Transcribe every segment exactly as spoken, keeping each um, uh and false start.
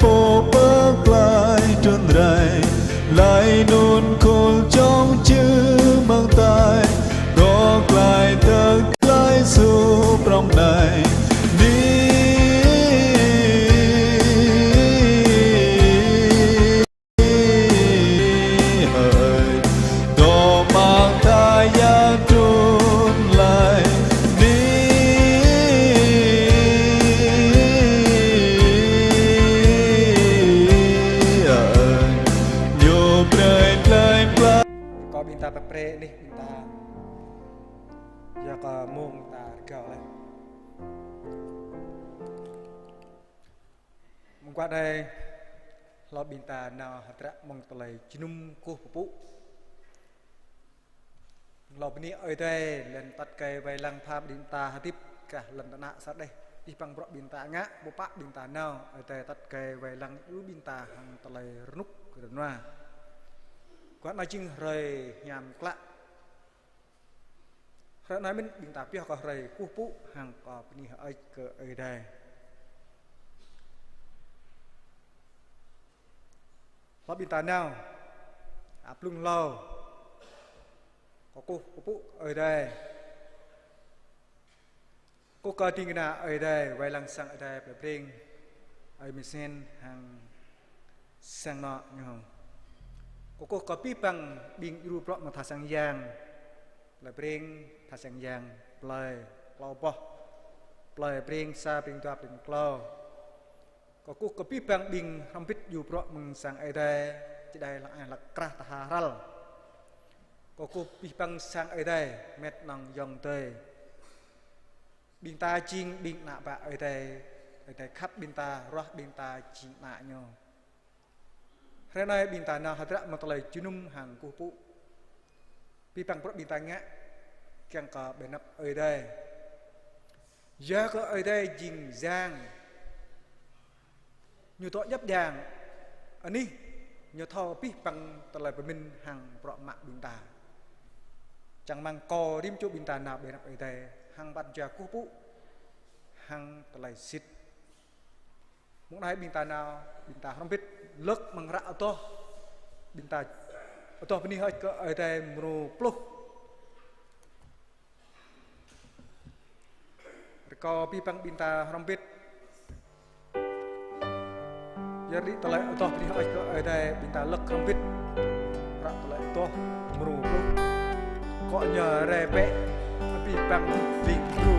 Pô pơklaih trŭn rai, laih anŭn khul čŏng čư̆ amăng tai, rŏ klaih tơ̆ klaih su prŏng anai. Nih hơi, dŏ amăng tha yang trŭn laih. Nih hơi, ñu brơi tơlơi pơklaih. Rơkâo ƀing ta pơprĕ anih ƀing ta, yua kơ mông ta rơgao laih. Mơguah anai, hlâo ƀing ta nao hơdră mơ̆ng tơlơi jơnum kơkuh pơpŭ. Hlâo bơni Ơi Adai, lŏn tơnah kơ wai lăng pha ƀing ta hơdip, kah lŏn tơnah sa đeh, abih bang bruă ƀing ta ngă, ƀu pă ƀing ta nao, Ơi Adai tơnah kơ wai lăng djru ƀing ta hăng tơlơi rơnŭk rơnua. Mơguah anai jing hrơi hiam klă. Hrơi anai mơ̆n ƀing ta pioh kơ hrơi kơkuh pơpŭ hăng kơ bơni hơơč kơ Ơi Adai. Hlâo ƀing ta nao, a, blung hlâo, kơkuh pơpŭ Ơi Adai. Kơkuh kơ ding kơna Ơi Adai, wai lăng sang Ơi Adai plei Breng, Ơi Misen hăng sang anŏ ñu. Kơkuh kơ abih bang ƀing djru bruă mơ̆ng tha sang yang plei Breng, tha sang yang plei klâo boh, plei Breng sa, Breng dua, Breng klâo. Kơkuh kơ abih bang ƀing hrŏm hơbĭt djru bruă mơ̆ng sang Ơi Adai, čơđai lăng ai hlăk krah tha hrăl. Kơkuh abih bang sang Ơi Adai, met nong yŏng adơi. Ƀing ta jing ƀing ană bă Ơi Adai, Ơi Adai khăp ƀing ta, ruah ƀing ta jing ană ñu. Hrơi anai ƀing ta nao hơdră mơ̆ng tơlơi jơnum hăng kơkuh pơpŭ. Abih bang bruă ƀing ta ngă kiăng kơ ƀơi anăp Ơi Adai. Yua kơ Ơi Adai jing yang, ñu dŏ djŏp djang anih, ñu thâo abih bang tơlơi pơmĭn hăng bruă mă ƀing ta. Čang rơmang kâo rĭm čô ƀing ta nao ƀơi anăp Ơi Adai hăng pran jua kơkuh pơpŭ hăng tơlơi sĭt. Mông anai ƀing ta nao, ƀing ta hrŏm hơbĭt lơ̆k amăng hră adoh, ƀing ta adoh bơni hơơč kơ Ơi Adai mrô pluh. Rơkâo abih bang ƀing ta hrŏm hơbĭt. Yua ri tơlơi adoh bơni hơơč kơ Ơi Adai, ƀing ta lơ̆k hrŏm hơbĭt. Hră tơlơi adoh mrô pluh. Akŏ ñu rai bĕ, abih bang ƀing gru.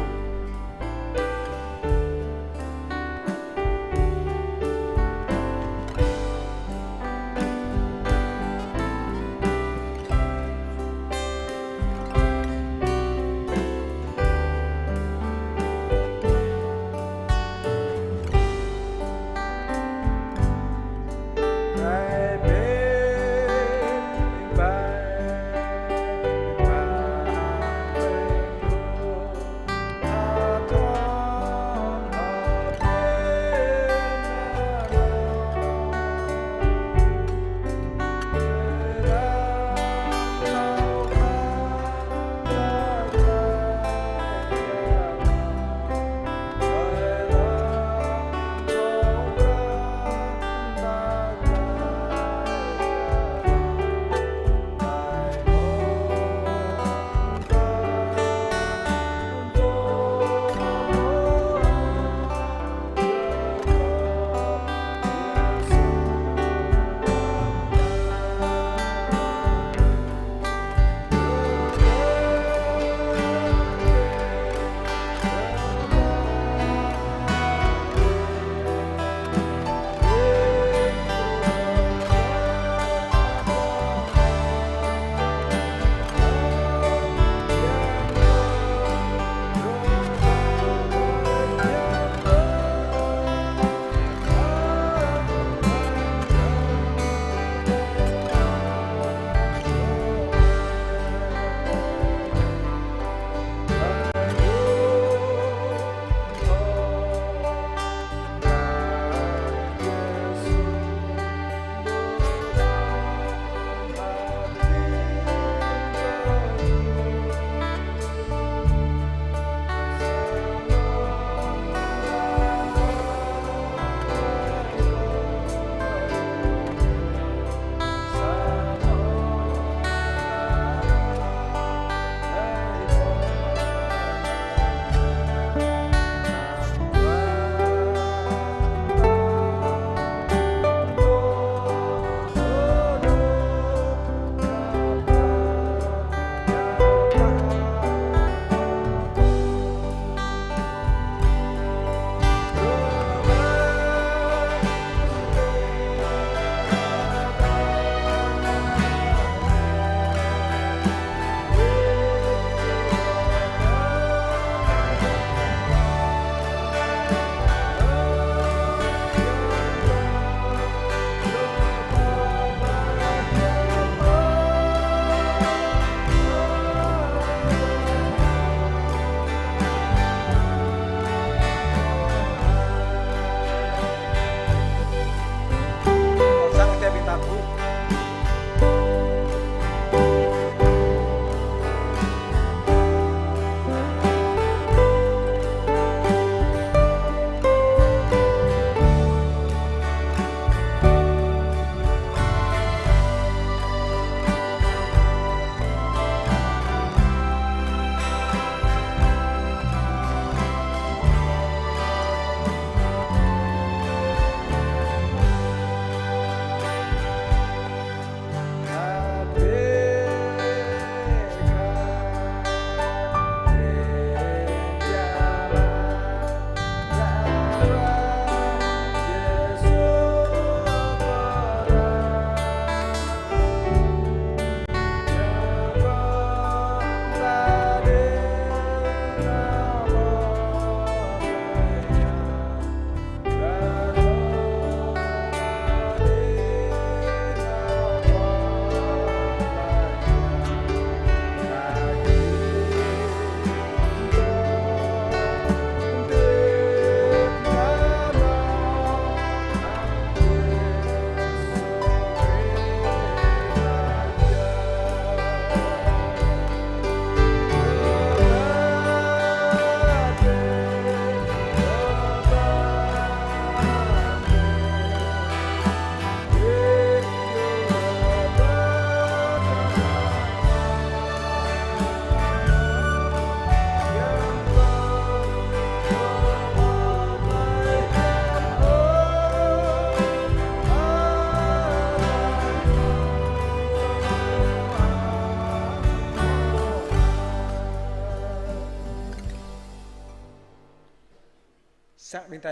Čang ƀing ta,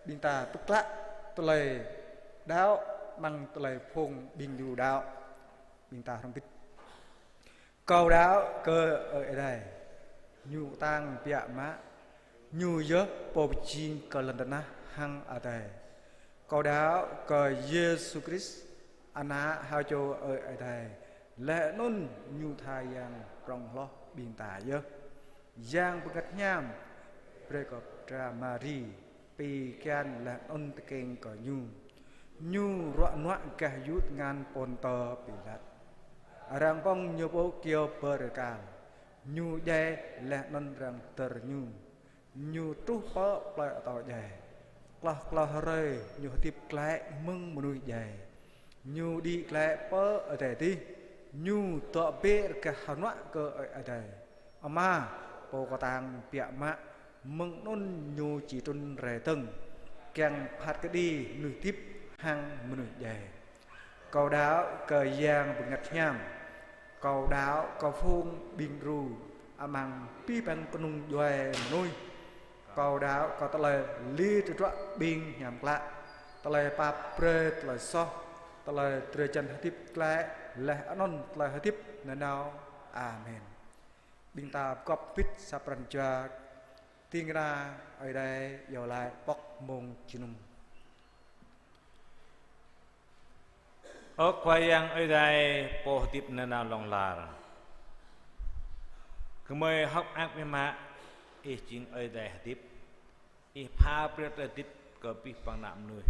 ƀing ta pơklă tơlơi đaŏ amăng tơlơi phung ƀing ñu đaŏ. Ƀing ta hrŏm hơbĭt. Kâo đaŏ kơ Ơi Adai, Ñu kơtang biă mă, Ñu yơh Pô pơjing kơ lŏn tơnah hăng adai. Kâo đaŏ kơ Yêsu Krist, Ană ha čô Ơi Adai, laih anŭn Ñu tha Yang prŏng hloh ƀing ta yơh. Yang Bơngăt Hiam brơi kơ pơtra Mari pi kian laih anŭn tơkeng kơ Ñu. Ñu ruă nuă gah yŭ tơngan Pôntơ Pilat. Arăng ƀơ̆ng Ñu pơ kyâo bơrơkal. Ñu djai laih anŭn arăng dơr Ñu. Ñu truh pơ plơi atâo djai. Klâo klâo hrơi Ñu hơdip glaĭ mơ̆ng mơnuih djai. Ñu đĭ glaĭ pơ adai adih. Ñu dŏ bĕ rơgah hơnuă kơ Ơi Adai Ama, Pô kơtang biă mă, mơ̆ng anŭn Ñu či trŭn rai dơ̆ng, kiăng phat kơđi mơnuih hơdip hăng mơnuih djai. Kâo đaŏ kơ Yang Bơngăt Hiam. Kâo đaŏ kơ phung ƀing đru amăng abih bang kơnung djuai mơnuih. Kâo đaŏ kơ tơlơi lir tơdruă ƀing hiam klă, tơlơi pap brơi tơlơi soh, tơlơi drơi jăn hơdip glaĭ, laih anŭn tơlơi hơdip nanao. Amen. Ƀing ta pơgop hơbĭt sa pran jua, ding kơna Ơi Adai iâu laĭ pŏk mông jơnum. Ơ Khua Yang Ơi Adai, Pô hơdip nanao hlŏng lar. Gơmơi hơ̆k mơak biă mă, Ih jing Ơi Adai hơdip. Ih pha brơi tơlơi hơdip kơ abih bang ană mơnuih.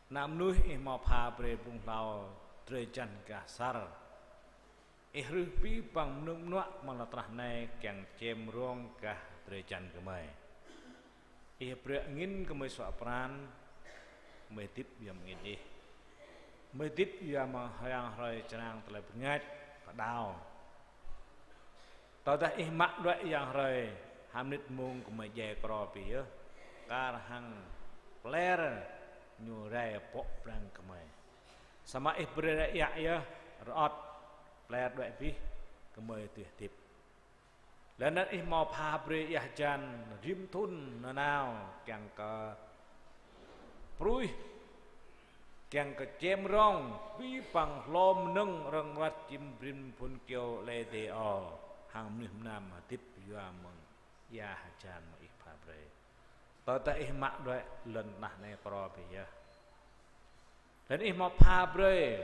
Ană mơnuih Ih hmâo pha brơi blung hlâo drơi jăn gah asar. Ih rưh abih bang mơnơ̆ng mơnuă amăng lŏn tơnah anai kiăng čem rông gah drơi jăn gơmơi. Ih brơi angĭn gơmơi suă pran, gơmơi hơdip yua mơ̆ng angĭn Ih. Gơmơi hơdip yua mơ̆ng yang hrơi čơrang tơlơi bơngač pơđao. Tơdah Ih mă đuaĭ yang hrơi, ha mơnit mông gơmơi djai kro abih yơh, kar hăng pler ñu rai pŏk prăng gơmơi. Samơ̆ Ih brơi rai iă yơh, rơŏt, pler đuaĭ abih, gơmơi dưi hơdip. Laih anŭn Ih hmâo pha brơi ia hơjan rĭm thŭn nanao kiăng kơ pruih, kiăng kơ čem rông abih bang hlô mơnơ̆ng rơ̆ng ruăt čim brĭm phŭn kyâo lĕ dê ôh, hăng mơnuih mơnam hơdip yua mơ̆ng ia hơjan mơ̆ng Ih pha brơi. Tơdah Ih mă đuaĭ lŏn tơnah anai kro abih yơh. Laih anŭn Ih hmâo pha brơi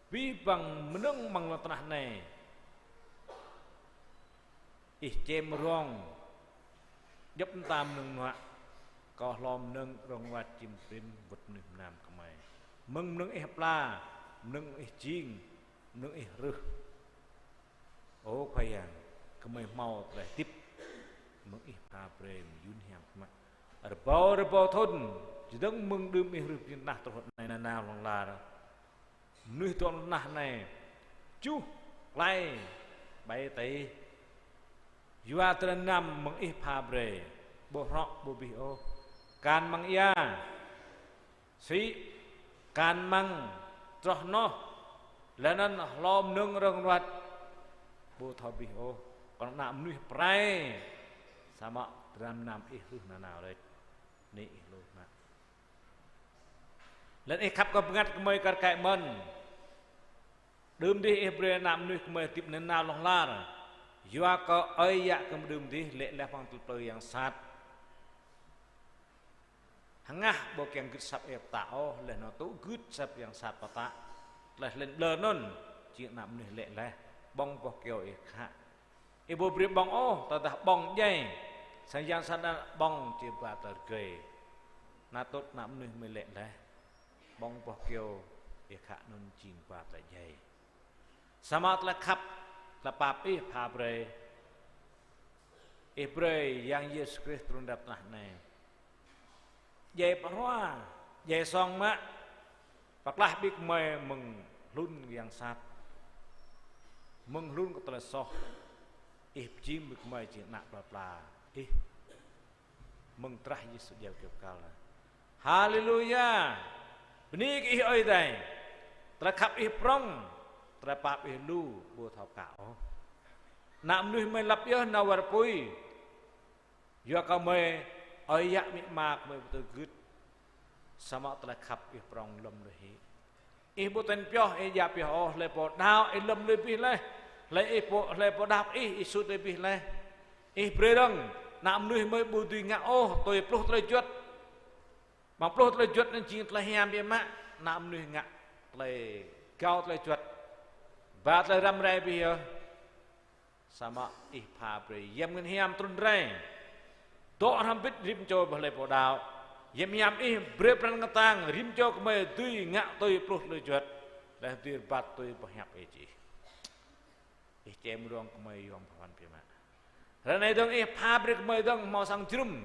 abih bang mơnơ̆ng amăng lŏn tơnah anai. Ih čem rông djŏp mơta mơnơ̆ng mơnuă, kơ hlô mơnơ̆ng rơ̆ng ruăt čim brĭm wơ̆t mơnuih mơnam gơmơi. Mơ̆ng mơnơ̆ng Ih pla, mơnơ̆ng Ih jing, mơnơ̆ng Ih rưh. Ơ Khua Yang, gơmơi hmâo tơlơi hơdip mơ̆ng Ih pha brơi mơyŭn hiam mă. Rơbâo rơbâo thŭn, čơdơ̆ng mơ̆ng đưm Ih rưh prin tơnah truh anai nanao hlŏng lar. Mơnuih dŏ lŏn tơnah anai, čuh, klai, ƀai tơi. Yua tơlơi mơnam mơ̆ng Ih pha brơi, ƀu hrŏ ƀu abih ôh. Akan amăng ia, sĭ, akan amăng troh hnoh, laih anŭn hlô mơnơ̆ng rơ̆ng ruăt, ƀu thâo abih ôh. Kơnơ̆ng ană mơnuih pơrai, samơ̆ tơlơi mơnam Ih rưh nanao rĕč, anai Ih lu mă. Laih anŭn Ih khăp kơ bơngăt gơmơi kar kaĭ mơ̆n. Đưm dih Ih brơi ană mơnuih gơmơi hơdip nanao hlŏng lar. Yua kơ ơi yă gơmơi đưm dih lê̆ laih amăng tơlơi plư yang sat. Hơngah ƀu kiăng gưt asăp Ih pơtă ôh, laih anŭn tŭ gưt asăp yang sat pơtă. Tơlơi lĕn ƀlŏr anŭn, jing ană mơnuih lê̆ laih, ƀơ̆ng boh kyâo Ih khă. Ih ƀu brơi ƀơ̆ng ôh, tơdah ƀơ̆ng djai, sang yang sat anŭn ƀơ̆ng či ba tơlơi rơgơi. Anŭn tŭ ană mơnuih gơmơi lê̆ laih, ƀơ̆ng boh kyâo Ih khă anŭn jing ba tơlơi djai. Samơ̆ tơlơi khăp, tơlơi pap Ih pha brơi. Ih brơi Yang Yêsu Krist trŭn rai tơnah anai. Djai pơhrua, djai song mă, pơklaih ƀing gơmơi mơ̆ng hlŭn yang sat. Mơ̆ng hlŭn kơ tơlơi soh. Ih pơjing ƀing gơmơi jing ană plơi pla Ih. Mơ̆ng drah Yêsu djai kơyâo bơkal. Haleluya. Bơni kơ Ih Ơi Adai. Tơlơi khăp Ih prŏng, tơlơi pap Ih lu, ƀu thâo pơkă ôh. Ană mơnuih gơmơi lăp yơh nao war apui. Yua kơ gơmơi Ơi yă amĭ ama gơmơi ƀu tui gưt. Samơ̆ tơlơi khăp Ih prŏng lơ̆m lui hĭ. Ih ƀu ten pioh, Ih djă pioh ôh, hlơi pô đaŏ, Ih lơ̆m lui abih laih. Hlơi Ih pô, hlơi pô đaŏ Ih, Ih sut lui abih laih. Ih brơi dơ̆ng, ană mơnuih gơmơi ƀu dưi ngă ôh, tui pluh tơlơi juăt. Amăng pluh tơlơi juăt anŭn jing tơlơi hiam biă mă, ană mơnuih ngă tơlơi rơgao tơlơi juăt. Ba tơlơi răm rai abih yơh. Samơ̆ Ih pha brơi Yang Bơngăt Hiam trŭn rai. Dŏ hrŏm hơbĭt rĭm čô ƀơi hlơi pô đaŏ. Yang Bơngăt Hiam Ih brơi pran kơtang rĭm čô gơmơi dưi ngă tui pluh tơlơi juăt. Laih dưi rơbat tui boh hiăp Ih čih. Ih čem rông gơmơi yom pơhuăn biă mă. Ră anai dơ̆ng Ih pha brơi gơmơi dơ̆ng hmâo sang jơnum.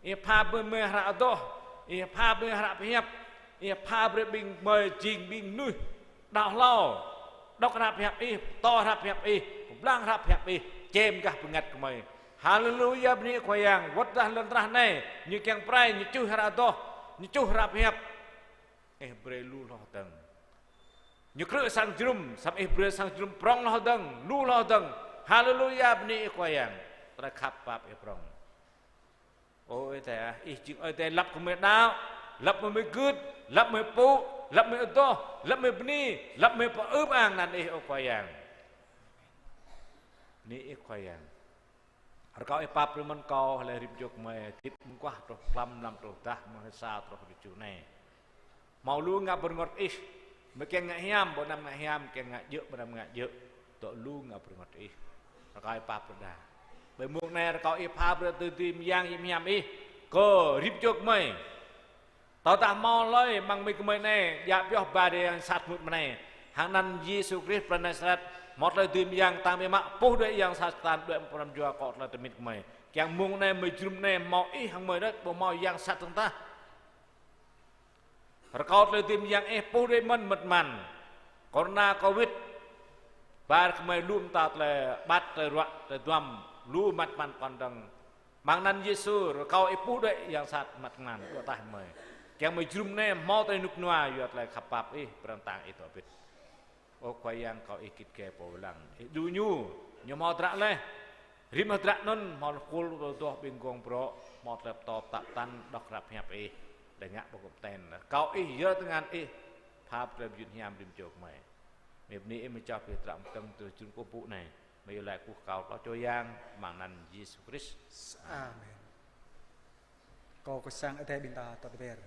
Ih pha brơi gơmơi hră adoh. Ih pha brơi hră pơhiăp. Ih pha brơi ƀing gơmơi jing ƀing mơnuih đaŏ hlâo. Đŏk hră pơhiăp Ih, pơtô hră pơhiăp Ih, pơblang hră pơhiăp Ih, čem gah bơngăt gơmơi. Haleluya, bơni Khua Yang, wơ̆t tơdah lŏn tơnah anai, ñu kiăng pơrai, ñu čuh hră adoh, ñu čuh hră pơhiăp. Ih brơi lu hloh dơ̆ng. Ñu krư̆ sang jơnum, samơ̆ Ih brơi sang jơnum prŏng hloh dơ̆ng, lu hloh dơ̆ng. Haleluya, bơni Ih Khua Yang. Tơlơi khăp pap Ih prŏng. Ơ Ơi Adai ah, Ih jing Ơi Adai lăp kơ gơmơi đaŏ, lăp kơ gơmơi gưt, lăp kơ gơmơi pŭ, lăp kơ gơmơi adoh, lăp kơ gơmơi bơni, lăp kơ gơmơi pơư pơang anăn Ih, ơ Khua Yang. Bơni Ih Khua Yang. Rơkâo Ih pap brơi mơ̆n kâo, hlơi rĭm čô gơmơi, hơdip mơguah truh klăm, mlam truh dah, mơ̆ng hrơi sa truh hrơi tơjuh anai. Hmâo lu ngă pơrơngot Ih, mơ̆ kiăng ngă hiam, ƀu anăm ngă hiam, kiăng ngă djơ̆, ƀu anăm ngă djơ̆, dŏ lu ngă pơrơngot Ih. Rơkâo Ih pap brơi đa. Ƀơi mông anai rơkâo Ih pap brơi tơlơi dưi mơyang hiam hiam Ih kơ rĭm čô gơmơi. Tơdah hmâo hlơi amăng gơmơi anai, djă pioh ba tơlơi yang sat mŭt mơ̆ng anai. Hăng anăn Yêsu Krist pơ Nasaret, hmâo tơlơi dưi mơyang, tăng biă mă, puh đuaĭ yang sat, Satan, đuaĭ amăng pran jua akŏ tơlơi tơlmĭt gơmơi. Kiăng mông anai gơmơi jơnum anai, hmâo Ih hăng gơmơi đôč, ƀu hmâo yang sat dơ̆ng tah. Rơkâo tơlơi dưi mơyang Ih puh đuaĭ mơ̆n mơ̆t mơ̆n. Corona, Covid, ba gơmơi lu mơta tơlơi ƀat, tơlơi ruă, tơlơi duăm, lu mơ̆t mơ̆n kŏn dơ̆ng. Amăng anăn Yêsu, rơkâo Ih puh đuaĭ yang sat mơ̆t mơ̆n, đuaĭ ataih gơmơi. Kiăng gơmơi jơnum anai, hmâo tơlơi rơnŭk rơnua, yua tơlơi khăp pap Ih, pran kơtang Ih dŏ hơbĭt. Ơ Khua Yang, rơkâo Ih git gai pô lăng. Ih đu ñu, ñu hmâo hơdră laih. Rĭm hơdră anŭn hmâo khul adoh ƀing gong brŏ, hmâo tơlơi pơtô pơtă pơtăn, đŏk hră pơhiăp Ih, laih ngă ƀơi kơm ten. Rơkâo Ih yơr tơngan Ih, pap tơlơi pơjing hiam rĭm čô gơmơi. Gơmơi bơni Ih, gơmơi čoh pơhiăp hơdră mơ̆ng tơ̆ng tơlơi jơnum kơkuh pơpŭ anai. Gơmơi iâu laĭ kơkuh kâo tơlơi Khua Yang, amăng anăn Yêsu Krist. Amen. Kâo kơ sang Ơi Adai ƀing ta tơtơber.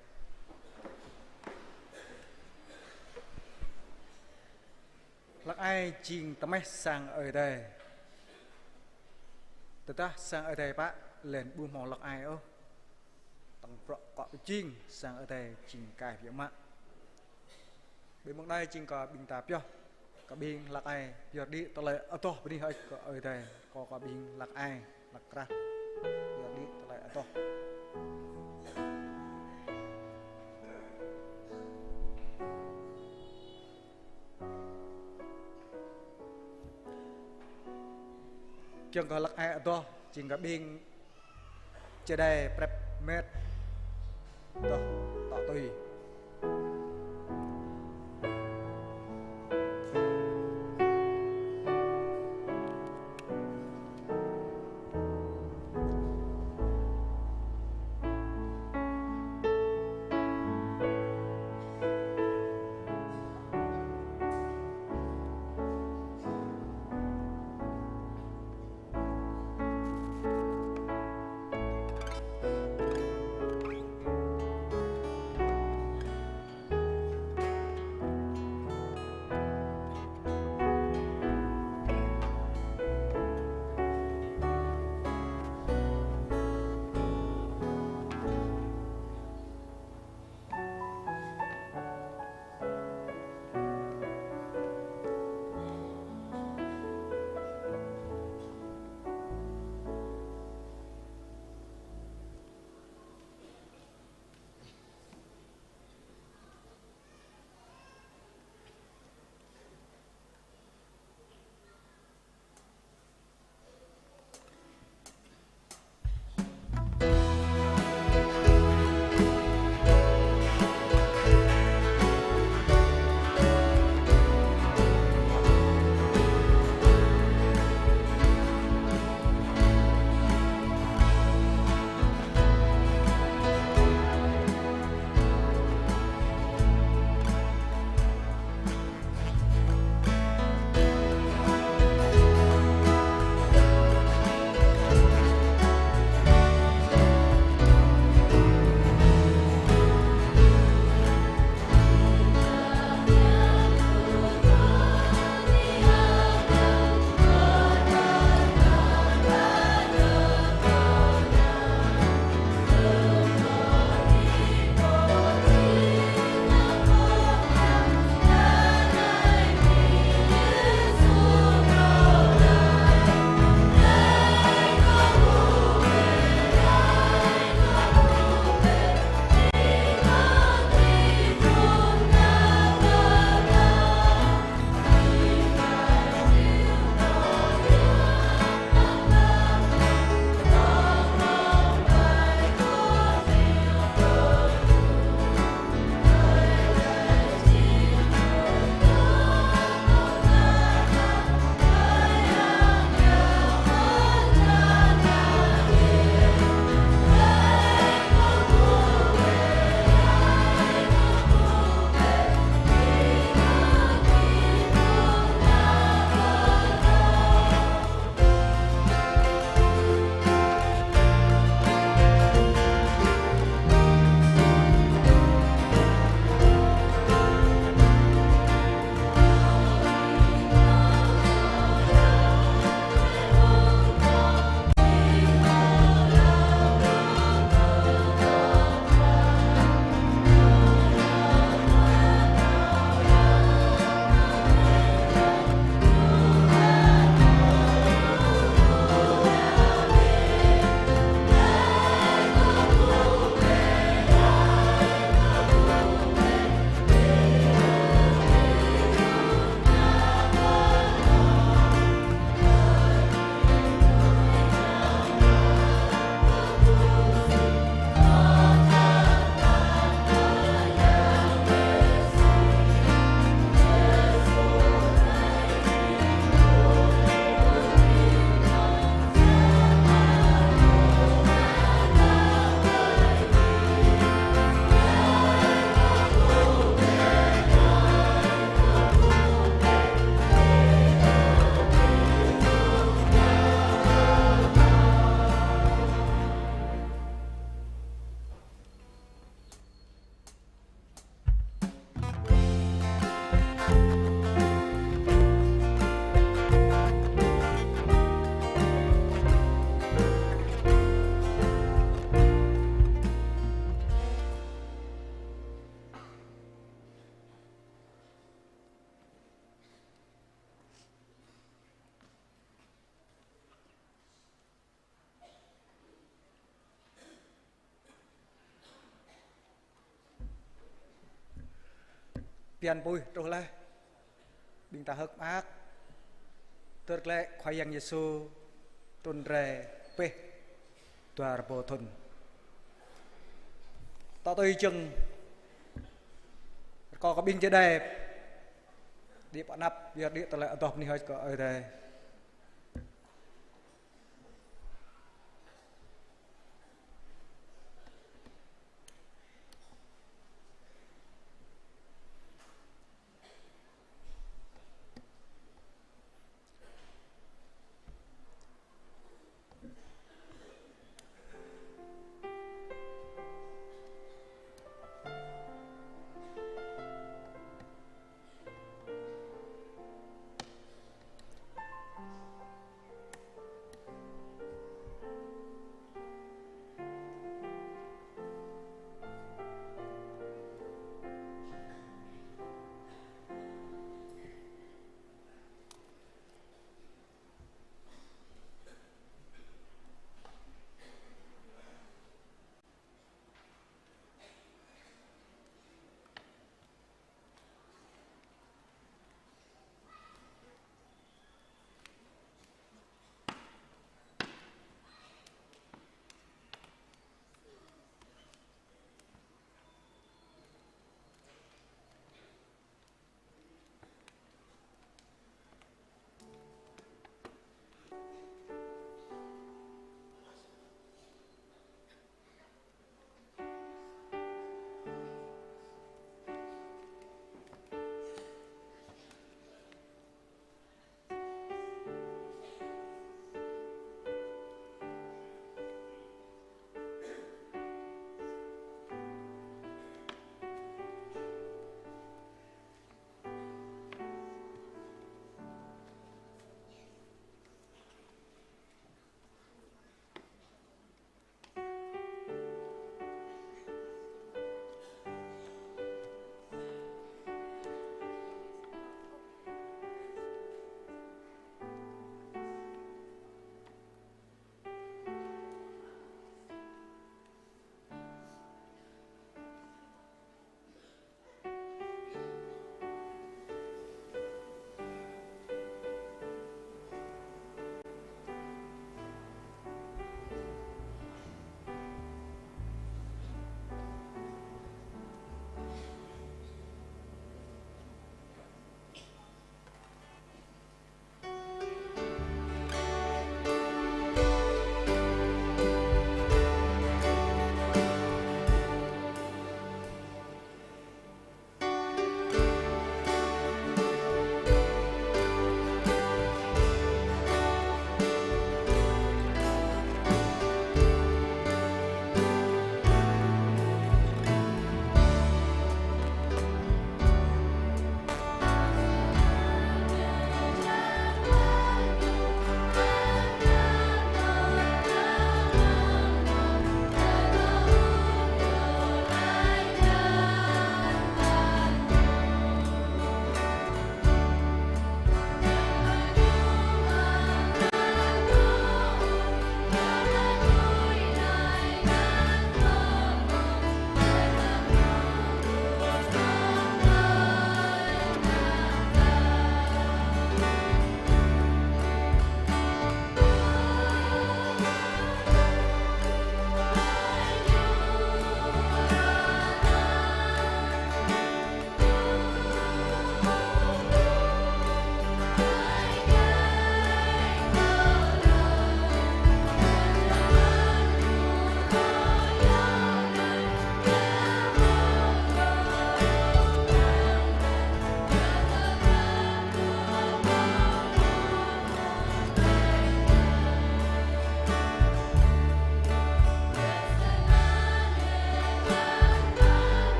Hlăk ai jing tơmeh sang Ơi Adai. Tơdah sang Ơi Adai pă, lĕn ƀu hmâo hlăk ai ôh. Tơ̆ng bruă kŏ pơjing sang Ơi Adai jing kai biă mă. Ƀơi mông anai jing kơ ƀing ta pioh, kơ ƀing hlăk ai pioh đĭ tơlơi adoh bơni hơơč kơ Ơi Adai, kơ, kơ ƀing hlăk ai, hlăk krah, pioh đĭ tơlơi adoh. Kiăng kơ hlăk ai adoh, jing kơ ƀing čơđai prep met, adoh tŏ tui. Bơyan puih truh laih. Ƀing ta hơ̆k mơak. Tơlơi Khua Yang Yêsu trŭn rai pĕh dua rơbâo thŭn. Ta tui jơ̆ng rơkâo kơ ƀing čơđai đĭ pơ anăp, yua đĭ tơlơi adoh bơni hơơč kơ Ơi Adai.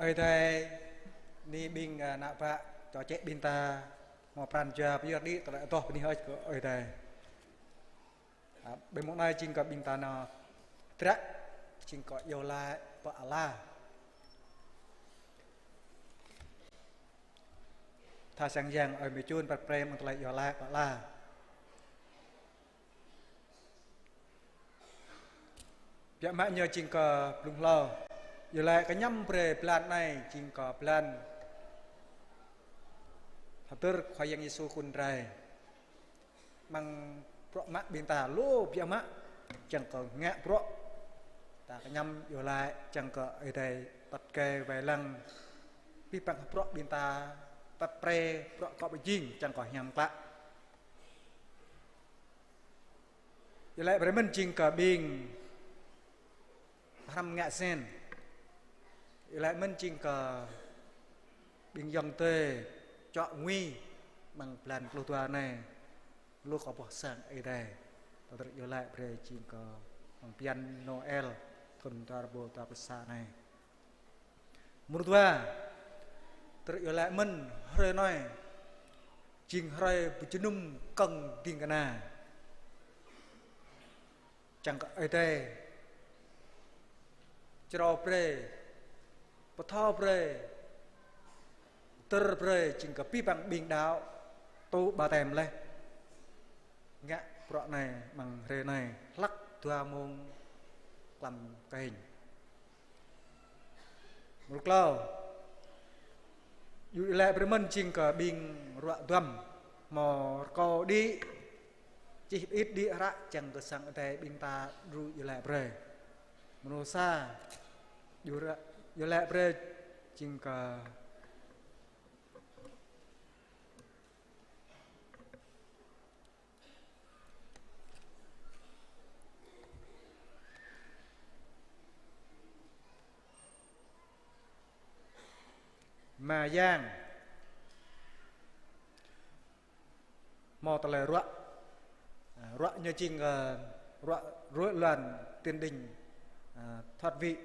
Ơi Adai, ni ƀing, ơ, ană bă, čô čĕ ƀing ta, hmâo pran jua pơyơr đĭ, tơlơi adoh bơni hơơč kơ Ơi Adai. Ơ, ƀơi mông anai jing kơ ƀing ta nao tră, jing kơ iâu laĭ pơ ala. Tha sang yang ơi mơčun păt pre mơ̆ng tơlơi iâu laĭ pơ ala. Biă mă ñu jing kơ blung hlâo. Iâu laĭ kơñăm brơi blan anai jing kơ blan hơdơr Khua Yang Yêsu khul rai. Amăng bruă mă ƀing ta lu biă mă, čang kơ ngă bruă. Ta kơñăm iâu laĭ čang kơ Ơi Adai tăt kơ wai lăng. Abih bang bruă ƀing ta tăt pre bruă kơ pơjing čang kơ hiam klă. Iâu laĭ brơi mơ̆n jing kơ ƀing hrăm ngă sen. Iâu laĭ mơ̆n jing kơ ƀing ayŏng adơi čŏ ngui amăng blan pluh dua anai. Lu kơ boh sang Ơi Adai. Tơdră iâu laĭ brơi jing kơ amăng bơyan Noel thun dua rơbâo dua pluh sa anai. Mrô dua, tơdră iâu laĭ mơ̆n hrơi anai jing hrơi pơjơnum kơ̆ng ding kơna. Čang kơ Ơi Adai črâo brơi, pơthâo brơi, tơr brơi jing kơ abih bang ƀing đaŏ tŭ ƀaptem laih. Ngă bruă anai amăng hrơi anai hlăk dua mông klăm kơhĕng. Mrô klâo, iâu laĭ brơi mơ̆n jing kơ ƀing ruă duăm hmâo rơkâo đĭ, čih pơit đĭ hră čang kơ sang Ơi Adai ƀing ta đru iâu laĭ brơi. Mrô sa, iâu ra-, iâu laĭ brơi jing kơ Ama Yang. Hmâo tơlơi ruă. Ă, ruă ñu jing, ơ, ruă rối loạn tiền đình, ă, thoát vị.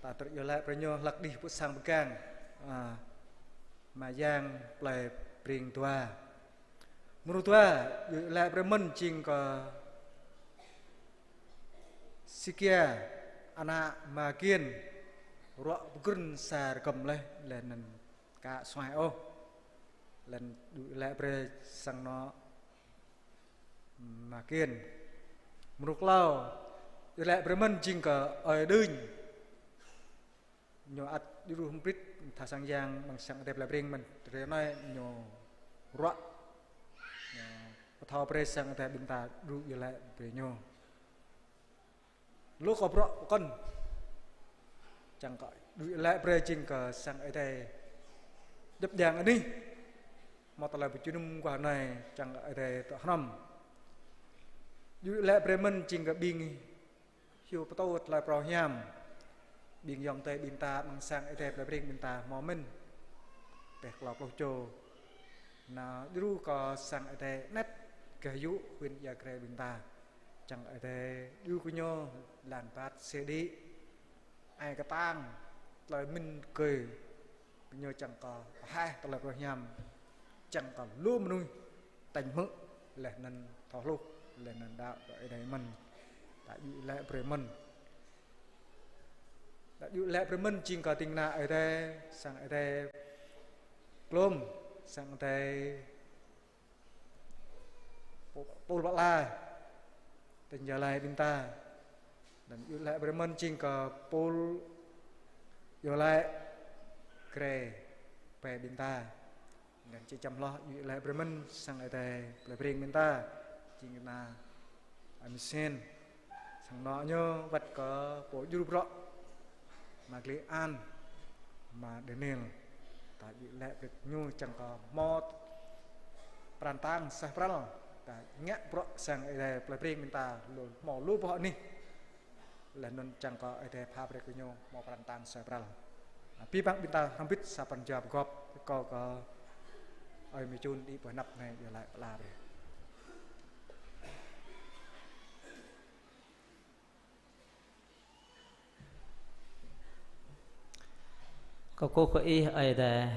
Ta tơdră iâu laĭ brơi ñu hlăk đih pơ sang pơgang, ă, Ama Yang plei Breng dua. Mrô dua, iâu laĭ brơi mơ̆n jing kơ Sikia, ană Ama Kiên, ruă pơgrŭn sa rơgơ̆m laih, laih anŭn ka suaih ôh. Laih anŭn iâu laĭ brơi sang anŏ Ama Kiên. Mrô klâo, iâu laĭ brơi mơ̆n jing kơ Ơi Đưnh. Ñu ăt djru hơmprĭt tha sang yang amăng sang Ơi Adai plei Breng mơ̆n. Hrơi anai ñu ruă. Ñu pơthâo brơi sang Ơi Adai ƀing ta đru iâu laĭ brơi ñu. Lu kơ bruă pơkŏn. Čang kơ đru iâu laĭ brơi jing kơ sang Ơi Adai djŏp djang anih. Hmâo tơlơi pơjơnum guah anai čang kơ Ơi Adai tŏ hrŏm. Đru iâu laĭ brơi mơ̆n jing kơ ƀing hyu pơtô tơlơi phrâo hiam. Ƀing ayŏng adơi ƀing ta amăng sang Ơi Adai plei Breng ƀing ta hmâo mơ̆n. Pĕh klâo pluh čô. Nao djru kơ sang Ơi Adai anet gah yŭ huyện Ia Grai ƀing ta. Čang Ơi Adai djru kơ ñu lăn bát sê đĭ. Ai kơtang tơlơi mĭn kơ Ñu čang kơ pơhaih tơlơi phrâo hiam, čang kơ lu mơnuih tañ hmư̆, laih anŭn thâo hluh, laih anŭn đaŏ kơ Ơi Adai mơ̆n. Ta djru laĭ brơi mơ̆n. Ta djru laĭ brơi mơ̆n jing kơ ding kơna Ơi Adai, sang Ơi Adai Klôm, sang Ơi Adai Pôl Pơala, tỉnh Gia Lai ƀing ta. Anŭn djru laĭ brơi mơ̆n jing kơ Pôl Gia Lai Gre Pe ƀing ta. Anŭn či čăm hloh djru laĭ brơi mơ̆n sang Ơi Adai plei Breng ƀing ta. Jing kơna Amisen. Sang anŏ ñu wơ̆t kơ pô djru bruă Ama Gle An, Ama Daniel. Ta djru laĭ brơi ñu čang kơ hmâo pran tang suaih pral. Ta ngă bruă sang Ơi Adai plei Breng ƀing ta lu hmâo lu boh anih. Laih anŭn čang kơ Ơi Adai pha brơi kơ ñu hmâo pran tang suaih pral. Abih bang ƀing ta hrŏm hơbĭt sa pran jua pơgop, rơkâo kơ Ơi Mê Chun đĭ boh anăp anai djru laĭ pơala brơi. Kơkuh kơ Ih, Ơi Adai,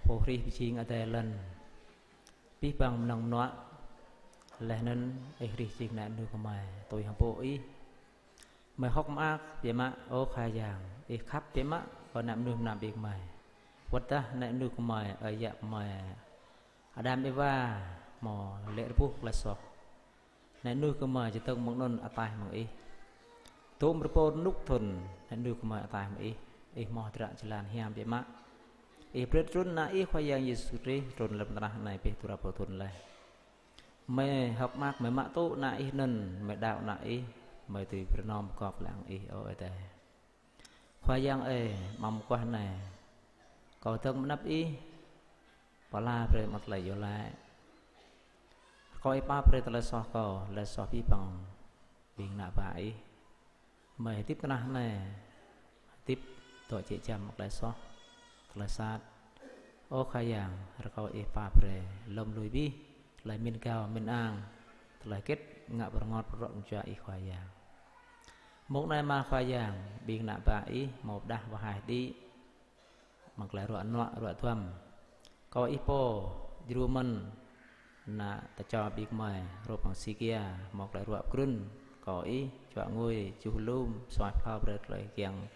Pô hrih pơjing adai lŏn, abih bang mơnơ̆ng mơnuă. Laih anŭn Ih hrih jing ană mơnuih gơmơi tui hăng pô Ih. Gơmơi hơ̆k mơak biă mă, ơ Khua Yang, Ih khăp biă mă kơ ană mơnuih mơnam ƀing gơmơi. Wơ̆t dah ană mơnuih gơmơi, ơi yă gơmơi Adam Êwa hmâo lê̆ rơbuh tơlơi soh, ană mơnuih gơmơi či dơ̆ng mơ̆ng anŭn ataih mơ̆ng Ih. Dôm rơbâo rơnŭk thŭn ană mơnuih gơmơi ataih mơ̆ng Ih. Ih hmâo hơdră jơlan hiam biă mă. Ih brơi trŭn Ană Ih Khua Yang Yêsu Krist trŭn lăm tơnah anai abih dua rơbâo thŭn laih. Gơmơi hơ̆k mơak, gơmơi mă tŭ Ană Ih anŭn, gơmơi đaŏ Ană Ih, gơmơi dưi pơrơnom pơgop lăng Ih, ơ Ơi Adai. Khua Yang ơi, amăng mơguah anai, kâo dơ̆ng mơnăp Ih, pơala brơi mơ̆ng tơlơi iâu laĭ. Rơkâo Ih pap brơi tơlơi soh kâo, tơlơi soh abih bang ƀing ană bă Ih. Gơmơi hơdip tơnah anai, hơdip dŏ jĕ jăm mơ̆ng tơlơi soh, tơlơi sat. Ơ Khua Yang, rơkâo Ih pap brơi lŏm lui abih tơlơi mĭn gao mĭn ang, tơlơi hơget ngă pơrơngot pơrơ̆k jua Ih Khua Yang. Mông anai mơ̆ Khua Yang, ƀing ană bă Ih hmâo pơdah wơhaih đĭ mơ̆ng tơlơi ruă nuă ruă duăm. Rơkâo Ih pô djru mơ̆n ană tơčô ƀing gơmơi, hrup hăng Sikia hmâo tơlơi ruă pơgrŭn. Rơkâo Ih čuă ngui, čuh lum, suaih pơhlao brơi tơlơi kiăng.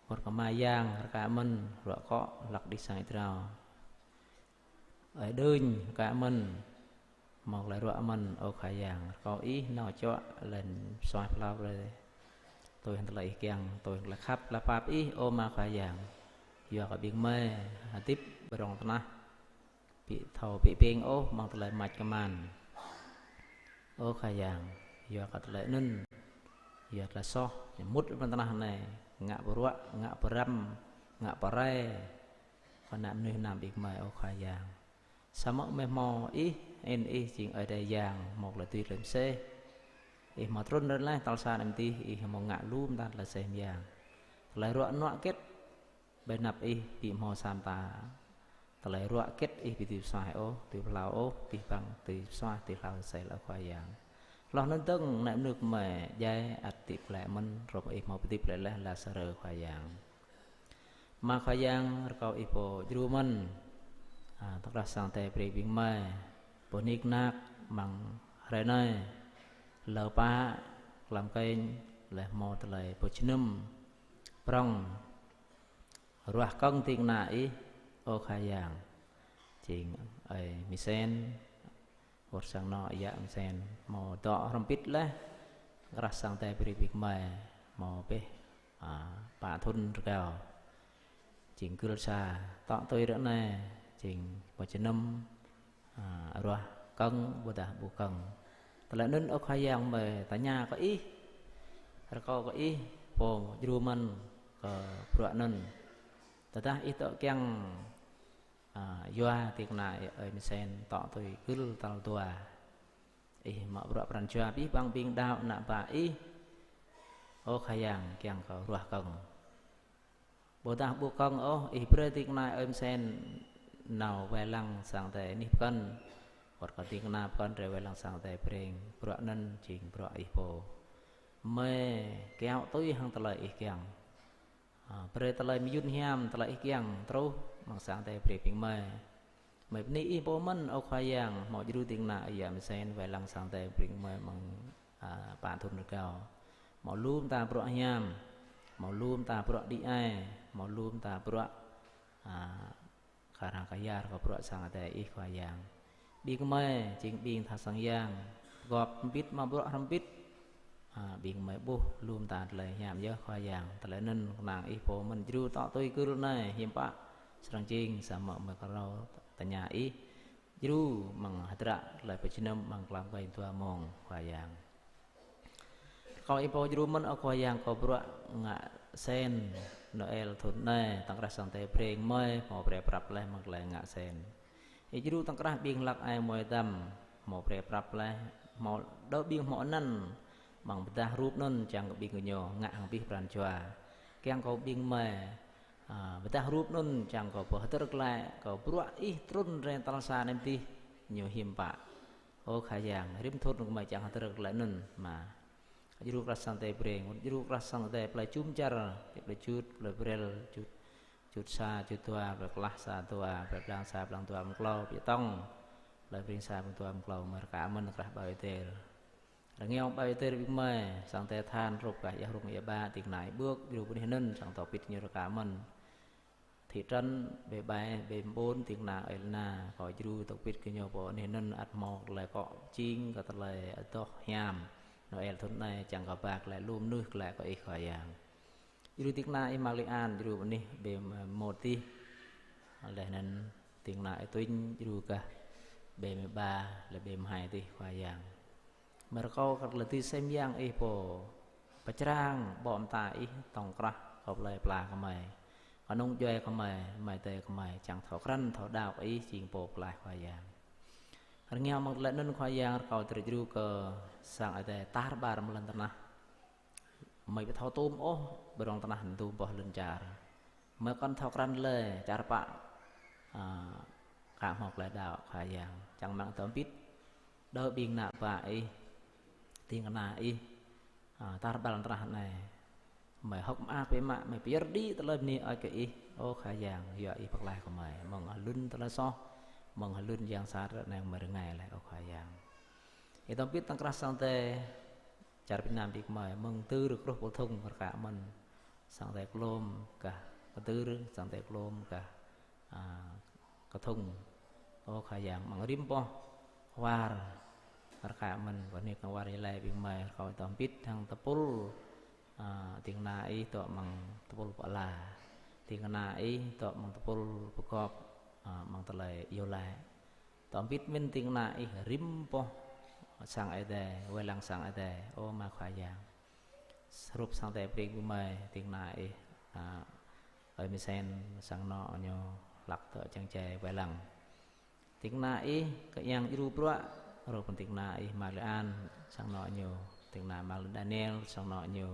Wơ̆t kơ ama Yang rơka mơ̆n ruă akŏ hlăk đĭ sang ih jrao. Ơi Đưñ rơka mơ̆n, hmâo tơlơi ruă mơ̆n, ơ Khua Yang, rơkâo Ih nao čuă lĕ suaih pơhlao brơi tui hăng tơlơi Ih kiăng, tui hăng tơlơi khăp, tơlơi pap Ih, ơ Ama Khua Yang. Yua kơ ƀing gơmơi hơdip ƀơi rŏng tơnah ƀu thâo ƀu ƀing ôh mơ̆ng tơlơi mač kơman, ơ Khua Yang. Yua kơ tơlơi anŭn, yua tơlơi soh, ñu mŭt ƀơi tơnah anai, ngă pơruă, ngă pơrăm, ngă pơrai kơ ană mơnuih mơnam ƀing gơmơi, ơ Khua Yang. Samơ̆ gơmơi hmâo Ih, in Ih jing Ơi Adai Yang, hmâo tơlơi dưi tơlơi mơsêh. Ih hmâo trŭn rai laih tal sa anăm dih, Ih hmâo ngă lum ta tơlơi mơsêh mơyang. Tơlơi ruă nuă hơget ƀơi anăp Ih ƀu hmâo sa mơta tơlơi ruă hơget Ih ƀu dưi pơsuaih ôh, dưi pơhlao ôh, abih bang dưi pơsuaih, dưi hlao sel, ơ Khua Yang. Hloh anŭn dơ̆ng ană mơnuih gơmơi djai ăt hơdip glaĭ mơ̆n, hrup Ih hmâo pơhơdip glaĭ laih Lazarơ, Khua Yang. Ama Khua Yang, rơkâo Ih pô djru mơ̆n, a, tơkrah sang Ơi Adai brơi ƀing gơmơi, pô nik nak amăng hrơi anai, lơ pă, glăm kĕnh, laih hmâo tơlơi pơjơnum prŏng, ruah kơ̆ng ding kơna Ih, ơ Khua Yang. Jing ơi Misen, wơ̆t sang anŏ yă Misen, hmâo dŏ hrŏm hơbĭt laih, tơkrah sang Ơi Adai brơi ƀing gơmơi, hmâo abih, a, pă thŭn rơgao. Jing gưl sa, tŏ tui ră anai, jing pơjơnum, a, ruah kơ̆ng, ƀôdah ƀu kơ̆ng. Tơlơi anŭn, ơ Khua Yang, gơmơi tơña kơ Ih, rơkâo kơ Ih pô djru mơ̆n kơ bruă anŭn. Tơdah Ih dŏ kiăng, a, yua ding kơna Ih, ơi Misen, tŏ tui gưl tal dua, Ih mă bruă pran jua abih bang ƀing đaŏ ană bă Ih, ơ Khua Yang, kiăng kơ ruah kơ̆ng. Ƀôdah ƀu kơ̆ng ôh, Ih brơi ding kơna ơi Misen nao wai lăng sang Ơi Adai anih pơkŏn. Wơ̆t kơ ding kơna pơkŏn rai wai lăng sang Ơi Adai Breng. Bruă anŭn jing bruă Ih pô. Gơmơi kiaŏ tui hăng tơlơi Ih kiăng. A, brơi tơlơi mơyŭn hiam, tơlơi Ih kiăng truh amăng sang Ơi Adai brơi ƀing gơmơi. Gơmơi bơni Ih pô mơ̆n, ơ Khua Yang, hmâo djru ding kơna ơi yă Misen wai lăng sang Ơi Adai Breng gơmơi amăng, a, pă thŭn rơgao. Hmâo lum ta bruă hiam, hmâo lum ta bruă đĭ ai, hmâo lum ta bruă, a, kar hăng kơyar kơ bruă sang Ơi Adai Ih, Khua Yang. Ƀing gơmơi jing ƀing tha sang yang, pơgop hơbĭt mă bruă hrŏm hơbĭt. A, ƀing gơmơi ƀuh lum ta tơlơi hiam yơh, Khua Yang. Tơlơi anŭn kơnang Ih pô mơ̆n djru tŏ tui gưl anai, hiư̆m pă srăng jing, samơ̆ gơmơi kơnơ̆ng tơña Ih djru amăng hơdră tơlơi pơjơnum amăng glăm kĕnh dua mông, Khua Yang. Rơkâo Ih pô djru mơ̆n, ơ Khua Yang, kơ bruă ngă sen Noel thŭn anai, tơkrah sang Ơi Adai Breng gơmơi hmâo brơi prăp laih amăng tơlơi ngă sen. Ih djru tơkrah ƀing hlăk ai mơi dăm, hmâo brơi prăp laih, hmâo đơ ƀing hmâo anăn, amăng pơdah rup anŭn čang kơ ƀing gơñu ngă hăng abih pran jua. Kiăng kơ ƀing gơmơi, a, pơdah rup anŭn čang kơ pơhơdơr glaĭ kơ bruă Ih trŭn rai tal sa anăm dih ñu hiư̆m pă. Ơ Khua Yang, rĭm thŭn gơmơi čang hơdơr glaĭ anŭn mơ̆. Djru tơkrah sang Ơi Adai Breng, djru tơkrah sang Ơi Adai plơi Jum Čar, plơi Jut, plơi Brel, Jut. Čut sa, čut dua, plơi Klah sa dua, plơi Blang sa, Blang dua, mơ̆ng klâo, pơtŏng, plơi Bring sa, Bring dua, mơ̆ng klâo, mơ̆ rơka mơ̆n krah ƀơi Êđêl. Rơngiao ƀơi Êđêl ƀing gơmơi, sang tơhan rup gah ia hrung ia ƀă, ding kơna ih Bưk, djru pơ anih anŭn, sang tŏ pit ñu rơka mơ̆n. Thị trấn Bê Bai, Bê Ƀôn, ding kơna ơi Lena, kâo djru tŏ pit kơ ñu pơ anih anŭn ăt hmâo tơlơi akŏ jing, kơ tơlơi adoh hiam. Noel thŭn anai, čang kơ ba tơlơi lŏm mơnuih tơlơi kơ ih Khua Yang. Djru ding kơna ih Mali An, djru pơ anih Bê Môt dih. Laih anŭn ding kơna ih Tuñ, djru gah Bê Mơba, laih Bê Mơhai dih Khua Yang. Mơ̆ rơkâo kơ tơlơi dưi sem yang ih pô pơčrang ƀô̆ mơta ih tŏng krah kơ plơi pla gơmơi. Kơnung djuai gơmơi, gơmơi tơi gơmơi, čang thâo krăn, thâo đaŏ ih jing pô pơklaih Khua Yang. Rơngiao mơ̆ng tơlơi anŭn Khua Yang rơkâo tơlơi djru kơ sang Ơi Adai tar ƀar mơ̆ng lŏn tơnah. Gơmơi ƀu thâo tŭm ôh, ƀơi rŏng tơnah anŭn tŭm boh lŏn čar. Gơmơi kŏn thâo krăn lĕ čar pă, a, ka hmâo tơlơi đaŏ Khua Yang. Čang mơ̆ng tơm pit, đơ ƀing ană bă ih, ding kơna ih, a, tar ƀar lŏn tơnah anai. Gơmơi hơ̆k mơak biă mă, gơmơi pơyơr đĭ tơlơi bơni hơơč kơ ih, ơ Khua Yang, yua ih pơklaih kơ gơmơi. Mơ̆ng hlŭn tơlơi soh, mơ̆ng hlŭn yang sat ră anai gơmơi rơngai laih, ơ Khua Yang. Ih tŏm pit tŏng krah sang Ơi Adai, čar Việt Nam ƀing gơmơi, mơ̆ng Kơdưr truh Pô Thung rơka mơ̆n, sang Ơi Adai Klôm gah Kơdưr, sang Ơi Adai Klôm gah, a, Kơthung. Ơ Khua Yang, mơ̆ng rĭm boh war rơka mơ̆n, pơ anih kơ war Gia Lai ƀing gơmơi, rơkâo ih tŏm pit hăng tơpul, a, ding kơna ih dŏ mơ̆ng tơpul pơala, ding kơna ih dŏ mơ̆ng tơpul pơgop, a, mơ̆ng tơlơi iâu laĭ. Tŏm pit mơ̆n ding kơna ih rĭm boh sang Ơi Adai, wai lăng sang Ơi Adai, ơ Ama Khua Yang. Hrup sang Ơi Adai Pring ƀing gơmơi, ding kơna ih, a, ơi Misen, sang anŏ ñu, hlak dŏ čang čai wai lăng. Ding kơna ih Kơiăng djru bruă, hrup ding kơna ih Mali An, sang anŏ ñu, ding kơna Mali Daniel, sang anŏ ñu,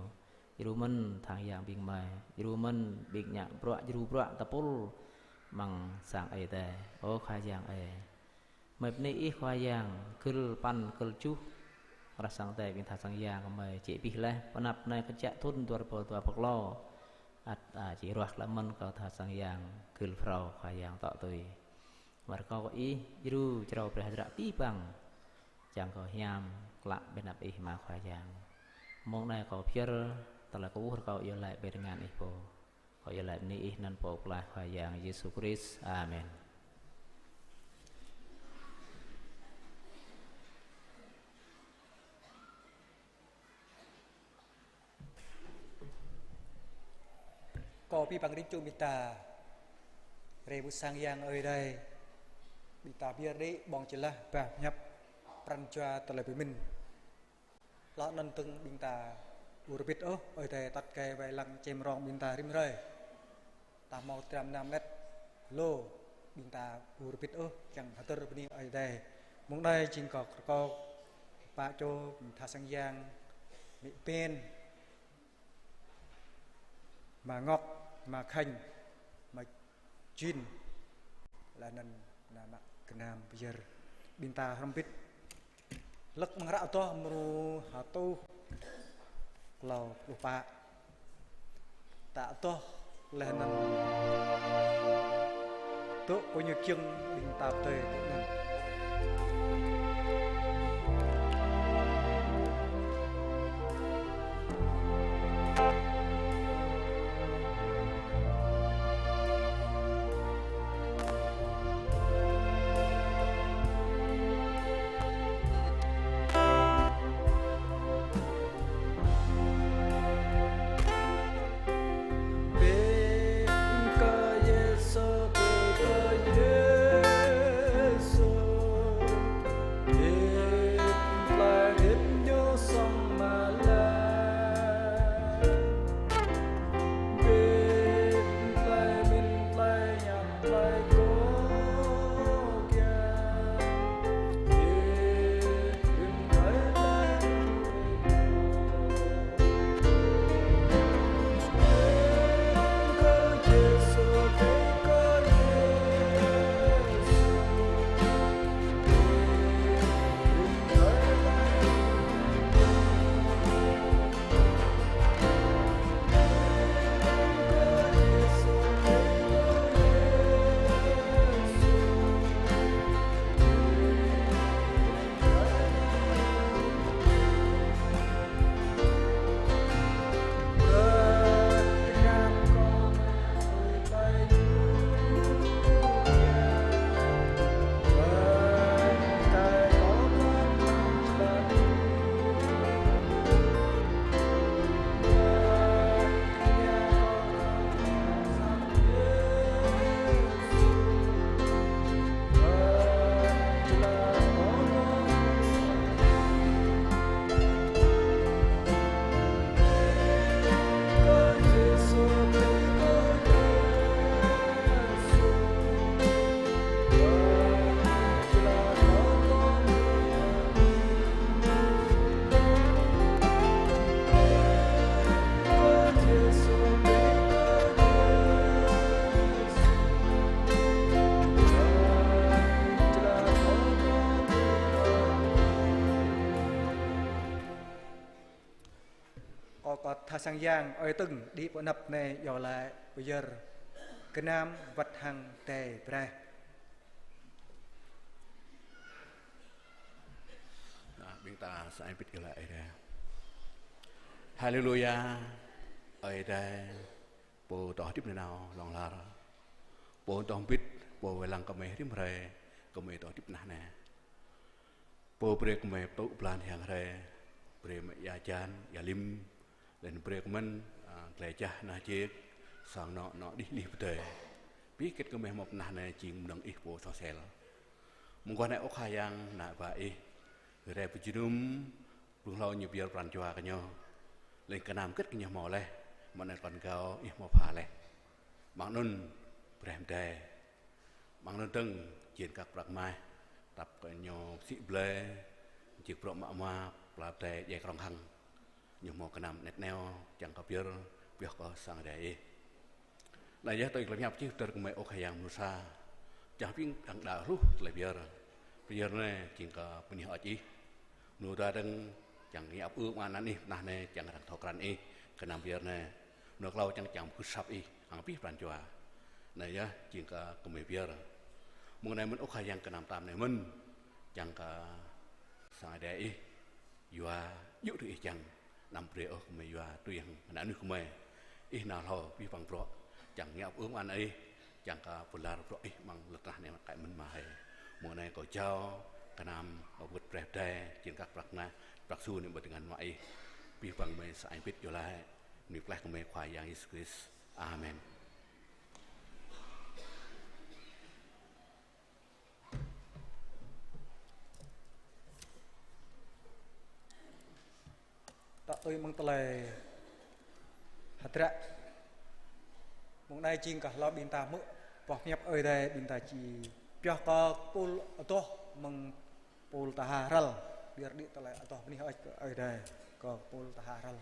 djru mơ̆n thang yang ƀing gơmơi, djru mơ̆n ƀing ngă bruă, djru bruă tơpul amăng sang Ơi Adai. Ơ Khua Yang ơi, gơmơi bơni ih Khua Yang, gưl păn gưl tơjuh, rah sang Ơi Adai ƀing tha sang yang gơmơi či abih laih, pơ anăp anai kơčă thŭn dua rơbâo dua pluh klâo, ăt, a, či ruah klă mơ̆n kơ tha sang yang gưl phrâo Khua Yang tŏ tui. Mơ̆ rơkâo kơ ih djru črâo brơi hơdră abih bang, čang kơ hiam klă ƀơi anăp ih Ama Khua Yang. Mông anai kâo pơyơr tơlơi kơkuh rơkâo iâu laĭ ƀơi tơngan ih pô. Kâo iâu laĭ bơni ih anăn Pô Pơklaih Khua Yang Yêsu Krist. Amen. Kâo abih bang rĭm čô ƀing ta, rai ƀơi sang yang Ơi Adai, ƀing ta pơyơr đĭ ƀơ̆ng čơlah bah pơhiăp pran jua tơlơi pơmĭn. Lŏ anŭn dơ̆ng ƀing ta ƀu rơbit ôh, Ơi Adai tăt gai wai lăng čem rong ƀing ta rĭm hrơi. Ta hmâo tram năm let lô, ƀing ta ƀu rơbit ôh, kiăng hơdơr bơni Ơi Adai. Mông anai jing kâo rơkâo pă čô, ƀing tha sang yang, amĭ Ben, ama Ngọc, ama Khanh, ama Jin, laih anŭn ană mă gơnam pơyơr. Ƀing ta hrŏm hơbĭt. Lơ̆k amăng hră Adoh mrô hơtuh klâo pluh pă. Ta adoh laih anŭn dŏ kơ ñu kiăng ƀing ta pơdơi tui anŭn. Kâo kơ tha sang yang ơi tưng đĭ pơ anăp anai iâu laĭ pơyơr gơnam wơ̆t hăng Adai Brah. Nah, ƀing ta sa ai bit iâu laĭ Ơi Adai. Haleluya. Ơi Adai, Pô dŏ hơdip nanao hlŏng lar. Pô dŏ hơbĭt, Pô wai lăng kơ gơmơi rĭm hrơi, gơmơi dŏ hơdip nah anai. Pô brơi kơ gơmơi pơtŭ blan hiăng hrơi, brơi gơmơi ia hơjan, ia lim, laih anŭn brơi kơ gơmơi, a, glai jah nah jek, sang anŏ anŏ đih đih pơdơi. Abih hơget gơmơi hmâo pơ nah anai jing mơnơ̆ng Ih Pô soh sel. Mơguah anai ơ Khua Yang, ană bă Ih, rai pơjơnum, blung hlâo ñu pơyơr pran jua kơ ñu. Laih gơnam hơget gơñu hmâo laih, mơ̆ng anai kơ rơgao Ih hmâo pha laih. Mơ̆ng anŭn brơi hơdai. Mơ̆ng anŭn dơ̆ng jing kơ prăk mah, tăp kơ ñu sĭ blơi, jing bruă mă hmua, pla pơdai djai krong hăng. Ñu hmâo gơnam anet aneo, čang kơ pơyơr, pioh kơ sang Ơi Adai Ih. Anai yơh tui tơlơi pơhiăp čih pơtơr kơ gơmơi ơ Khua Yang mơnuih sa. Čang ƀing đang đaŏ hluh tơlơi pơyơr. Pơyơr anai jing kơ bơni hơơč Ih. Mơnuih ta dơ̆ng čang ngă ăp ư mơ̆ng anăn Ih, pơ nah anai čang arăng thâo krăn Ih, gơnam pơyơr anai. Mơnuih klâo čang čang pơkơsăp Ih, hăng abih pran jua. Anai yơh jing kơ gơmơi pơyơr. Mơ̆ng anai mơ̆n ơ Khua Yang gơnam tam anai mơ̆n, čang kơ sang Ơi Adai Ih. Yua, yua tui Ih čang, anăm brơi ôh kơ gơmơi yua tui hăng ană mơnuih gơmơi. Ih nao hlâo abih bang bruă, čang ngă ăp ư mơ̆ng anăn Ih, čang kơ pơlar bruă Ih amăng lŏn tơnah anai mơ̆n kơ mơ̆n mơ̆ hă. Mơ̆ng anai kâo jao, gơnam, kâo wơ̆t brơi hơdai, jing kơ prăk mah, prăk su anai ƀơi tơngan mă Ih. Abih bang gơmơi sa ai bit iâu laĭ, mơ̆ng anai pơklaih kơ gơmơi Khua Yang Yêsu Krist. Amen. Tŏ tui mơ̆ng tơlơi hơdră. Mơ̆ng anai jing kơ hlâo ƀing ta hmư̆ boh hiăp Ơi Adai ƀing ta či pioh kơ pul adoh mơ̆ng pul tha ha rơl. Pơyơr đĭ tơlơi adoh bơni hơơč kơ Ơi Adai kơ pul tha ha rơl.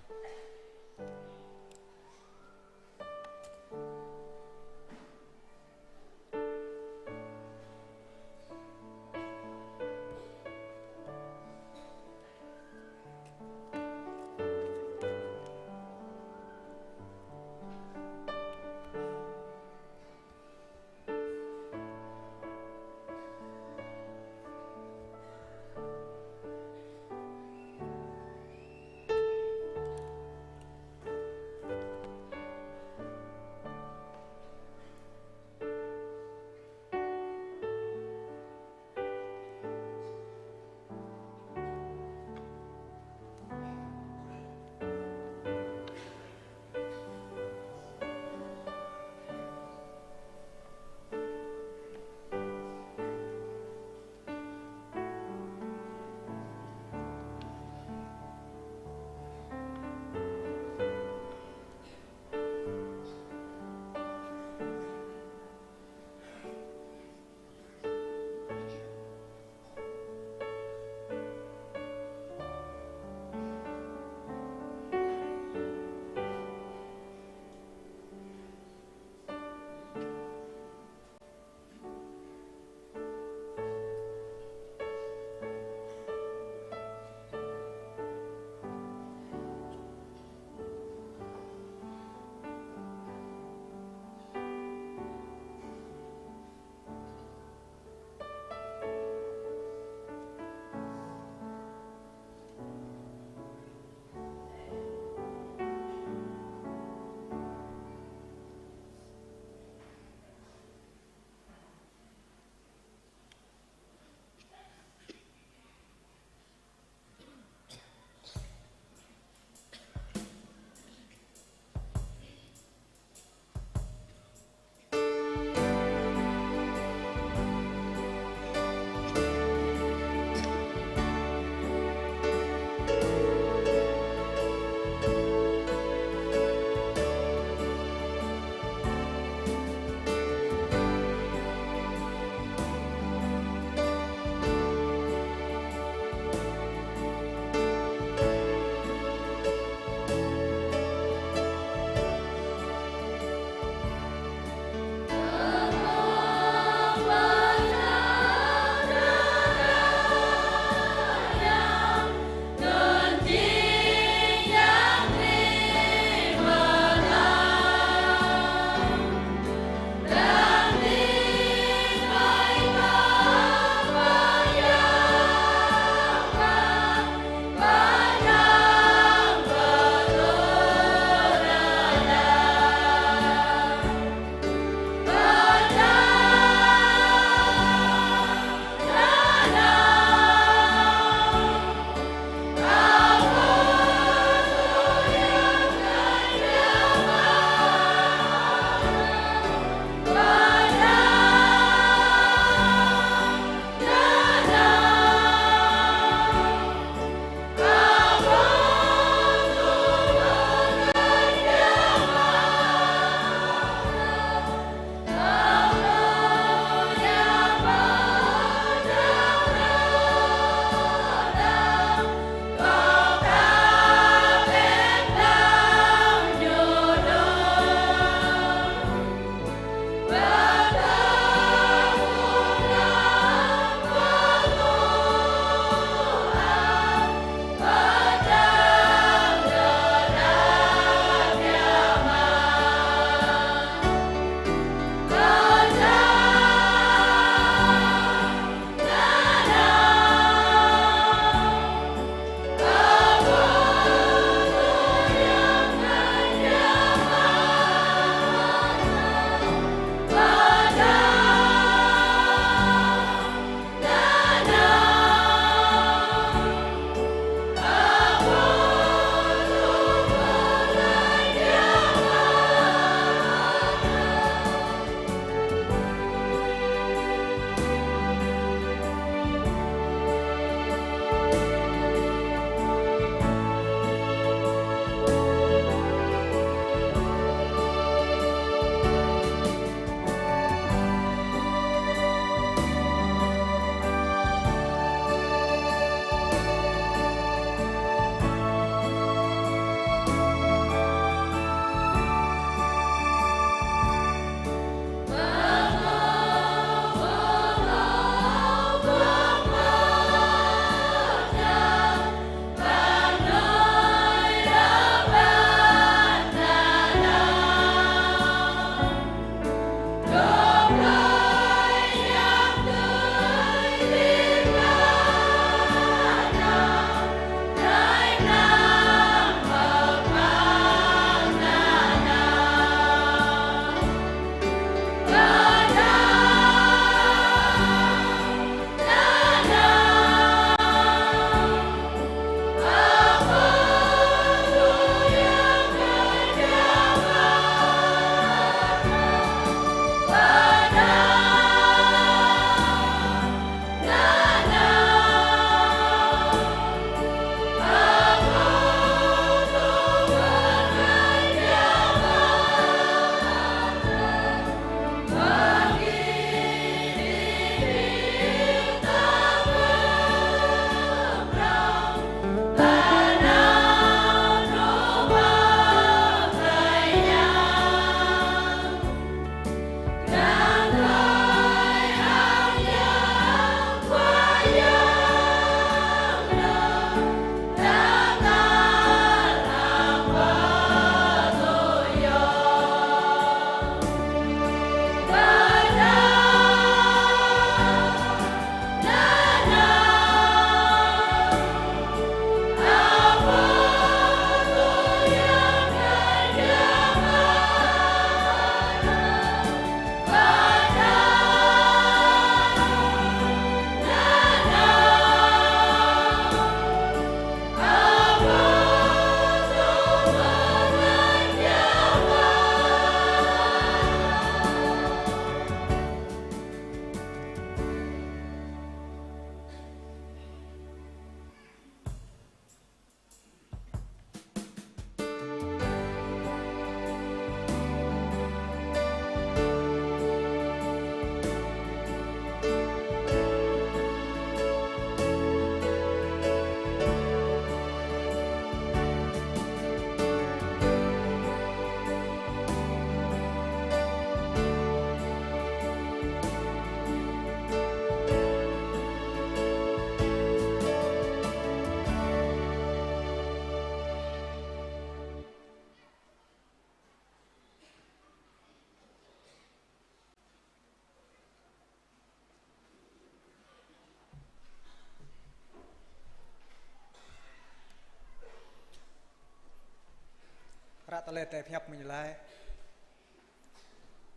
Tơlơi tơlơi pơhiăp mơ̆ng ñu laĭ: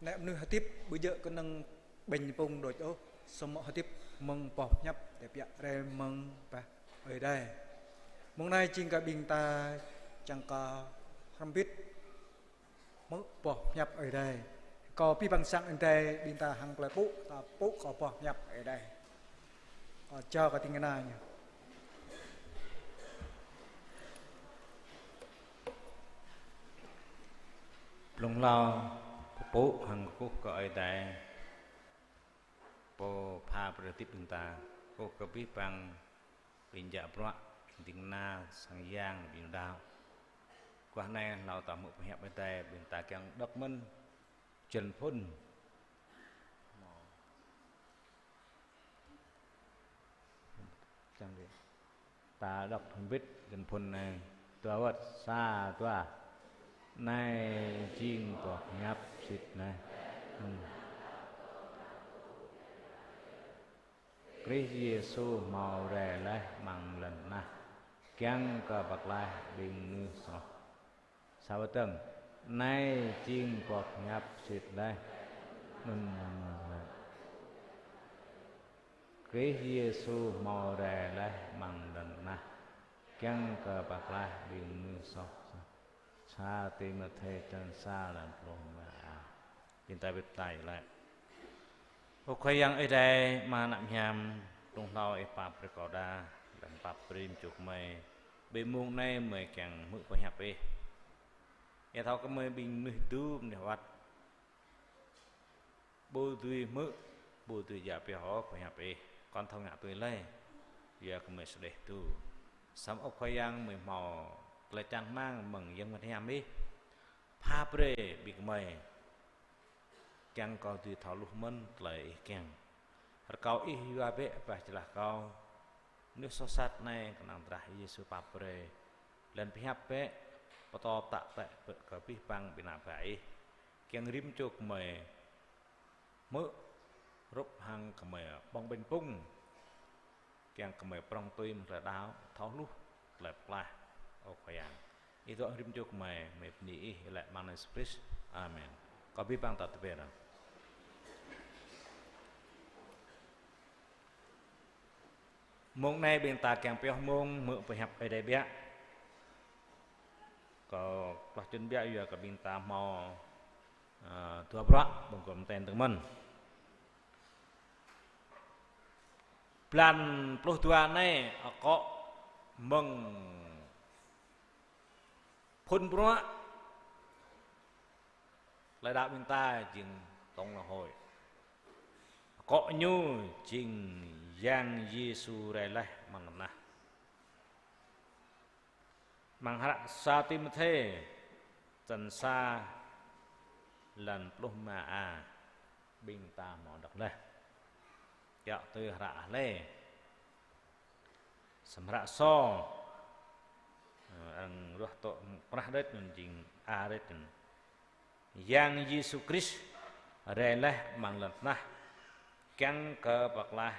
Ană mơnuih hơdip ƀu djơ̆ kơnơ̆ng ƀañ pŭng đôč ôh, samơ̆ hơdip mơ̆ng boh pơhiăp tơbiă rai mơ̆ng bah Ơi Adai. Mông anai jing kơ ƀing ta čang kơ hrŏm hơbĭt hmư̆ boh pơhiăp Ơi Adai. Kâo abih bang sang Ơi Adai, ƀing ta hăng tơlơi pŭ, ta pŭ kơ boh pơhiăp Ơi Adai. Kâo jao kơ ding kơna ñu. Blung hlâo, pơpŭ hăng kơkuh kơ Ơi Adai, Pô pha brơi hơdip ƀing ta, kơkuh kơ abih bang ƀing djă bruă, ding kơna, sang yang, ƀing đaŏ. Guah anai hlâo ta hmư̆ pơhiăp Ơi Adai, ƀing ta kiăng đŏk mơ̆n jơlan phŭn. Čang đi. Ta đŏk hrŏm hơbĭt jơlan phŭn anai. Dua wơ̆t, sa, dua. Anai jing boh pơhiăp sĭt laih. Hmm. Krist Yêsu hmâo rai laih amăng lŏn tơnah, kiăng kơ pơklaih ƀing mơnuih soh. Sa wơ̆t dơ̆ng: Anai jing boh pơhiăp sĭt laih. Nun, nun, nun, nun. Krist Yêsu hmâo rai laih amăng lŏn tơnah, kiăng kơ pơklaih ƀing mơnuih soh. Sa Timôthê črăn sa, lăn pluh rơma a. Ƀing ta wĭt laĭ laih. Ơ Khua Yang Ơi Adai, Ama ană mơhiam, blung hlâo Ih pap brơi kâo đa, lăng pap brơi mơčô gơmơi. Ƀơi mông anai gơmơi kiăng hmư̆ pơhiăp Ih. Ih thâo kơ gơmơi ƀing mơnuih dŭm anai wơ̆t ƀu dưi hmư̆, ƀu dưi djă pioh ôh pơhiăp Ih. Kŏn thâo ngă tui lơi, yua kơ gơmơi sơđeh tŭ. Samơ̆ ơ Khua Yang, gơmơi hmâo tơlơi čang rơmang mơ̆ng Yang Bơngăt Hiam Ih pha brơi ƀing gơmơi, kiăng kơ dưi thâo hluh mơ̆n tơlơi Ih kiăng. Rơkâo Ih yua bĕ bah jơlah kâo, mơnuih soh sat anai, kơnang drah Yêsu pap brơi. Lăng pơhiăp bĕ, pơtô pơtă bĕ kơ abih bang ƀing ană bă Ih, kiăng rĭm čô gơmơi hmư̆, hrup hăng gơmơi ƀơ̆ng ƀañ pŭng, kiăng gơmơi prŏng tui mơ̆ng tơlơi đaŏ, thâo hluh tơlơi pơklaih, ơ Khua Yang. Ih dŏ rĭm čô gơmơi, gơmơi bơni Ih, laĭ amăng anăn Yêsu Krist. Amen. Kâo abih bang ta tơpĕr. Mông anai ƀing ta kiăng pioh mông hmư̆ pơhiăp Ơi Adai biă. Kâo klah čŭn biă yua kơ ƀing ta hmâo, ơ, dua bruă, ƀơ̆ng kơ mơten tơ̆ng mơ̆n. Blan pluh dua anai, akŏ mơ̆ng phŭn bruă tơlơi đaŏ ƀing ta jing tổng lễ hội. Akŏ ñu jing Yang Yêsu rai laih amăng lŏn tơnah. Amăng hră sa Timôthê, črăn sa, lăn pluh rơma a, ƀing ta hmâo đŏk laih. Kiăo tui hră hlơi. Samơ̆ hră sô, ơ, arăng ruah tŏ prah đĕč anŭn jing a đĕč anŭn. Yang Yêsu Krist rai laih amăng lŏn tơnah, kiăng kơ pơklaih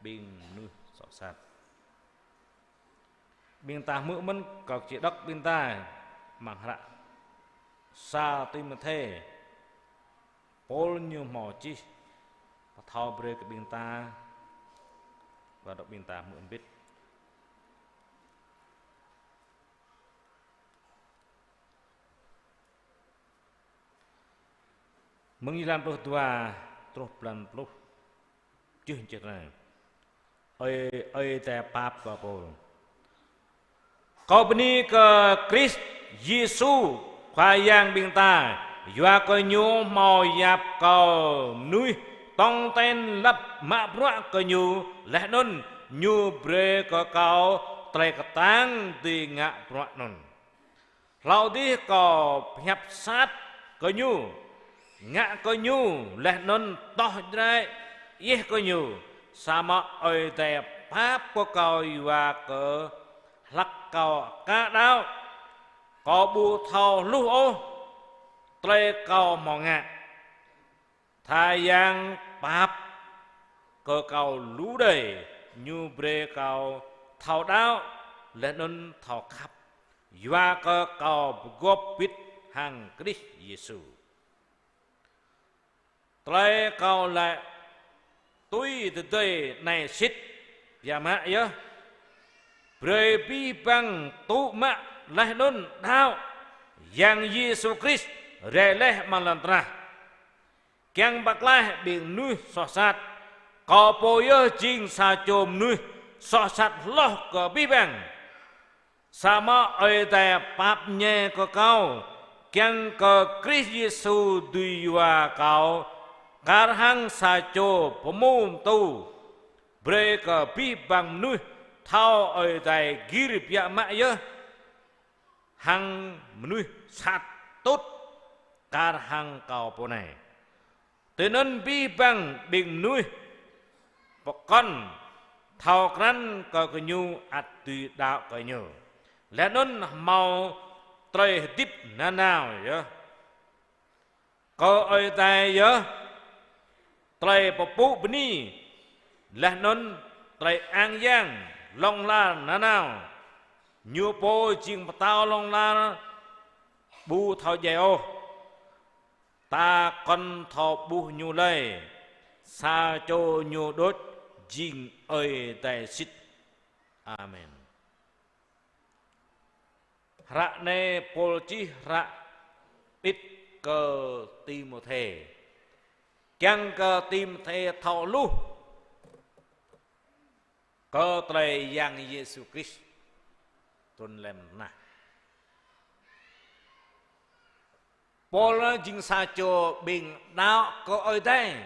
ƀing mơnuih soh sat. Ƀing ta hmư̆ mơ̆n, kâo či đŏk ƀing ta amăng hră sa Timôthê, Pôl ñu hmâo čih pơthâo brơi kơ ƀing ta, wơ̆t đŏk ƀing ta hmư̆ hơbĭt. Mơ̆ng jơlan pluh dua truh blan pluh tơjuh čih anai. Ơi, Ơi Adai pap kơ Pôl. Kâo bơni kơ Krist Yêsu Khua Yang ƀing ta, yua kơ Ñu hmâo yap kâo mơnuih tong ten lăp mă bruă kơ Ñu, laih anŭn Ñu brơi kơ kâo tơlơi kơtang dưi ngă bruă anŭn. Hlâo adih kâo pơhiăp sat kơ Ñu, ngă kơ Ñu, laih anŭn tŏh jrai yeh kơ Ñu, samơ̆ Ơi Adai pap kơ kâo yua kơ hlăk kâo aka đaŏ, kâo ƀu thâo hluh ôh tơlơi kâo hmâo ngă. Khua Yang pap kơ kâo lu đơi, Ñu brơi kâo thâo đaŏ, laih anŭn thâo khăp. Yua kơ kâo pơgop bĭt hăng Krist Yêsu. Tơlơi kâo laĭ tui tơdơi anai sĭt biă mă yơh. Brơi abih bang tŭ mă laih anŭn đaŏ Yang Yêsu Krist rai laih amăng lŏn tơnah. Kiăng pơklaih ƀing mơnuih soh sat. Kâo pô yơh jing sa čô mơnuih soh sat hloh kơ abih bang. Samơ̆ Ơi Adai pap ñe kơ kâo, kiăng kơ Krist Yêsu dưi yua kâo kar hăng sa čô pơhmu pơtô, brơi kơ abih bang mơnuih thâo Ơi Adai gir biă mă yơh hăng mơnuih sat tŭt kar hăng kâo pô anai. Tui anŭn abih bang ƀing mơnuih pơkŏn thâo krăn kơ gơñu ăt dưi đaŏ kơ ñu, laih anŭn hmâo tơlơi hơdip nanao yơh. Kơ Ơi Adai yơh tơlơi pơpŭ bơni, laih anŭn tơlơi ang yang hlŏng lar nanao. Ñu pô jing pơtao hlŏng lar ƀu thâo djai ôh. Ta kŏn thâo ƀuh ñu lơi, sa čô ñu đôč jing Ơi Adai sĭt. Amen. Hră anai Pôl čih hră pit kơ Timôthê. Kiăng kơ Timôthê thâo hluh kơ tơlơi Yang Yêsu Krist trŭn lăm tơnah. Pôl jing sa čô ƀing đaŏ kơ Ơi Adai.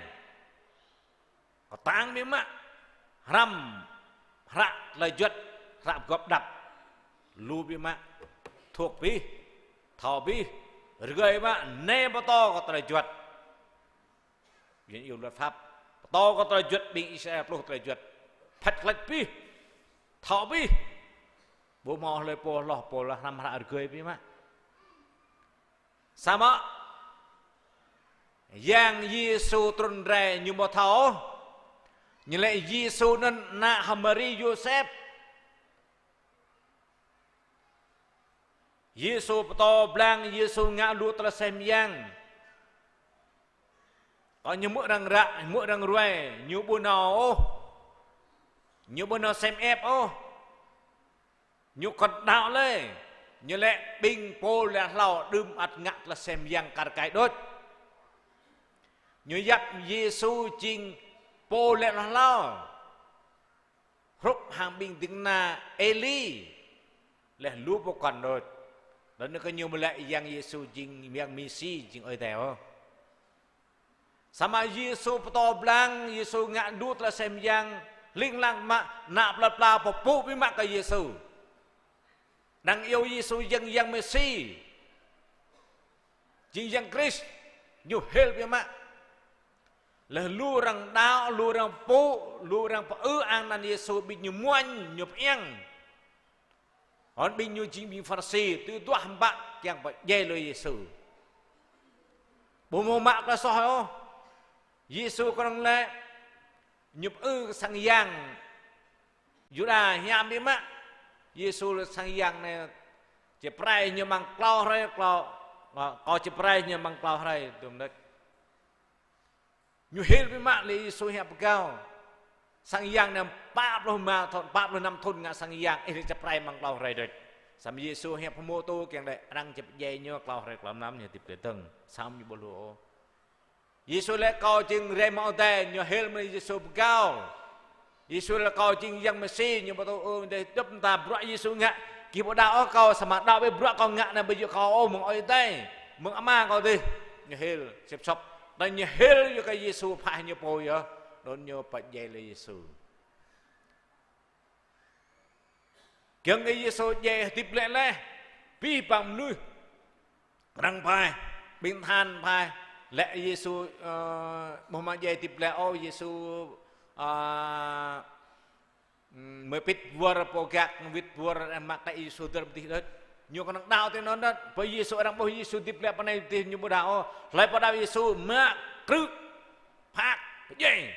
Kơtang biă mă, hrăm, hră tơlơi juăt, hră pơgop đăp. Lu biă mă, thuăk abih, thâo abih, rơgơi biă mă, anai pơtô kơ tơlơi juăt. Yuan iâu luật pháp. Pơtô kơ tơlơi juăt, ƀing Israel pluh tơlơi juăt. Phat klĕč abih. Thâo abih. Ƀu hmâo hlơi pô hloh pô lă hrăm hră rơgơi biă mă. Samơ̆ Yang Yêsu trŭn rai ñu ƀu thâo. Ñu laĭ Yêsu anŭn ană H'Mari Yôsep. Yêsu pơtô blang, Yêsu ngă lu tơlơi sem yang. Kơ ñu hmư̆ arăng ră, hmư̆ arăng ruai, ñu ƀu nao ôh. Ñu ƀu nao sem ĕp ôh. Ñu kŏn đaŏ lơi. Ñu laĭ ƀing pô laih hlâo đưm ăt ngă tơlơi sem yang kar kaĭ đôč. Ñu yap Yêsu jing pô laih hlâo. Hrup hăng ƀing ding kơna Êli, laih lu pơkŏn đôč. Laih anŭn kơ ñu ƀu laĭ Yang Yêsu jing Yang Mêsi, jing Ơi Adai ôh. Samơ̆ Yêsu pơtô blang, Yêsu ngă lu tơlơi sem yang, hling hlang mă, ană plơi pla pơpŭ biă mă kơ Yêsu. Arăng iâu Yêsu jing Yang Mêsi, jing Yang Krist, ñu hil biă mă. Laih lu arăng đaŏ, lu arăng pơpŭ, lu arăng pơư ang anăn Yêsu, ƀing ñu muañ, ñu pơiăng. Hơnŭn ƀing ñu jing ƀing Pharisi, tui duah ƀă kiăng pơdjai lui Yêsu. Ƀu hmâo mă tơlơi soh ôh. Yêsu kơnơ̆ng laĭ, ñu pơư kơ sang yang Yuđa hiam biă mă. Yêsu laĭ sang yang anai, či pơrai ñu amăng klâo hrơi, klâo, kâo či pơrai ñu amăng klâo hrơi, tơm đĕč. Ñu hil biă mă lĕ Yêsu hiăp pơgao. Sang yang anai pă pluh rơma thŭn, pă pluh năm thŭn ngă sang yang, ih či pơrai amăng klâo hrơi đôč. Samơ̆ Yêsu hiăp pơhmutu kiăng đĕ, arăng či pơdjai ñu klâo hrơi klâo mlam ñu hơdip tơdơ̆ng, samơ̆ ñu ƀu hluh ôh. Yêsu laĭ kâo jing rai mơ̆ng adai, ñu hil mơ̆ng Yêsu pơgao. Yêsu laĭ kâo jing Yang Mêsi, ñu pơtô ơ dêh dŏp mơta bruă Yêsu ngă, gih ƀu đaŏ ôh kâo, samơ̆ đaŏ ƀơi bruă kâo ngă anai ƀu djơ̆ kâo ôh, mơ̆ng Ơi Adai, mơ̆ng Ama kâo dih, ñu hil, sĭp sŏp. Tơdah ñu hil yua kơ Yêsu pha ñu pô yơh, anŭn ñu pơdjai lui Yêsu. Kiăng kơ Yêsu djai hơdip glaĭ laih, abih bang mơnuih arăng phai, ƀing tơhan phai, laĭ Yêsu, ơ, ƀu hmâo djai hơdip glaĭ ôh, Yêsu, ơ, mơ̆ pĭt wơr pô gak, wĭt wơr mă tĕ Yêsu dơr pơdih đôč. Ñu kơnơ̆ng đaŏ tui anŭn đôč, pơ Yêsu arăng ƀuh Yêsu hơdip glaĭ pơ anai pơdih ñu ƀu đaŏ ôh. Hlơi pô đaŏ Yêsu mă krư̆, phak, pơdjai.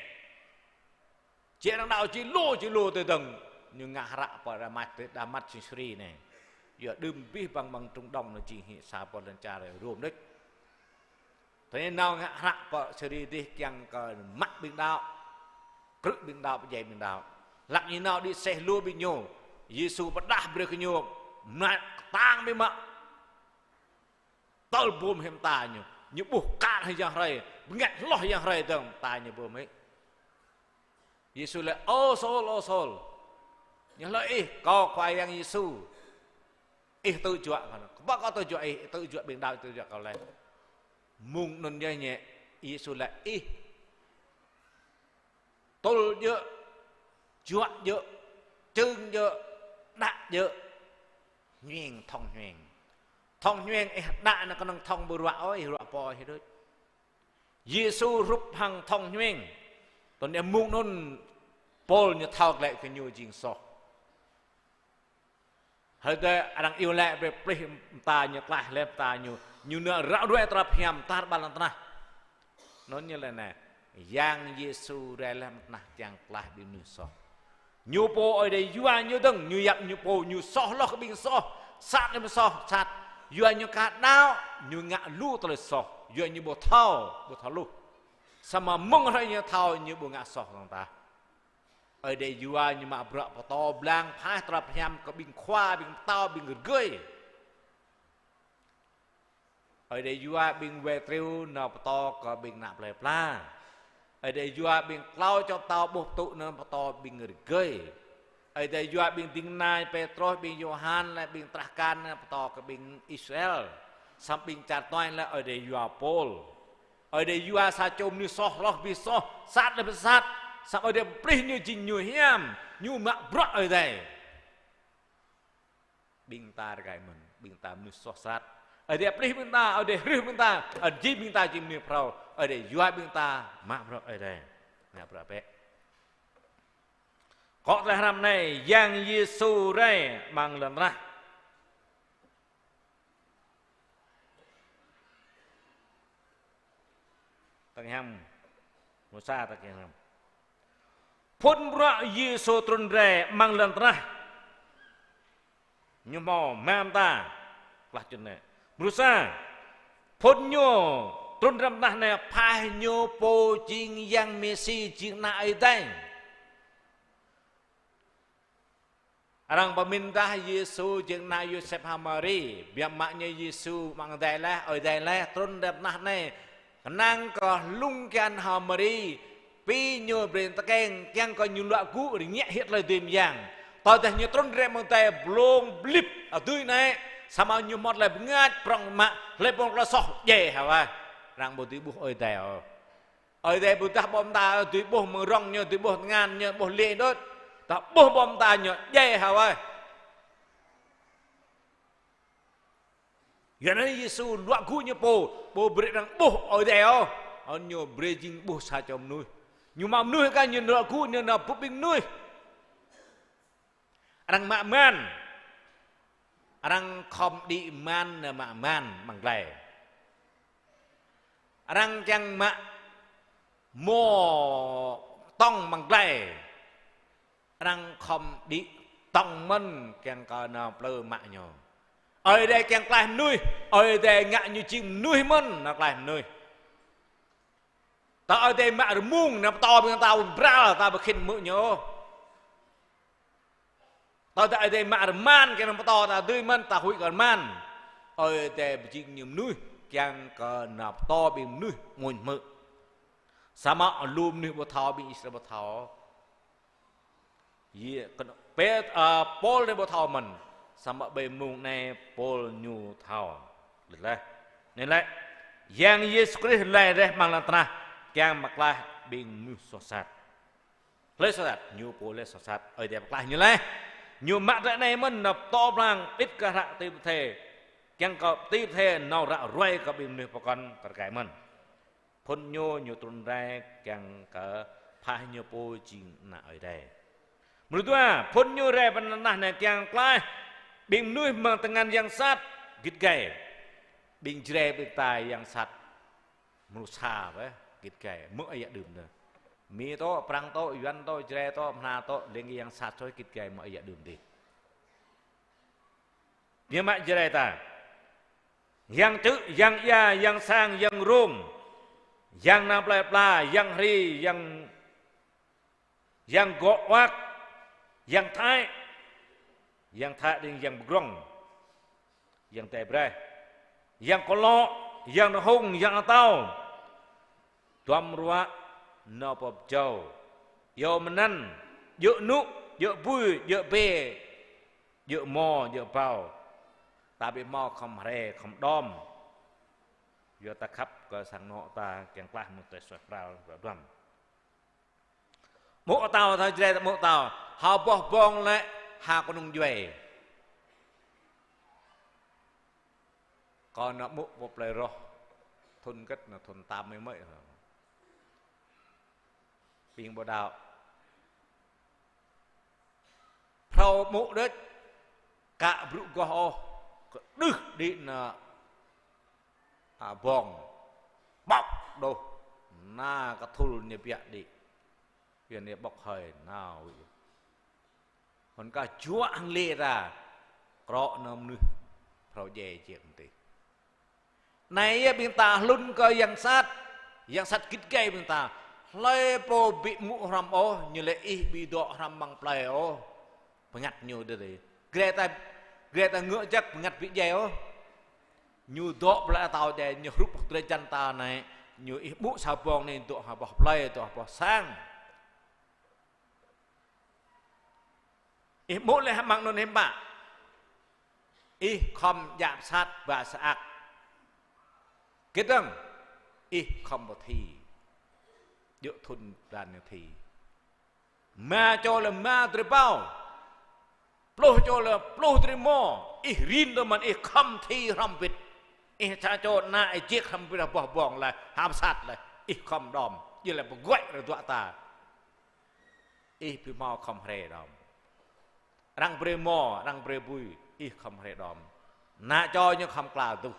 Či arăng đaŏ či lu, či lu tơdơ̆ng. Ñu ngă hră pơ Đamas, Đamas jing Suri anai. Yua đưm abih bang ƀăng Trung Đông anai jing hĭ sa boh lŏn čar Rôm đôč. Tơdah nao ngă hră pơ Syria dih kiăng kơ mă ƀing đaŏ, krư̆ ƀing đaŏ, pơdjai ƀing đaŏ. Hlăk ñu nao đĭ seh lu ƀing ñu, Yêsu pơdah brơi kơ ñu, mă kơtang biă mă. Tơl bum hĭ mơta ñu, ñu ƀuh kar hĭ yang hrơi, bơngač hloh yang hrơi dơ̆ng, mơta ñu bum hĭ. Yêsu laĭ: "Ơ Sôl, ơ Sôl, ñu laĭ ih, Kâo Khua Yang Yêsu, ih tŭ juă Kâo, kơpă Kâo tŭ juă ih, tŭ juă ƀing đaŏ, tŭ juă Kâo lĕ." Mơ̆ng anŭn yơh ñu, Yêsu laĭ: "Ih tŭl djơ̆, juă djơ̆, čưng djơ̆, đă djơ̆, hñueng, thŏng hñueng. Thŏng hñueng ih đă anai kơnơ̆ng thŏng ƀu ruă ôh, ih ruă pô hĭ đôč." Yêsu hrup hăng thŏng hñueng. Tơl anai mơ̆ng anŭn Pôl ñu thâo glaĭ kơ ñu jing soh. Hơi tơi arăng iâu laĭ brơi plih mơta ñu, klaih laih mơta ñu, ñu nao ră ruai tơlơi phiăn tar ƀar lŏn tơnah. Anŭn ñu laĭ anai: "Yang Yêsu rai laih mơ̆ng tơnah kiăng klaih ƀing mơnuih soh." Ñu pô Ơi Adai yua ñu dơ̆ng, ñu yap ñu pô, ñu soh hloh kơ ƀing soh, sat laih mơ̆ng soh sat. Yua ñu ka đaŏ, ñu ngă lu tơlơi soh. Yua ñu ƀu thâo, ƀu thâo hluh. Samơ̆ mơ̆ng hrơi ñu thâo, ñu ƀu ngă soh dơ̆ng tah. Ơi Adai yua ñu mă bruă pơtô blang phaih tơlơi phiăn kơ ƀing khua, ƀing pơtao, ƀing rơgơi. Ơi Adai yua ƀing wai triu nao pơtô kơ ƀing ană plơi pla. Ơi Adai yua ƀing klâo čô pơtao ƀuh pơtŭ nao pơtô ƀing rơgơi. Ơi Adai yua ƀing ding kơna Pêtrôs, ƀing Yôhan, laih ƀing trah kan nao pơtô kơ ƀing Israel. Samơ̆ ƀing čar tuai laih Ơi Adai yua Pôl. Ơi Adai yua sa čô mơnuih soh hloh abih soh, sat laih abih sat. Samơ̆ Ơi Adai pơplih ñu jing ñu hiam, ñu mă bruă Ơi Adai. Ƀing ta rơkai mơ̆n, ƀing ta mơnuih soh sat. Ơi Adai plih ƀing ta, Ơi Adai hrih ƀing ta, Ơi Adai jing ƀing ta jing mơnuih phrâo, Ơi Adai yua ƀing ta mă bruă Ơi Adai. Ngă bruă bĕ. Kŏ tơlơi hrăm anai, Yang Yêsu rai amăng lŏn tơnah. Tơng hiam, mrô sa tơng hiam. Phŭn bruă Yêsu trŭn rai amăng lŏn tơnah. Ñu hmâo rơma mơta. Klah čun anai. Mrô sa. Phŭn ñu trŭn rai amăng lŏn tơnah anai, phaih ñu pô jing Yang Mêsi, jing Ană Ơi Adai. Arăng pơmĭn dah Yêsu jing ană Yôsep hăng Mari, biă mă ñu Yêsu amăng adai laih, Ơi Adai laih, trŭn rai amăng lŏn tơnah anai. Kơnang kơ hlung kian hăng Mari, pi ñu brơi tơkeng, kiăng kơ ñu luă gŭ rơngiă hĭ tơlơi dưi mơyang. Tơdah ñu trŭn rai amăng adai blung blip, adui anai, samơ̆ ñu hmâo tơlơi bơngač prŏng mă, hlơi pô tơlơi soh djai hă wai. Arăng ƀu dưi ƀuh Ơi Adai ôh. Ơi Adai ƀu dah ƀô̆ mơta, dưi ƀuh mơ̆ng rŏng ñu, dưi ƀuh tơngan ñu, ƀuh lĕ đôč. Dah ƀuh ƀô̆ mơta ñu, djai hă wai. Yua anŭn Yêsu luă gŭ ñu pô, ƀu brơi arăng ƀuh Ơi Adai ôh. Ơ, ñu brơi jing ƀuh sa čô mơnuih. Ñu mă mơnuih kah ñu luă gŭ ñu nao pŭ ƀing mơnuih. Arăng mă man. Arăng khŏm đĭ man nao mă man amăng glai. Arăng kiăng mă mô tŏng amăng glai. Arăng khŏm đĭ tŏng mơ̆n kiăng kơ nao plư mă ñu. Ơi Adai kiăng klaih mơnuih, Ơi Adai ngă ñu jing mơnuih mơ̆n nao klaih mơnuih. Tơdah Ơi Adai mă rơmung nao pơtô ƀing ta bral, ta ƀu khĭn hmư̆ ñu. Tơdah Ơi Adai mă rơman kiăng nao pơtô ta dưi mơ̆n, ta huĭ kơ rơman. Ơi Adai pơjing ñu mơnuih kiăng kơ nao pơtô ƀing mơnuih mơ̆n hmư̆. Samơ̆ lu mơnuih ƀu thâo, ƀing Israel ƀu thâo. Yê, kơ-, Pê-, ơ, Pôl anai ƀu thâo mơ̆n, samơ̆ ƀơi mông anai Pôl ñu thâo. Laih. Anai lĕ, Yang Yêsu Krist laih rai amăng lŏn tơnah, kiăng mă klaih ƀing mơnuih soh sat. Hlơi soh sat, ñu pô laih soh sat, Ơi Adai pơklaih ñu laih. Ñu mă tơlơi anai mơ̆n, nao pơtô blang, pĭt kơ hră tui pơthê, kiăng kơ tui pơthê nao ră ruai kơ ƀing mơnuih pơkŏn kơ rơkai mơ̆n. Phŭn ñu, ñu trŭn rai kiăng kơ phaih ñu pô jing ană Ơi Adai. Mrô dua, phŭn ñu rai pơ lŏn tơnah anai kiăng klaih ƀing mơnuih mơ̆ng tơngan yang sat git gai. Ƀing Jrai ƀing ta yang sat mrô sa bĕ, git gai, hmư̆ ayă đưm dih. Mi tŏ, Prăng tŏ, Yuan tŏ, Jrai tŏ, Mơna tŏ, leng yang sat soh git gai hmư̆ ayă đưm dih. Biă mă Jrai ta. Yang čư̆, yang ia, yang sang, yang rông, yang nao plơi pla, yang hri, yang, yang gŏ uăk, yang Thái, yang Thái đing, yang pơdrŏng, yang Tây Breh, yang kơlŏ, yang nơhŭng, yang atâo. Duăm ruă nao pơ pơjâo, iâu mơnăn, djơ̆ nŭ, djơ̆ bui, djơ̆ bê, djơ̆ mo, djơ̆ bao. Ta ƀu hmâo khŏm hre, khŏm đom. Yua ta khăp kơ sang anŏ ta kiăng klaih mơ̆ng tơlơi suaih pral, pral duăm. Mŭk atâo, thâo Jrai ta mŭk atâo. Hơbŏh ƀơ̆ng lĕ ha kơnung djuai. Kâo nao mŭk pơ plơi Roh, thŭn hơgĕt nao, thŭn tám mươi mấy hă. Ƀing ƀôdah. Phrâo mŭk đôč, ka brŭ goh ôh, kơđưh đĭ nao, a, ƀơ̆ng. Ƀŏk đôč, nao kơthul ñu biă đĭ. Biă ñu ƀŏk hơi nao. Hơnŭn kah juă hăng lĕ ta, krŏ nao mơnuih phrâo djai jek mơ̆n tih. Anai yơh ƀing ta hlŭn kơ yang sat, yang sat git gai ƀing ta. Hlơi pô ƀu mŭk hrŏm ôh, ñu lĕ ih ƀu dŏ hrŏm amăng plơi ôh. Bơngăt ñu đơi. Gre ta, gre ta ngă jăk bơngăt ƀu djai ôh. Ñu dŏ plơi atâo djai, ñu hrup hơdrơi jăn ta anai, ñu ih mŭk sa ƀơ̆ng anai dŏ ha boh plơi, dŏ ha boh sang. Ih mŭk lĕ hăng mơ̆ng anŭn hiư̆m pă. Ih khŏm djă pơsat ba sơak. Kơdơ̆ng, ih khŏm pơthi. Djơ̆ thŭn blan ñu thi. Rơma čô lĕ rơma drơi rơbâo. Pluh čô lĕ pluh drơi rơmô. Ih rin tơ mơ̆n ih khŏm thi hrŏm bĭt. Ih sa čô ană ih jek hrŏm bĭt ha boh ƀơ̆ng lĕ, ha pơsat lĕ. Ih khŏm đom. Djơ̆ lĕ pơguaĭ rơduă ta. Ih ƀu hmâo khŏm hre đom. Arăng brơi rơmô, arăng brơi bui, ih khŏm hre đom. Ană čô ñu khŏm kla duh.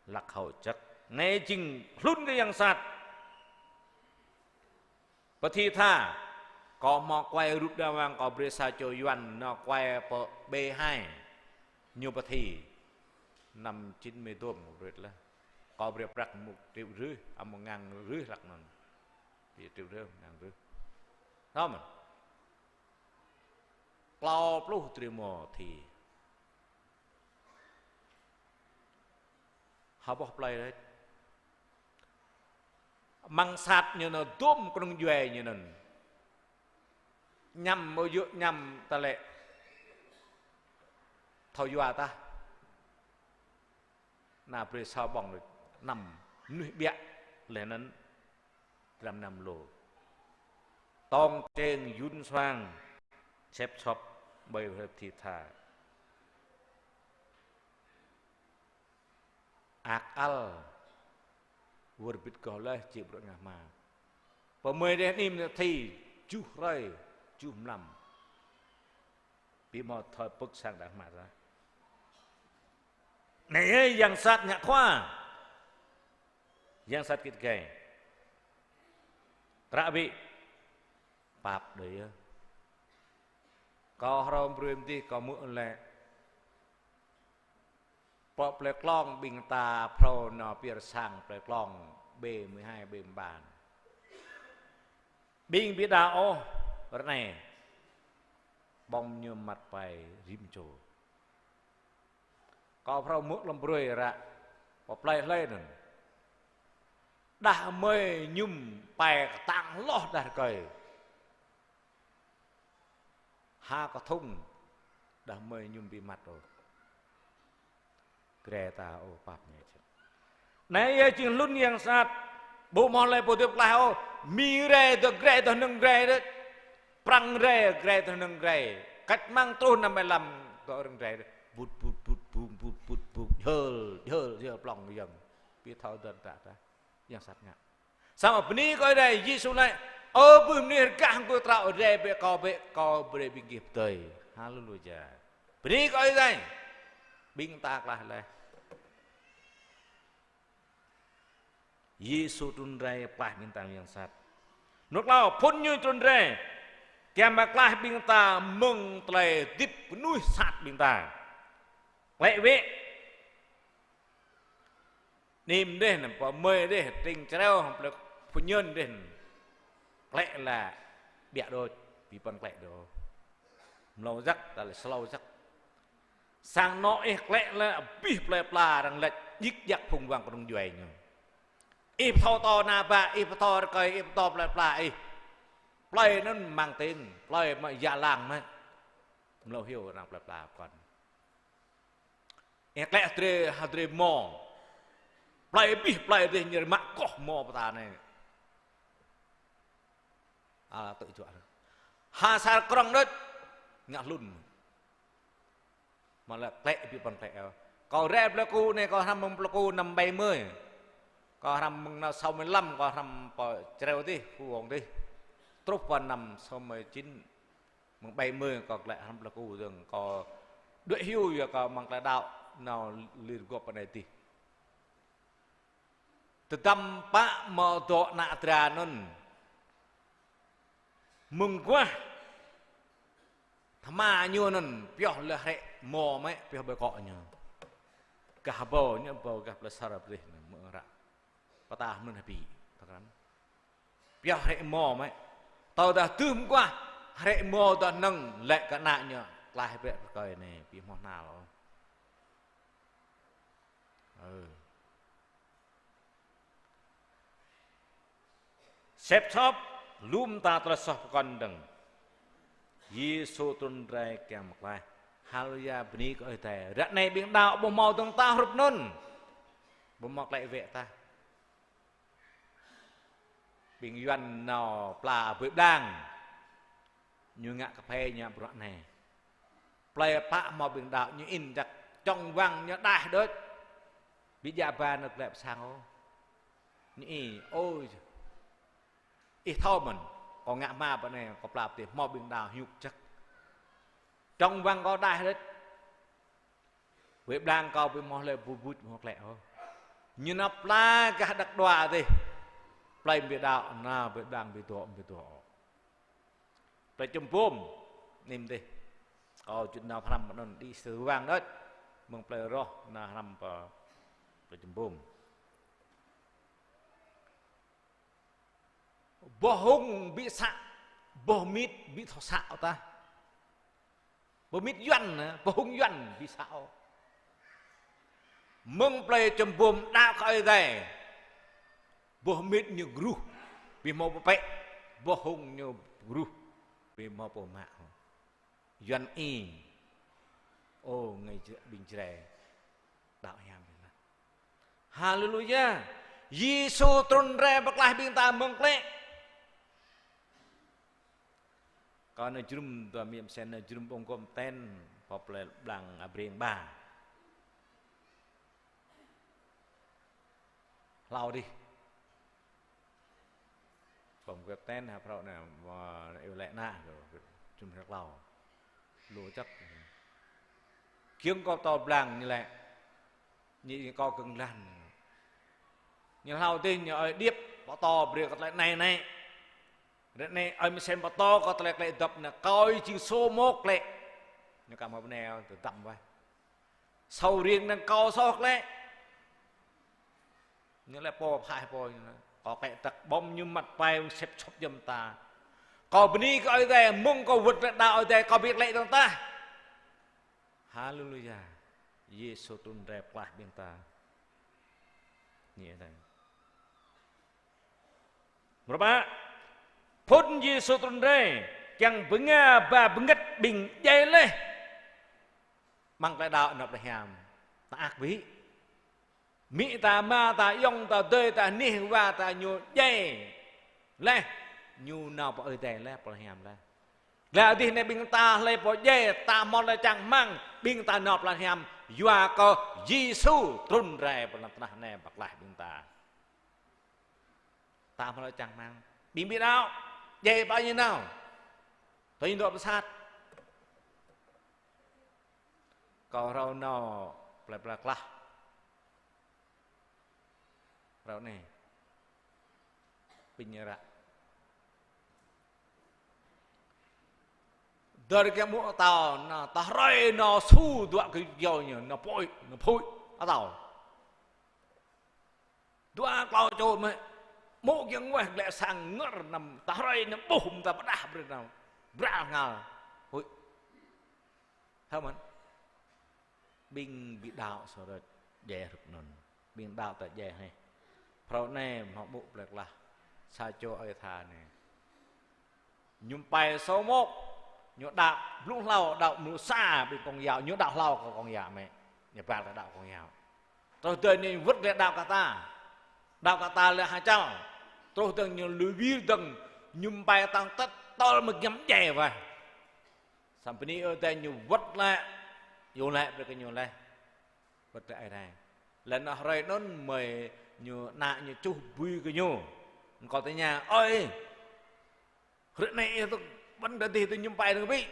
Lăk hơ̆ čăk. Anai jing hlŭn kơ yang sat. Pơthi tha, kâo hmâo kuai rup đa wang, kâo brơi sa čô Yuan nao kuai pơ B hai. Ñu pơthi. Năm chín mươi dôm kâo brơi lĕ. Kâo brơi prăk một triệu rưỡi, à, một ngàn rưỡi hlăk anŭn. Ƀiă triệu rưỡi, ngàn rưỡi. Thâo mơ̆n. Klâo pluh drơi rơmô thi. Ha boh plơi đôč. Amăng sat ñu nao dôm kơnung djuai ñu anŭn. Añăm mơ̆ djơ̆ añăm tơlĕ. Thâo yua tah. Nao brơi sa ƀơ̆ng lĕ năm mơnuih ƀiă lĕ anŭn dram năm lô. Tong čeng yun suang sĕp sŏp ƀơi hơp thi tha. Ak al wơr bĭt goh laih či bruă ngă hma. Pơmơi đeh anih mơ̆n thi juh hrơi, juh mlam. Ƀu hmâo thơi pơ̆k sang đah mă ra. Anai yơh yang sat ngă khua. Yang sat git gai. Tră ƀĭ. Pap đơi yơh. Kâo hrŏm brơi mơ̆n tih kâo mơ̆ lĕ. Pơ plơi Klong ƀing ta phrâo nao pơyơr sang plơi Klong B mười hai, B mười ba. Ƀing ƀu đaŏ ôh, ră anai. Ƀơ̆ng ñu măt pai rĭm čô. Kâo phrâo mơ̆ lŏm brơi ră, pơ plơi hlơi anŭn. Đah kơmơi mơñum pai kơtang hloh đah rơkơi. Ha kơthŭng, đah kơmơi mơñum ƀu măt ôh. Gre ta ôh pap ñe čĕ. Anai yơh jing hlŭn yang sat. Ƀu hmâo hlơi pô djŏp klaih ôh. Mi rai dŏ gre dŏ hơnơ̆ng rai đôč. Prăng rai gre dŏ hơnơ̆ng rai. Kăč mơ̆ng truh năm mươi lăm dŏ hơnơ̆ng rai đôč. Bŭt, bŭt, bŭt, bŭng, bŭt, bŭt, bŭng. Jơl, jơl, jơl, plŏng yơ̆ng. Ƀu thâo dơ̆n ta ta. Yang sat ngă. Samơ̆ bơni kơ Ơi Adai, Yêsu laĭ, ơ ƀing mơnuih rơgah hăng kâo trŏ rai bĕ kâo bĕ, kâo brơi ƀing gih pơdơi. Haleluya. Bơni kơ Ơi Adai. Ƀing ta klaih laih. Yêsu trŭn rai klaih ƀing ta yang sat. Mơnuih klâo phŭn ñu trŭn rai. Kiăng mă klaih ƀing ta mơ̆ng tơlơi hơdip mơnuih sat ƀing ta. Klĕ wĕ. Nim dih, pơ mơi dih, tring čreo, plơi phu ñơn dih. Klĕ la, ƀiă đôč, ƀu păn klĕ đôč. Mlâo jăk, ta lĕ slâo jăk. Sang anŏ ih klĕ la, abih plơi pla arăng laĭ, djik djak phung wang kơnung djuai ñu. Ih pơthâo tŏ ană bă, ih pơthâo rơkơi, ih pơthâo plơi pla ih. Plơi anŭn mang tên, plơi mă yă lang mă. Mlâo hyu arăng plơi pla pơkŏn. Ih klĕ hơdrê, hơdrê mơ̆. Plơi abih, plơi adih ñu mă koh mơ̆ pơta anai. A, tŭ juă. Ha sa krŏng đôč. Ngă hlŭn. Mă lĕ klĕ ƀu păn klĕ ôh. Kâo rai Pleiku anai, kâo hrăm mơ̆ng Pleiku năm bảy mươi. Kâo hrăm mơ̆ng năm sáu mươi lăm, kâo hrăm pơ čreo dih, khu wong dih. Truh pơ năm sáu mươi chín. Mơ̆ng bảy mươi kâo klĕ hrăm Pleiku dơ̆ng, kâo đuaĭ hyu yua kâo mơ̆ng klĕ đaŏ nao lir gŏp pơ anai dih. Tơdăm pă mơ̆ dŏ ană dra anŭn. Mơ̆ng guah tơma ñu anŭn pioh lĕ hrĕ mơ̆ mĕ pioh ƀơi akŏ ñu. Gah ƀâo ñu ƀâo gah plơi Sar Brih anŭn mơ̆ ră. Pơtă mơ̆n hơbĭ, tơkrăn. Pioh hrĕ mơ̆ mĕ. Tơdah tŭ mơguah, hrĕ mơ̆ dah năng lĕ kơ ană ñu, klaih brĕ rơkơi anai, ƀu hmâo hnal ôh. Ơ. Sĕp sop, lŏm ta tơlơi soh pơkŏn dơ̆ng. Yêsu trŭn rai kiăng pơklaih. Haleluya, bơni kơ Ơi Adai. Ră anai ƀing đaŏ ƀu hmâo dơ̆ng tah hrup anŭn. Ƀu hmâo klĕ wĕ tah. Ƀing Yuan nao pla ƀơi blang. Ñu ngă kơphê ñu bruă anai. Plei pă hmâo ƀing đaŏ ñu in čăk čŏng wăng ñu đaih đôč. Ƀu djă ba nao glĕ pơ sang ôh. Ñu i, ôi. Ih thâo mơ̆n, kâo ngă hma pơ anai, kâo pla pơtih hmâo ƀing đaŏ hiuk čăk. Čŏng wăng kâo đaih đôč. Wĕ blang kâo ƀu hmâo hlơi ƀu ƀuč hmâo klĕ ôh. Ñu nao pla gah Đăk Đoa dih. Plei ƀu đaŏ, nao ƀơi blang ƀu dŏ, ƀu dŏ. Plei Čum Bum, nim dih. Kâo čut nao pơhrăm anŭn đĭ sư wang đôč. Mơ̆ng plei Roh nao pơhrăm pơ Plei Čum Bum. Boh hung ƀu să, boh mit ƀu thâo să ôh tah. Boh mit Yuan, boh hung Yuan ƀu să ôh. Mơ̆ng plei Čum Bum đaŏ kơ Ơi Adai. Boh mit ñu gruh, ƀu hmâo pơpĕ, boh hung ñu gruh, ƀu hmâo pơmă ôh. Yuan i. Ô, ngai Jrai, ƀing Jrai. Đaŏ hiam ƀing ta. Haleluya. Yêsu trŭn rai pơklaih ƀing ta mơ̆ng klĕ. Kâo nao jrŭm dua mơyang sen nao jrŭm ƀơ̆ng gŏm ten, pơ plei blang Abreng ba. Hlâo dih. Pơm kơ ten ha phrâo anai, mă iâu laĭ ană kơ, čum hrek hlâo. Lu čăk. Kiăng kâo pơtô blang ñu laĭ. Ñu kâo kơ̆ng lăn. Ñu hlâo dih ñu ơi điệp, pơtô brơi kơ tơlơi anai anai. Ră anai ơi mơsen pơtô kơ tơlơi klĕ dŏp anai, kâo jing sô mŏk klĕ. Ñu kăm hơp anai, tơdăm wai. Sâo riêng năng kâo soh klĕ. Ñu lĕ pô phai pô ñu nă. Kâo klĕ tăk ƀơ̆ng ñu măt pai sĕp sop jăm ta. Kâo bơni kơ Ơi Adai, mơ̆ng kâo wơ̆t lĕ đaŏ Ơi Adai, kâo ƀu klĕ dơ̆ng tah. Haleluya. Yêsu trŭn rai pơklaih ƀing ta. Ñu anai. Mrô pă, phŭn Yêsu trŭn rai, kiăng bơnga ba bơngăt ƀing djai laih. Amăng tơlơi đaŏ nao plei hiam. Ta ăt ƀu hĭ. Amĭ ta, ama ta, ayŏng ta, adơi ta, anih wa ta, ñu djai laih. Ñu nao pơ Ơi Adai laih, plei hiam laih. Glaĭ dih anai ƀing ta hlơi pô djai, ta hmâo tơlơi čang rơmang, ƀing ta nao plei hiam, yua kơ Yêsu trŭn rai pơ lŏn tơnah anai pơklaih ƀing ta. Ta hmâo tơlơi čang rơmang. Ƀing ƀu đaŏ, djai pơ ñu nao. Tui ñu dŏ pơsat. Kâo hrâo nao plei Pla Klah. Hrâo anai. Pinh ră. Dơ̆r kiăng mŭk atâo, nao ta hrơi nao su dua kơ yua ñu, nao pui, nao pui atâo. Dua klâo čô mơ̆, mŭk kiăng weh glĕ sang ngơr năm, ta hrơi năm ƀuh, ta pơdah brơi năm. Bral ngal. Hui. Thâo mơ̆n. Ƀing ƀu đaŏ sơrơč, djai hrup anŭn. Ƀing đaŏ ta djai hĕ. Phrâo anai hmâo ƀuh plơi klah. Sa čô ơi tha anai. Ñu pai sô mok. Ñu đaŏ blung hlâo, đaŏ mơnuih sa ƀing kông yao. Ñu đaŏ hlâo kơ kông yao mơ̆. Ñu ƀar ta đaŏ kông yao. Truh dơ̆ng ñu wơ̆t lĕ đaŏ kơ ta. Đaŏ kơ ta lĕ ha čal. Truh dơ̆ng ñu lui wir dơ̆ng. Ñu pai tăng tơ̆t tơl mơ̆ giăm djai wah. Samơ̆ bơni Ơi Adai ñu wơ̆t lĕ, yua lĕ brơi kơ ñu lĕ. Wơ̆t lĕ Ơi Adai. Lĕ nao hrơi anŭn mơi ñu ană ñu čuh bui kơ ñu. Kâo tơña, ơi, hrơi anai ih tŭ ƀơ̆n kơ adih tŭ ñu pai dơ̆ng ƀĭ.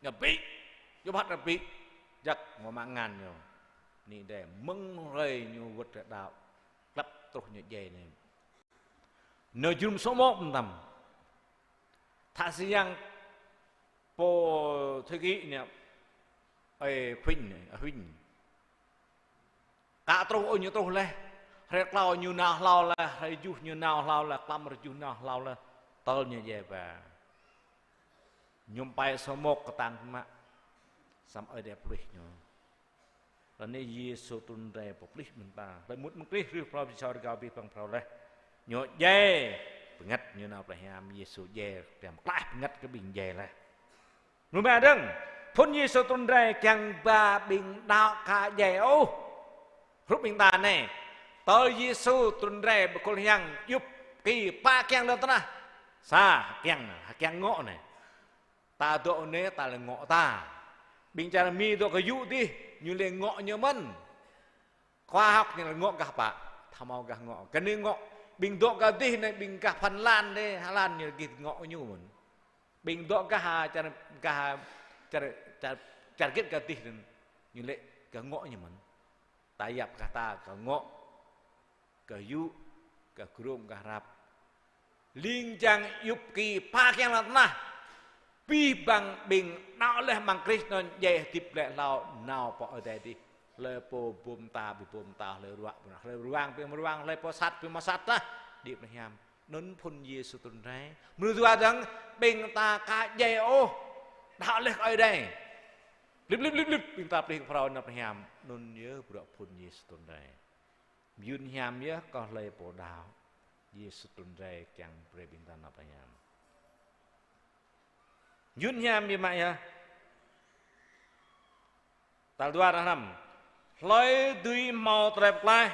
Ñu ƀĭ. Ñu phat dơ̆ng ƀĭ. Jăk mơ̆ mă ngăn ñu. Bơni Ơi Adai mơ̆ng hrơi ñu wơ̆t lĕ đaŏ. Klăp truh ñu djai anai. Nao jơnum sô mok mơtam. Tha si yang pô thư ký anai, ơi Huỳnh anai, ơi Huỳnh. Kă truh ôh ñu truh leh. Hrơi klâo ñu nao hlâo leh, hrơi tơjuh ñu nao hlâo leh, klăm hrơi tơjuh nao hlâo leh. Tơl ñu djai ba. Ñu pai sô mok kơtang mă. Samơ̆ Ơi Adai pơplih ñu. Ră anai Yêsu trŭn rai pơplih ƀing ta. Hlơi mŭt mơ̆ng Krist rih phrâo ƀing sa rơgao abih bang phrâo laih. Ñu djai bơngăt ñu nao plei hiam, Yêsu djai, pơklaih bơngăt kơ ƀing djai laih. Mơ̆ng mơ̆ng dơ̆ng, phŭn Yêsu trŭn rai kiăng ba ƀing đaŏ ka djai ôh. Hrup ƀing ta anai. Tơl Yêsu trŭn rai ƀơi kơyâo hiam djŭp ki pă kiăng lŏn tơnah. Sa, ha kiăng, ha kiăng ngŏ anai. Ta dŏ anai ta lĕ ngŏ ta. Ƀing čar Mi dŏ kơ yŭ adih, ñu lĕ ngŏ ñu mơ̆n. Khoa học ñu lĕ ngŏ gah pă, tha hmâo gah ngŏ. Kơ anai ngŏ, ƀing dŏ kơ adih anai, ƀing gah Phần Lan anai, Hà Lan ñu git ngŏ ñu mơ̆n. Ƀing dŏ gah, čar, gah, čar, čar, čar git kơ adih anai, ñu lĕ gah ngŏ ñu mơ̆n. Ta yap gah ta gah ngŏ, gah yŭ, gah grông, gah hrăp. Ling jang djŭp ki pă kiăng lŏn tơnah. Abih bang ƀing đaŏ laih amăng Krist anŭn djai hơdip glaĭ hlâo nao pơ Ơi Adai adih. Hlơi pô bum ta, ƀu bum ta, hlơi ruă, ƀu ruă, hlơi ruang, ƀu ruang, hlơi pô sat, ƀu mă sat tah. Đĭ plei hiam. Anŭn phŭn Yêsu trŭn rai. Mơnuih dua dơ̆ng, ƀing ta ka djai ôh. Đaŏ laih kơ Ơi Adai. Lip, lip, lip, lip, ƀing ta pơplih kơ phrâo nao plei hiam. Anŭn yơh bruă phŭn Yêsu trŭn rai. Mơyŭn hiam yơh kơ hlơi pô đaŏ. Yêsu trŭn rai kiăng brơi ƀing ta nao plei hiam. Mơyŭn hiam biă mă yơh. Tal dua dah năm. Hlơi dưi hmâo tơlơi pơklaih.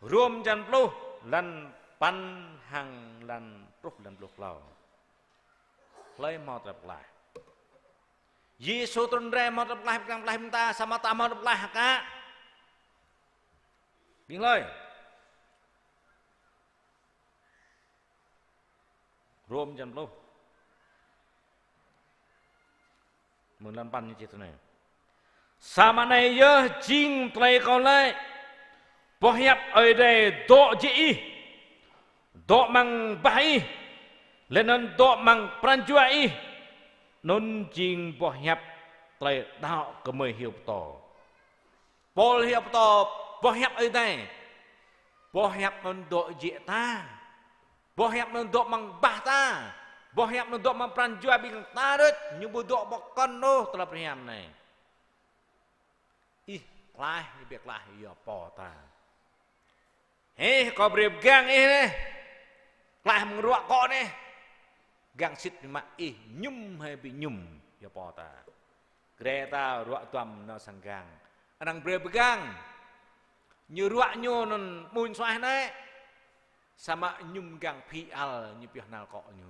Rôm črăn pluh, lăn păn hăng lăn truh lăn pluh klâo. Hlơi hmâo tơlơi pơklaih. Yêsu trŭn rai hmâo tơlơi pơklaih, pơklaih ƀing ta, samơ̆ ta hmâo tơlơi pơklaih hă kă? Ƀing hlơi? Rôm črăn pluh. Mơ̆ng lăn păn ñu čih tui anai. Samơ̆ anai yơh jing tơlơi kâo laĭ. Boh hiăp Ơi Adai dŏ jĕ ih. Dŏ amăng bah ih. Laih anŭn dŏ amăng pran jua ih. Anŭn jing boh hiăp tơlơi đaŏ gơmơi hyu pơtô. Pôl hyu pơtô boh hiăp Ơi Adai. Boh hiăp anŭn dŏ jĕ ta. Boh hiăp anŭn dŏ amăng bah ta. Boh hiăp anŭn dŏ amăng pran jua ƀing ta đôč, ñu ƀu dŏ pơkŏn ôh tơlơi plei hiam anai. Ih klaih, ih ƀu klaih, yua pô ta. Hĕ, kâo brơi pơgang ih anai. Klaih mơ̆ng ruă kâo anai. Gang sĭt mă ih mơñum hĕ ƀu mơñum, yua pô ta. Grê ta ruă duăm nao sang gang. Anăng brơi pơgang. Ñu ruă ñu anŭn mơñum suaih anai. Samơ̆ mơñum gang phi al ñu pioh nao kơ ñu.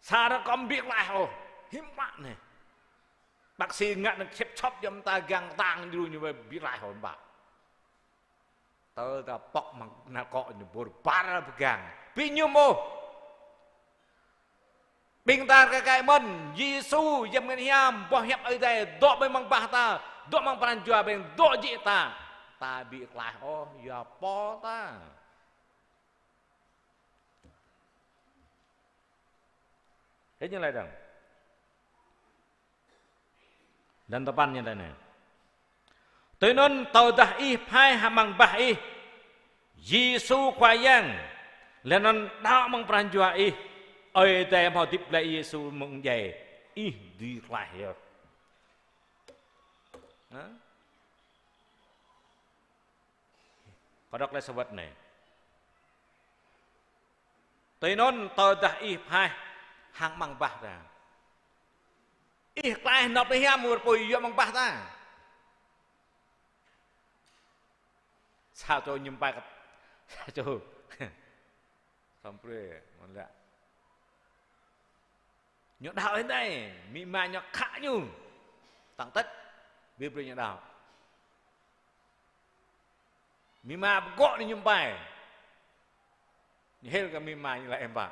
Sa rơkŏm ƀu klaih ôh, hiư̆m pă anai. Bác sĩ ngă anŭn chếp chop jăm ta gang tang djru ñu ƀu klaih ôh ƀă. Tơl ta pŏk mơ̆ng nao kơ ñu ƀôr ƀar pơgang. Ƀu mơñum ôh. Ƀing ta rơkơi mơ̆n, Yêsu, Yang Bơngăt Hiam, boh hiăp Ơi Adai, dŏ ƀơi amăng bah ta, dŏ amăng pran jua ƀing, dŏ jĕ ta. Ta ƀu klaih ôh, yua pô ta. Tui ñu laĭ dơ̆ng. Lăn tơpăn ñu laĭ anai: Tui anŭn tơdah ih phaih hăng amăng bah ih Yêsu Khua Yang, laih anŭn đaŏ amăng pran jua ih Ơi Adai hmâo hơdip glaĭ Yêsu mơ̆ng djai, ih dưi klaih yơh. Hă? Kâo đŏk glaĭ sa wơ̆t anai. Tui anŭn tơdah ih phaih hăng amăng bah ta. Ih klaih nao plei hiam wơr apui yua amăng bah ta. Sa čô mơñum pai kơ, sa čô. Samprê, mơ̆n lĕ. Ñu đaŏ Ơi Adai, amĭ ama ñu khă ñu. Tăng tĕt, ƀu brơi ñu đaŏ. Amĭ ama pơgŏ ñu mơñum pai. Ñu hil kơ amĭ ama ñu laĭ: Ơ ƀă,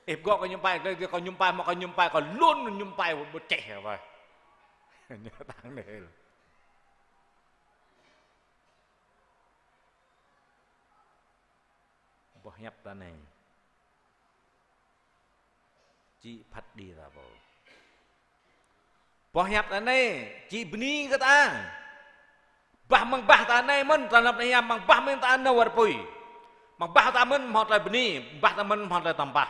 ih pơgŏ kơ mơñum pai, kơ kâo mơñum pai, mă kâo mơñum pai, kâo lŏn mơñum pai, ƀu čeh hă ƀă. Ñu tăng anai hil. Boh hiăp ta anai či phat đĭ ta pô. Boh hiăp ta anai či bơni kơ ta. Bah amăng bah ta anai mơ̆n, ta nao plei hiam amăng bah mơ̆n ta nao wơr apui. Amăng bah ta mơ̆n hmâo tơlơi bơni, bah ta mơ̆n hmâo tơlơi tơmpah.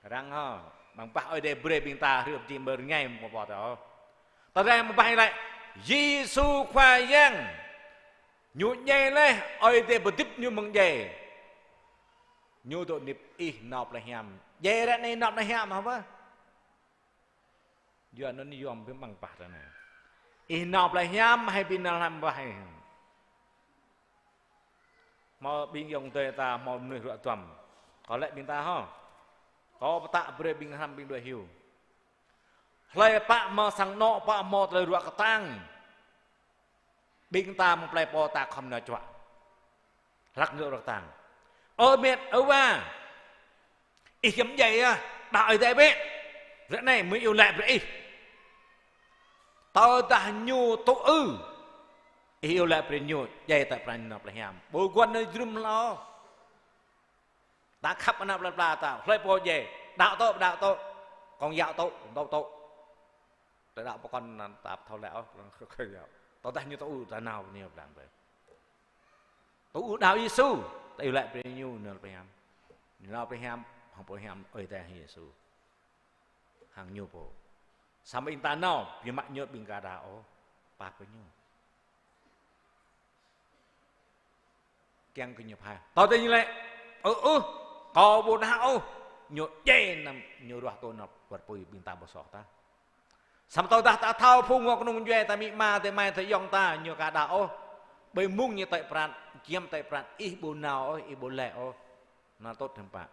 Arăng hă, amăng bah Ơi Adai brơi ƀing ta hrih či mơ̆ rơngai mơ̆ pô ta. Tơdah amăng bah ñu laĭ Yêsu Khua Yang, ñu djai laih, Ơi Adai pơhơdip ñu mơ̆ng djai. Ñu dŏ hơdip, ih nao plei hiam. Djai ră anai nao plei hiam hă ƀă? Yua anŭn yom ƀing amăng bah ta anai. Ih nao plei hiam, hai ƀing nao amăng bah ih. Hmâo ƀing ayŏng adơi ta, hmâo mơnuih ruă duăm. Kâo laĭ ƀing ta hă. Kâo pơtă brơi ƀing hrăm ƀing đuaĭ hyu. Hlơi pă hmâo sang anŏ, pă hmâo tơlơi ruă kơtang. Ƀing ta mơ̆ng plei pô ta khŏm nao čuă. Hlăk ñu ruă kơtang. Ơ met, ơ wa. Ih giăm djai yơh, đaŏ Ơi Adai bĕ. Ră anai mơ̆ iâu laĭ brơi ih. Tơdah ñu tŭ ư, ih iâu laĭ brơi ñu, djai tơ̆ pran ñu nao plei hiam. Ƀu guăn nao jrŭm hlâo. Ta khăp ană plei pla ta, hlơi pô djai, đaŏ tŭ, đaŏ tŭ. Kông yă tŭ, kông tŭ tŭ. Tơdah pơkŏn anŭn ta ƀu thâo laĭ ôh, pơkŏn kơ yă. Tơdah ñu tŭ ư, ta nao ñu pơblang brơi. Tŭ ư đaŏ Yêsu, ta iâu laĭ brơi ñu nao plei hiam. Ñu nao plei hiam, hăng plei hiam Ơi Adai hăng Yêsu. Hăng ñu pô. Samơ̆ ƀing ta nao, biă mă ñu ƀing ka đaŏ ôh, pap kơ ñu. Kiăng kơ ñu pha. Tơdah ñu laĭ: Ơ, ơ, kâo ƀu đaŏ ôh. Ñu djai anăm, ñu ruah tui anŭn wơr apui ƀing ta ƀu soh ta. Samơ̆ tơdah ta thâo phung ngŏ kơnung djuai ta, amĭ ama, adơi amai, adơi ayŏng ta, ñu ka đaŏ ôh. Ƀơi mông ñu tơ̆i pran, giăm tơ̆i pran, ih ƀu nao ôh, ih ƀu laĭ ôh. Anŭn tŭt hiư̆m pă.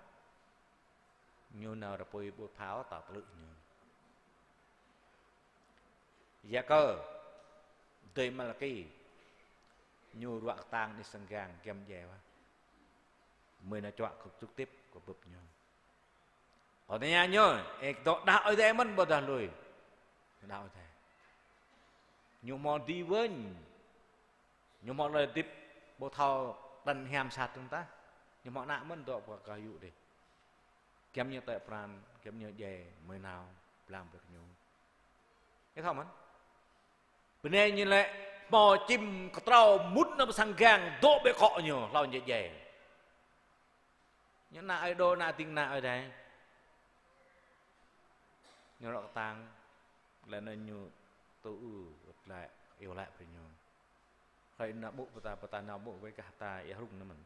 Ñu nao wơr apui ƀu thâo ta tơlư̆ ñu. Yakơ, adơi Malaki, ñu ruă kơtang anih sang gang giăm djai wa. Mơi nao čuă kơ trực tiếp kơ bưp ñu. Kâo tơña ñu, ih dŏ đaŏ Ơi Adai mơ̆n ƀôdah lui? Đaŏ Ơi Adai. Ñu hmâo đi wơ̆n. Ñu hmâo tơlơi hơdip ƀu thâo đăn hiam sat dơ̆ng tah. Ñu hmâo ană mơ̆n dŏ pơ kơ yŭ dih. Giăm ñu tơ̆i pran, giăm ñu djai, mơi nao, blang brơi kơ ñu. Ih thâo mơ̆n. Bơnai ñu laĭ hmâo čim kơtrâo mŭt nao pơ sang gang, dŏ ƀơi akŏ ñu, hlâo ñu djai. Ñu ană Ơi Đô, ană ding ană Ơi Adai. Ñu ruă kơtang, laih anŭn ñu tŭ ư, wơ̆t laĭ, iâu laĭ brơi ñu. Hlơi nao ƀuh pơtă, pơtă nao ƀuh wơ̆t kah ta ia hrŭng anŭn mơ̆n.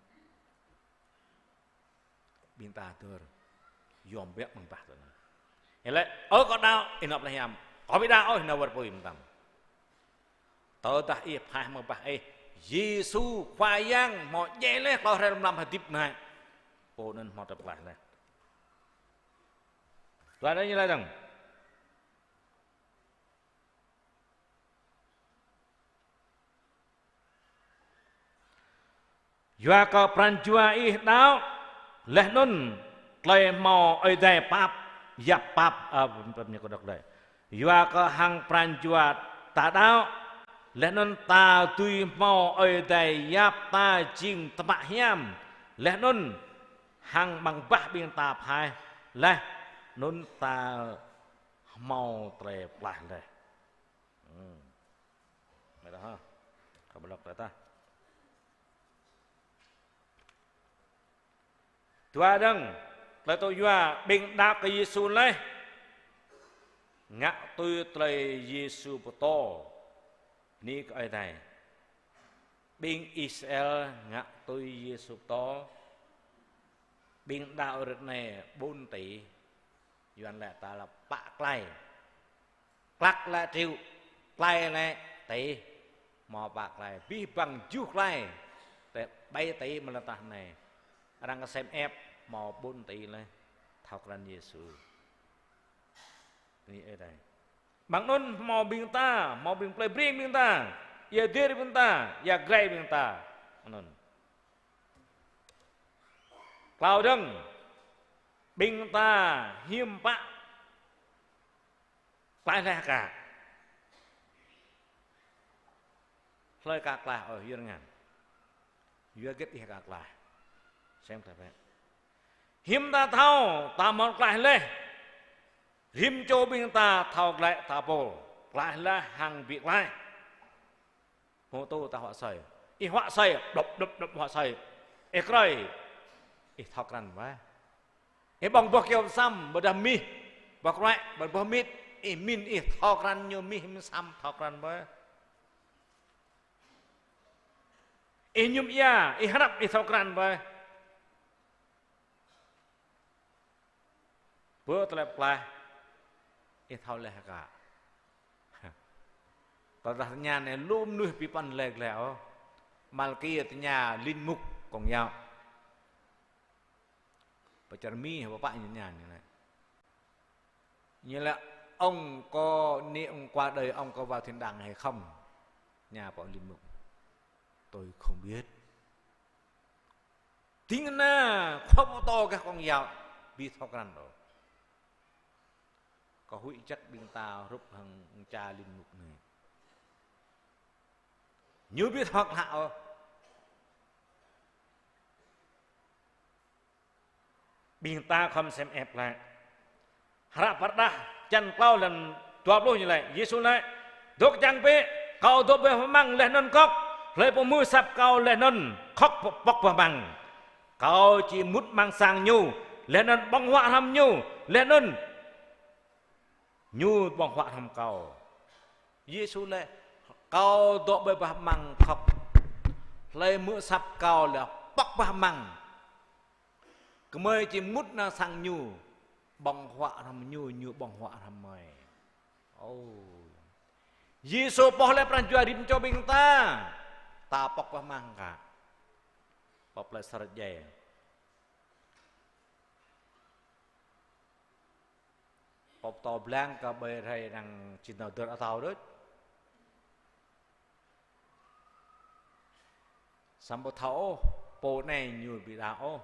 Ƀing ta dơr, yom biă amăng bah ta anai. Ih laĭ, ơ kâo đaŏ, ih nao plei hiam. Kâo ƀu đaŏ ôh, ih nao wơr apui mơtam. Tơdah ih phaih amăng bah ih, Yêsu Khua Yang hmâo djai laih, klâo hrơi mlam hơdip nai. Pô anŭn hmâo tơklaih laih. Tuan anai ñu laĭ dơ̆ng. Yua kơ pran jua ih đaŏ, laih anŭn tơlơi hmâo Ơi Adai pap, yap pap, ơ, pơm ñu kơ đŏk laih. Yua kơ hăng pran jua ta đaŏ, laih anŭn ta dưi hmâo Ơi Adai yap ta jing tơpă hiam, laih anŭn hăng amăng bah ƀing ta phaih, laih, anŭn ta hmâo tơlơi pơklaih laih. Hmm. Mơ̆ dah hă? Kơ blŏk tơdah. Dua dơ̆ng, tơlơi tŭ yua ƀing đaŏ kơ Yêsu laih, ngă tui tơlơi Yêsu pơtô. Bơni kơ Ơi Adai. Ƀing Israel ngă tui Yêsu pơtô. Ƀing đaŏ rơ̆t anai bốn tỷ. Yuan laĭ ta laĭ pă klai. Klăk laĭ triệu, klai laĭ tỷ. Hmâo pă klai, abih bang juh klai. Tơ bảy tỷ mơ̆ lŏn tơnah anai. Arăng kơsem ĕp hmâo bốn tỷ laih thâo krăn Yêsu. Bơni Ơi Adai. Mơ̆ng anŭn hmâo ƀing ta, hmâo ƀing plei Breng ƀing ta, ia Dir ƀing ta, ia Grai ƀing ta. Anŭn. Klâo dơ̆ng, ƀing ta hiư̆m pă klaih laih hơkă. Hlơi ka klaih ôh, yua ngăn. Yua hơget ih ka klaih. Sem ta pĕ. Hiư̆m ta thâo, ta hmâo klaih laih. Rĭm čô ƀing ta thâo glaĭ ta pô. Klaih laih hăng ƀu klaih. Hmâo tô ta huă asơi. Ih huă asơi, đŏp, đŏp, đŏp huă asơi. Ih krơi. Ih thâo krăn wơ̆t. Ih ƀơ̆ng boh kyâo mơsăm, ƀôdah mih, boh kruĕ, ƀôdah boh mĭt. Ih min, ih thâo krăn ñu mih mơsăm thâo krăn wơ̆t. Ih mơñum ia, ih hrăp, ih thâo krăn wơ̆t. Bơ tơlơi pơklaih, ih thâo laih hơkă. Tơdah tơña anai lu mơnuih ƀu păn laĭ glaĭ ôh. Malkia tơña linh mục Công giáo. Pơ čar Mi hă pơpă ñu tơña ñu laĭ. Ñu laĭ: "Ông có, nếu ông qua đời, ông có vào thiên đàng hay không?" Tơña pơ linh mục. "Tôi không biết." Ding kơna khŏm pơtô gah Công giáo, ƀu thâo krăn ôh. Kâo huĭ čăk ƀing ta hrup hăng čar linh mục anai. Ñu ƀu thâo klă ôh. Ƀing ta khŏm sem ĕp laĭ. Hră pơrơđah črăn klâo lăn dua pluh ñu laĭ, Yêsu laĭ: "Dŏ kơčăng bĕ, Kâo dŏ ƀơi amăng laih anŭn kŏk. Hlơi pô hmư̆ asăp Kâo laih anŭn kŏk pŏk ƀơi amăng. Kâo či mŭt amăng sang ñu, laih anŭn ƀơ̆ng huă hrŏm ñu, laih anŭn ñu ƀơ̆ng huă hrŏm Kâo." Yêsu laĭ: "Kâo dŏ ƀơi bah amăng kŏk. Hlơi hmư̆ asăp Kâo laih pŏk bah amăng, gơmơi či mŭt amăng sang ñu, ƀơ̆ng huă hrŏm ñu, ñu ƀơ̆ng huă hrŏm gơmơi." Ơ. Yêsu pŏk laih pran jua rĭm čô ƀing ta. Ta pŏk bah amăng hơkă? Pŏk plei Sar Jai. Pŏk pơtô blang kơ ƀơi hrơi arăng či nao dơr atâo đôč. Samơ̆ ƀu thâo ôh, pô anai ñu ƀu đaŏ ôh.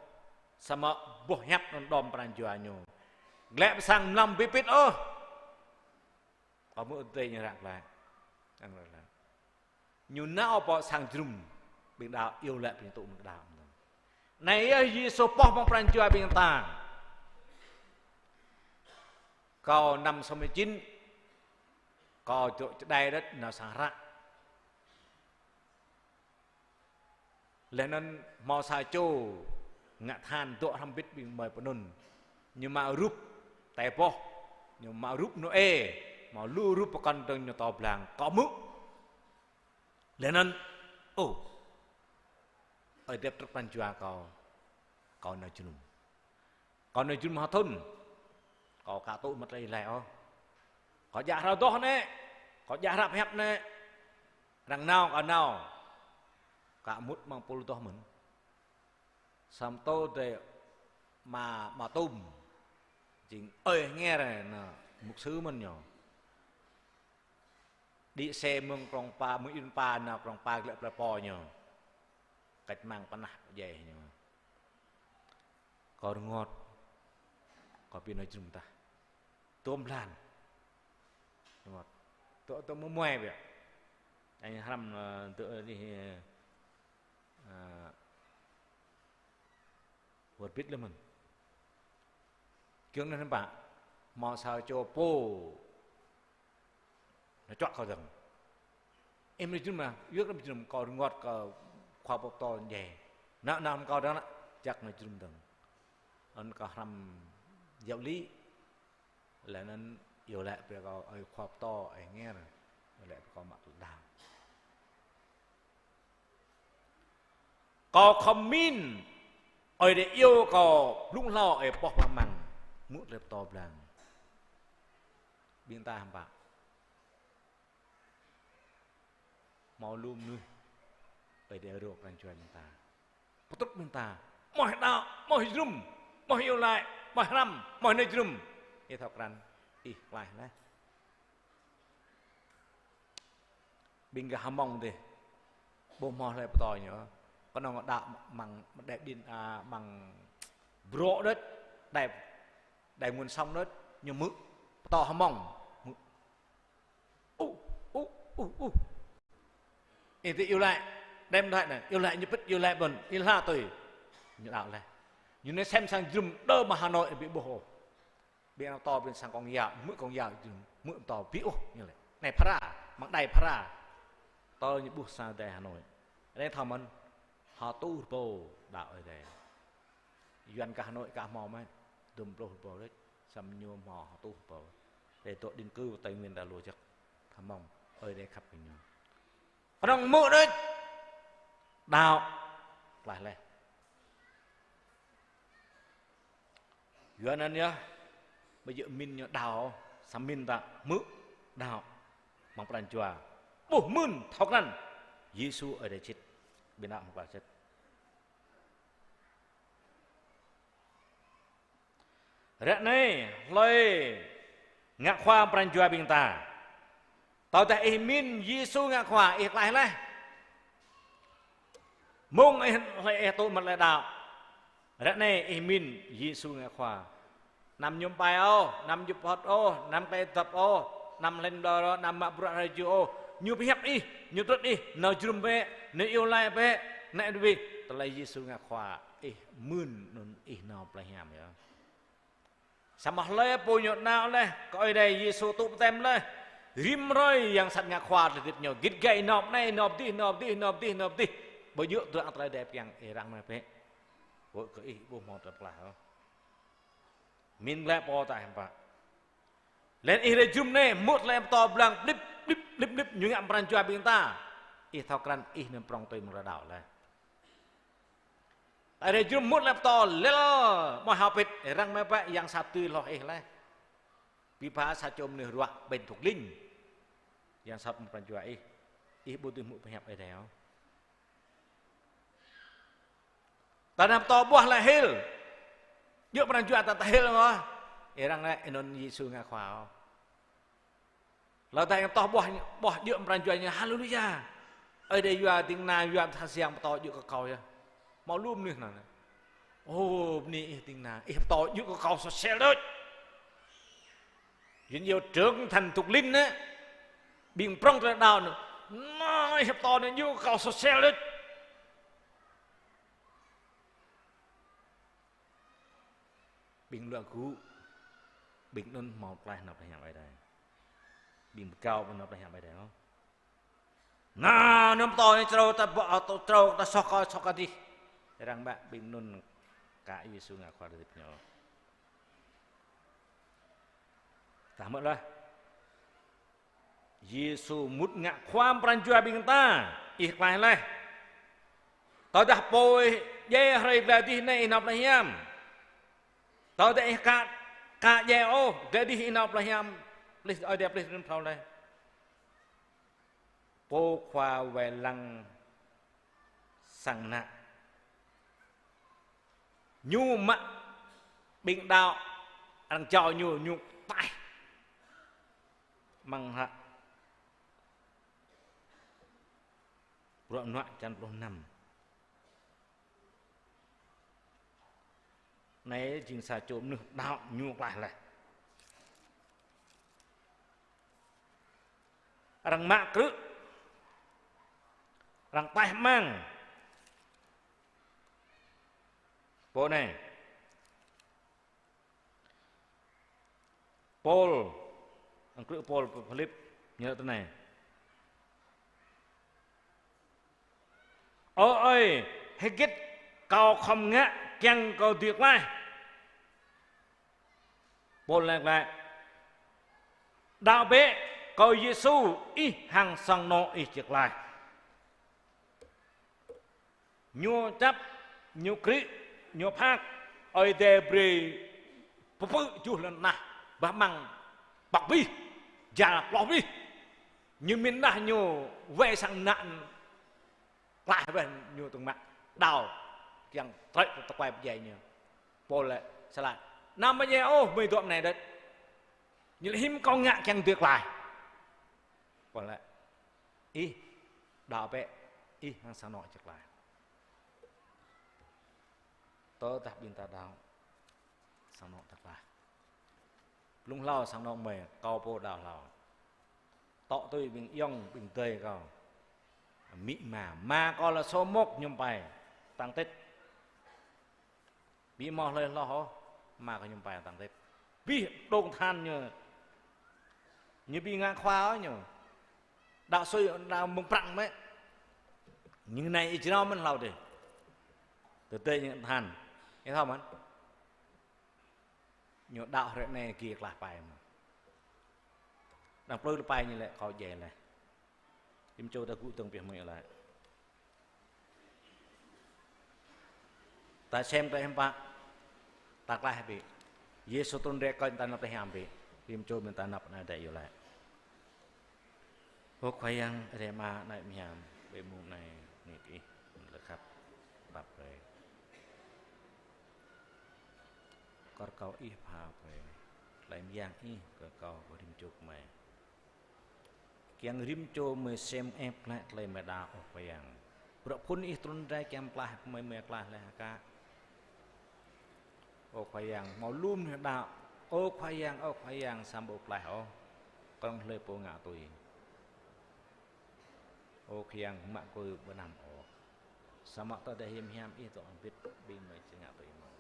Samơ̆ boh hiăp anŭn đom pran jua ñu. Glaĭ pơ sang mlam ƀu pĭt ôh. Kâo hmư̆ tơdơi ñu ră glaĭ. Ñu nao pơ sang jơnum, ƀing đaŏ iâu laĭ ƀing tŭ mơ̆ng đaŏ. Anai yơh Yêsu pŏk mơ̆ng pran jua ƀing ta. Kâo năm sáu mươi chín, kâo dŏ čơđai đôč nao sang hră. Laih anŭn hmâo sa čô ngă than dŏ hrŏm hơbĭt ƀing gơmơi pơ anŭn. Ñu mă rup tơlơi boh, ñu mă rup Nôê, hmâo lu rup pơkŏn dơ̆ng ñu pơtô blang, kâo hmư̆. Laih anŭn, ơ, Ơi Adai pơtrut pran jua kâo, kâo nao jơnum. Kâo nao jơnum ha thŭn. Kâo ka tŭ mă tơlơi laĭ ôh. Kâo djă hră adoh anai. Kâo djă hră pơhiăp anai. Arăng nao kâo nao. Ka mŭt amăng pôl adoh mơ̆n. Samơ̆ tơdơi mă, mă tŭm. Jing ơi H'Nger anai, mục sư mơ̆n ñu. Đĭ xe mơ̆ng Krông Pa, mơ̆ng Yên Pa nao Krông Pa glaĭ plơi pô ñu. Cách mạng pơnah pơdjai ñu. Kâo rơngot. Kâo pi nao jơnum tah. Tôm blan. Rơngot. Tơ, tơ mơmuai biă. Anh hrăm, ơ, tơ, ơ, đi, ơ, wơr bĭt lĕ mơ̆n. Giŏng anŭn hiư̆m pă? Hmâo sa čô pô nao čuă kâo dơ̆ng. Ih mơ̆ jrŭm ah, yua kơ jrŭm kâo rơngot kơ khua pơtô djai. Nao, nao hăng kâo dơ̆ng lah, jak nao jrŭm dơ̆ng. Anŭn kâo hrăm giáo lý. Laih anŭn iâu laĭ brơi kâo ơi khua pơtô, ơi Nger. Iâu laĭ brơi kâo mă tơlơi đaŏ. Kâo khŏm min, Ơi Adai iâu kâo blŭng hlâo, ơi pŏh amăng amăng, hmư̆ tơlơi pơtô blang. Ƀing ta hiư̆m pă? Hmâo lu mơnuih Ơi Adai rŏ pran jua ƀing ta. Pơtrŭt ƀing ta. Hmâo đaŏ, hmâo jrŭm, hmâo iâu laĭ, hmâo hrăm, hmâo nao jrŭm. Ih thâo krăn, ih klaih laih. Ƀing gah Hmông dih, ƀu hmâo hlơi pơtô ñu. Kơnơ̆ng đaŏ amăng đài điện, a, amăng bruă đôč, đài, đài Nguồn Sống đôč, ñu hmư̆ pơtô Hmông. Hmư̆. Ơ, ơ, ơ, ơ. Ih tơ iâu laĭ, đêm thoại anai, iâu laĭ ñu pĭt, iâu laĭ ƀôn, ih hla tui. Ñu đaŏ laih. Ñu anai sem sang jrŭm đơ mơ̆ng Hà Nội ƀu ƀuh ôh. Ƀing ană pơtô ƀing sang Công giáo, hmư̆ Công giáo jrŭm, hmư̆ pơtô ƀu ƀuh ôh, ñu laĭ. Anai phara, amăng đài phara. Tơl ñu ƀuh sang đài Hà Nội. Anai thâo mơ̆n, hơtuh rơbâo đaŏ Ơi Adai. Yuan gah Hà Nội gah hmâo mơ̆n, dŭm pluh rơbâo đôč, samơ̆ ñu hmâo hơtuh rơbâo. Đài dŏ định cư Tây Nguyên ta lu jăk, thâo mơ̆n, Ơi Adai khăp kơ ñu. Kơnơ̆ng hmư̆ đôč, đaŏ, klaih laih. Yua anŭn yơh, ƀu djơ̆ min ñu đaŏ, samơ̆ min ta hmư̆, đaŏ, amăng pran jua. Ƀuh mơ̆n, thâo krăn, Yêsu Ơi Adai sĭt, ƀing đaŏ amăng pran sĭt. Ră anai, hlơi ngă khua pran jua ƀing ta? Tơdah ih min Yêsu ngă khua, ih klaih laih. Mơ̆ng ih, hlơi ih tŭ mă tơlơi đaŏ. Ră anai ih min Yêsu ngă khua. Anăm mơñum ƀai ôh, anăm djŭp hŏt ôh, anăm klĕ dŏp ôh, anăm lĕn ƀlŏr ôh, anăm mă bruă hrơi jua ôh. Ñu pơhiăp ih, ñu pơtrŭt ih, nao jrŭm bĕ, nao iâu laĭ bĕ, nao dui bĕ. Tơlơi Yêsu ngă khua, ih mưn anŭn ih nao plei hiam yơh. Samơ̆ hlơi pô ñu nao laih, kơ Ơi Adai Yêsu tŭ baptem laih, rĭm hrơi yang sat ngă khua tơlơi hơdip ñu, git gai nao pơ anai, nao pơ adih, nao pơ adih, nao pơ adih, nao pơ adih. Ƀu djơ̆ tơdruă tơlơi Ơi Adai pơhiăp, ih răng mă bĕ. Wơ̆t kơ ih ƀu hmâo tơlơi pơklaih ôh. Min glaĭ pô ta hiư̆m pă. Laih anŭn ih rai jrŭm anai, hmư̆ tơlơi pơtô blang blip, blip, blip, blip, ñu ngă pran jua ƀing ta. Ih thâo krăn, ih anŭn prŏng tui mơ̆ng tơlơi đaŏ laih. Ta rai jrŭm hmư̆ tơlơi pơtô lel, ƀu hao pĭt, răng mă bĕ, yang sat tui hloh ih laih. Ƀing pha sa čô mơnuih ruă ƀañ thŭk lĭng. Yang sat mă pran jua ih. Ih ƀu dưi hmư̆ pơhiăp Ơi Adai ôh. Ta anăm pơtô ƀuah laĭ hil. Djơ̆ pran jua ta ta hil mơ̆. Ih răng laĭ, ih anŭn Yêsu ngă khua ôh. Laih ta yang pơtô ƀuah, ƀuah djơ̆ pran jua ñu, haleluya. Ơi Adai yua ding kơna, yua tha siang pơtô djơ̆ kơ kâo yơh. Hmâo lu mơnuih nao. Ô, bơni ih ding kơna, ih pơtô djơ̆ kơ kâo sosel đôč. Yuan iâu trưởng thành thuộc linh á. Ƀing prŏng tơlơi đaŏ anŭn. Nao ih pơtô anai djơ̆ kơ kâo sosel đôč. Ƀing luă gŭ, ƀing anŭn hmâo klaih nao plei hiam Ơi Adai. Ƀing pơkâo ƀu nao plei hiam Ơi Adai ôh. Nao, anŭn pơtô anai črâo ta ƀô̆, črâo ta soh kơ, soh kơ adih. Răng bĕ ƀing anŭn kơ Yêsu ngă khua tơlơi hơdip ñu. Ta hmư̆ laih. Yêsu mŭt ngă khua pran jua ƀing ta, ih klaih laih. Tơdah pô ih djai hrơi glai adih anai ih nao plei hiam. Tơdah ih ka, ka djai ôh, glai adih ih nao plei hiam. Plih, Ơi Adai plih rĭm phrâo laih. Pô khua wai lăng sang mơnă. Ñu mă ƀing đaŏ arăng jao ñu, ñu taih. Amăng hră Bruă Mơnuă črăn pluh năm. Anai jing sa čô mơnuih đaŏ ñu klaih laih. Arăng mă krư̆. Arăng taih amăng. Pô anai. Pôl, hăng krư̆ Pôl pơ Philip, ñu laĭ tui anai: Ơ ơi, hơgĕt kâo khŏm ngă kiăng kơ dưi klaih? Pôl laĭ glaĭ: Đaŏ bĕ kơ Yêsu, ih hăng sang anŏ ih či klaih. Ñu čăp, ñu krư̆, ñu phak, Ơi Adai brơi pơpư̆ juh lŏn tơnah, bah amăng pŏk abih, jal ploh abih. Ñu mĭn dah ñu wai sang ană klaih weh ñu tơ̆ng mă đao, kiăng trơi tơkuai pơdjai ñu. Pôl laĭ: Sala, anăm pơdjai ôh, mơi dŏ mơ̆ng anai đôč. Ñu laĭ: Hiư̆m kâo ngă kiăng dưi klaih? Pôl laĭ: Ih đaŏ bĕ, ih hăng sang anŏ ih či klaih. Tơdah ƀing ta đaŏ, sang anŏ ta klaih. Blung hlâo sang anŏ mơi, kâo pô đaŏ hlâo. Tŏ tui ƀing ayŏng, ƀing adơi kâo. Amĭ ama, ama kâo lĕ sô mŏk ñu pai tăng tết. Ƀu hmâo hlơi hloh ôh, ama kâo ñu pai tăng tết. Abih đŏng tơhan ñu, ñu ƀu ngă khua ôh ñu. Đaŏ sui, đaŏ mơ̆ng prăng mơ̆. Ñu anai ih jrao mơ̆n hlâo dih. Tơdơi ñu tơhan. Ih thâo mơ̆n. Ñu đaŏ hrơi anai gih klaih pai mơ̆n. Đang plư lơ pai ñu laĭ: Kâo djai laih. Rĭm čô ta gŭ dơ̆ng pioh mơi laĭ. Ta sem tơ hiam pă, ta klaih bĕ. Yêsu trŭn rai kơnh ta năp tơ hiam bĕ. Rĭm čô ƀing ta năp anai đĕ yơh laĭ. Ơ Khua Yang, Ơi Adai Ama, anai mơhiam, ƀơi mông anai, anai kơ Ih, lĕ khăp, pap brơi. Kơ rơkâo Ih pha brơi. Tơlơi mơyang Ih kơ kâo, kơ rĭm čô gơmơi. Kiăng rĭm čô gơmơi sem ĕp glaĭ tơlơi mơi đaŏ, ơ Khua Yang. Bruă phŭn Ih trŭn rai kiăng pơklaih gơmơi, gơmơi klaih laih akă. Ơ Khua Yang, hmâo lŏm ñu đaŏ: Ơ Khua Yang, ơ Khua Yang, samơ̆ ƀu klaih ôh, kơnơ̆ng hlơi pô ngă tui. Ơ Khua Yang, mă kơ ƀu anăm ôh. Samơ̆ tơdah hiam hiam Ih dŏ hơbĭt, ƀing gơmơi či ngă tui mơ̆n.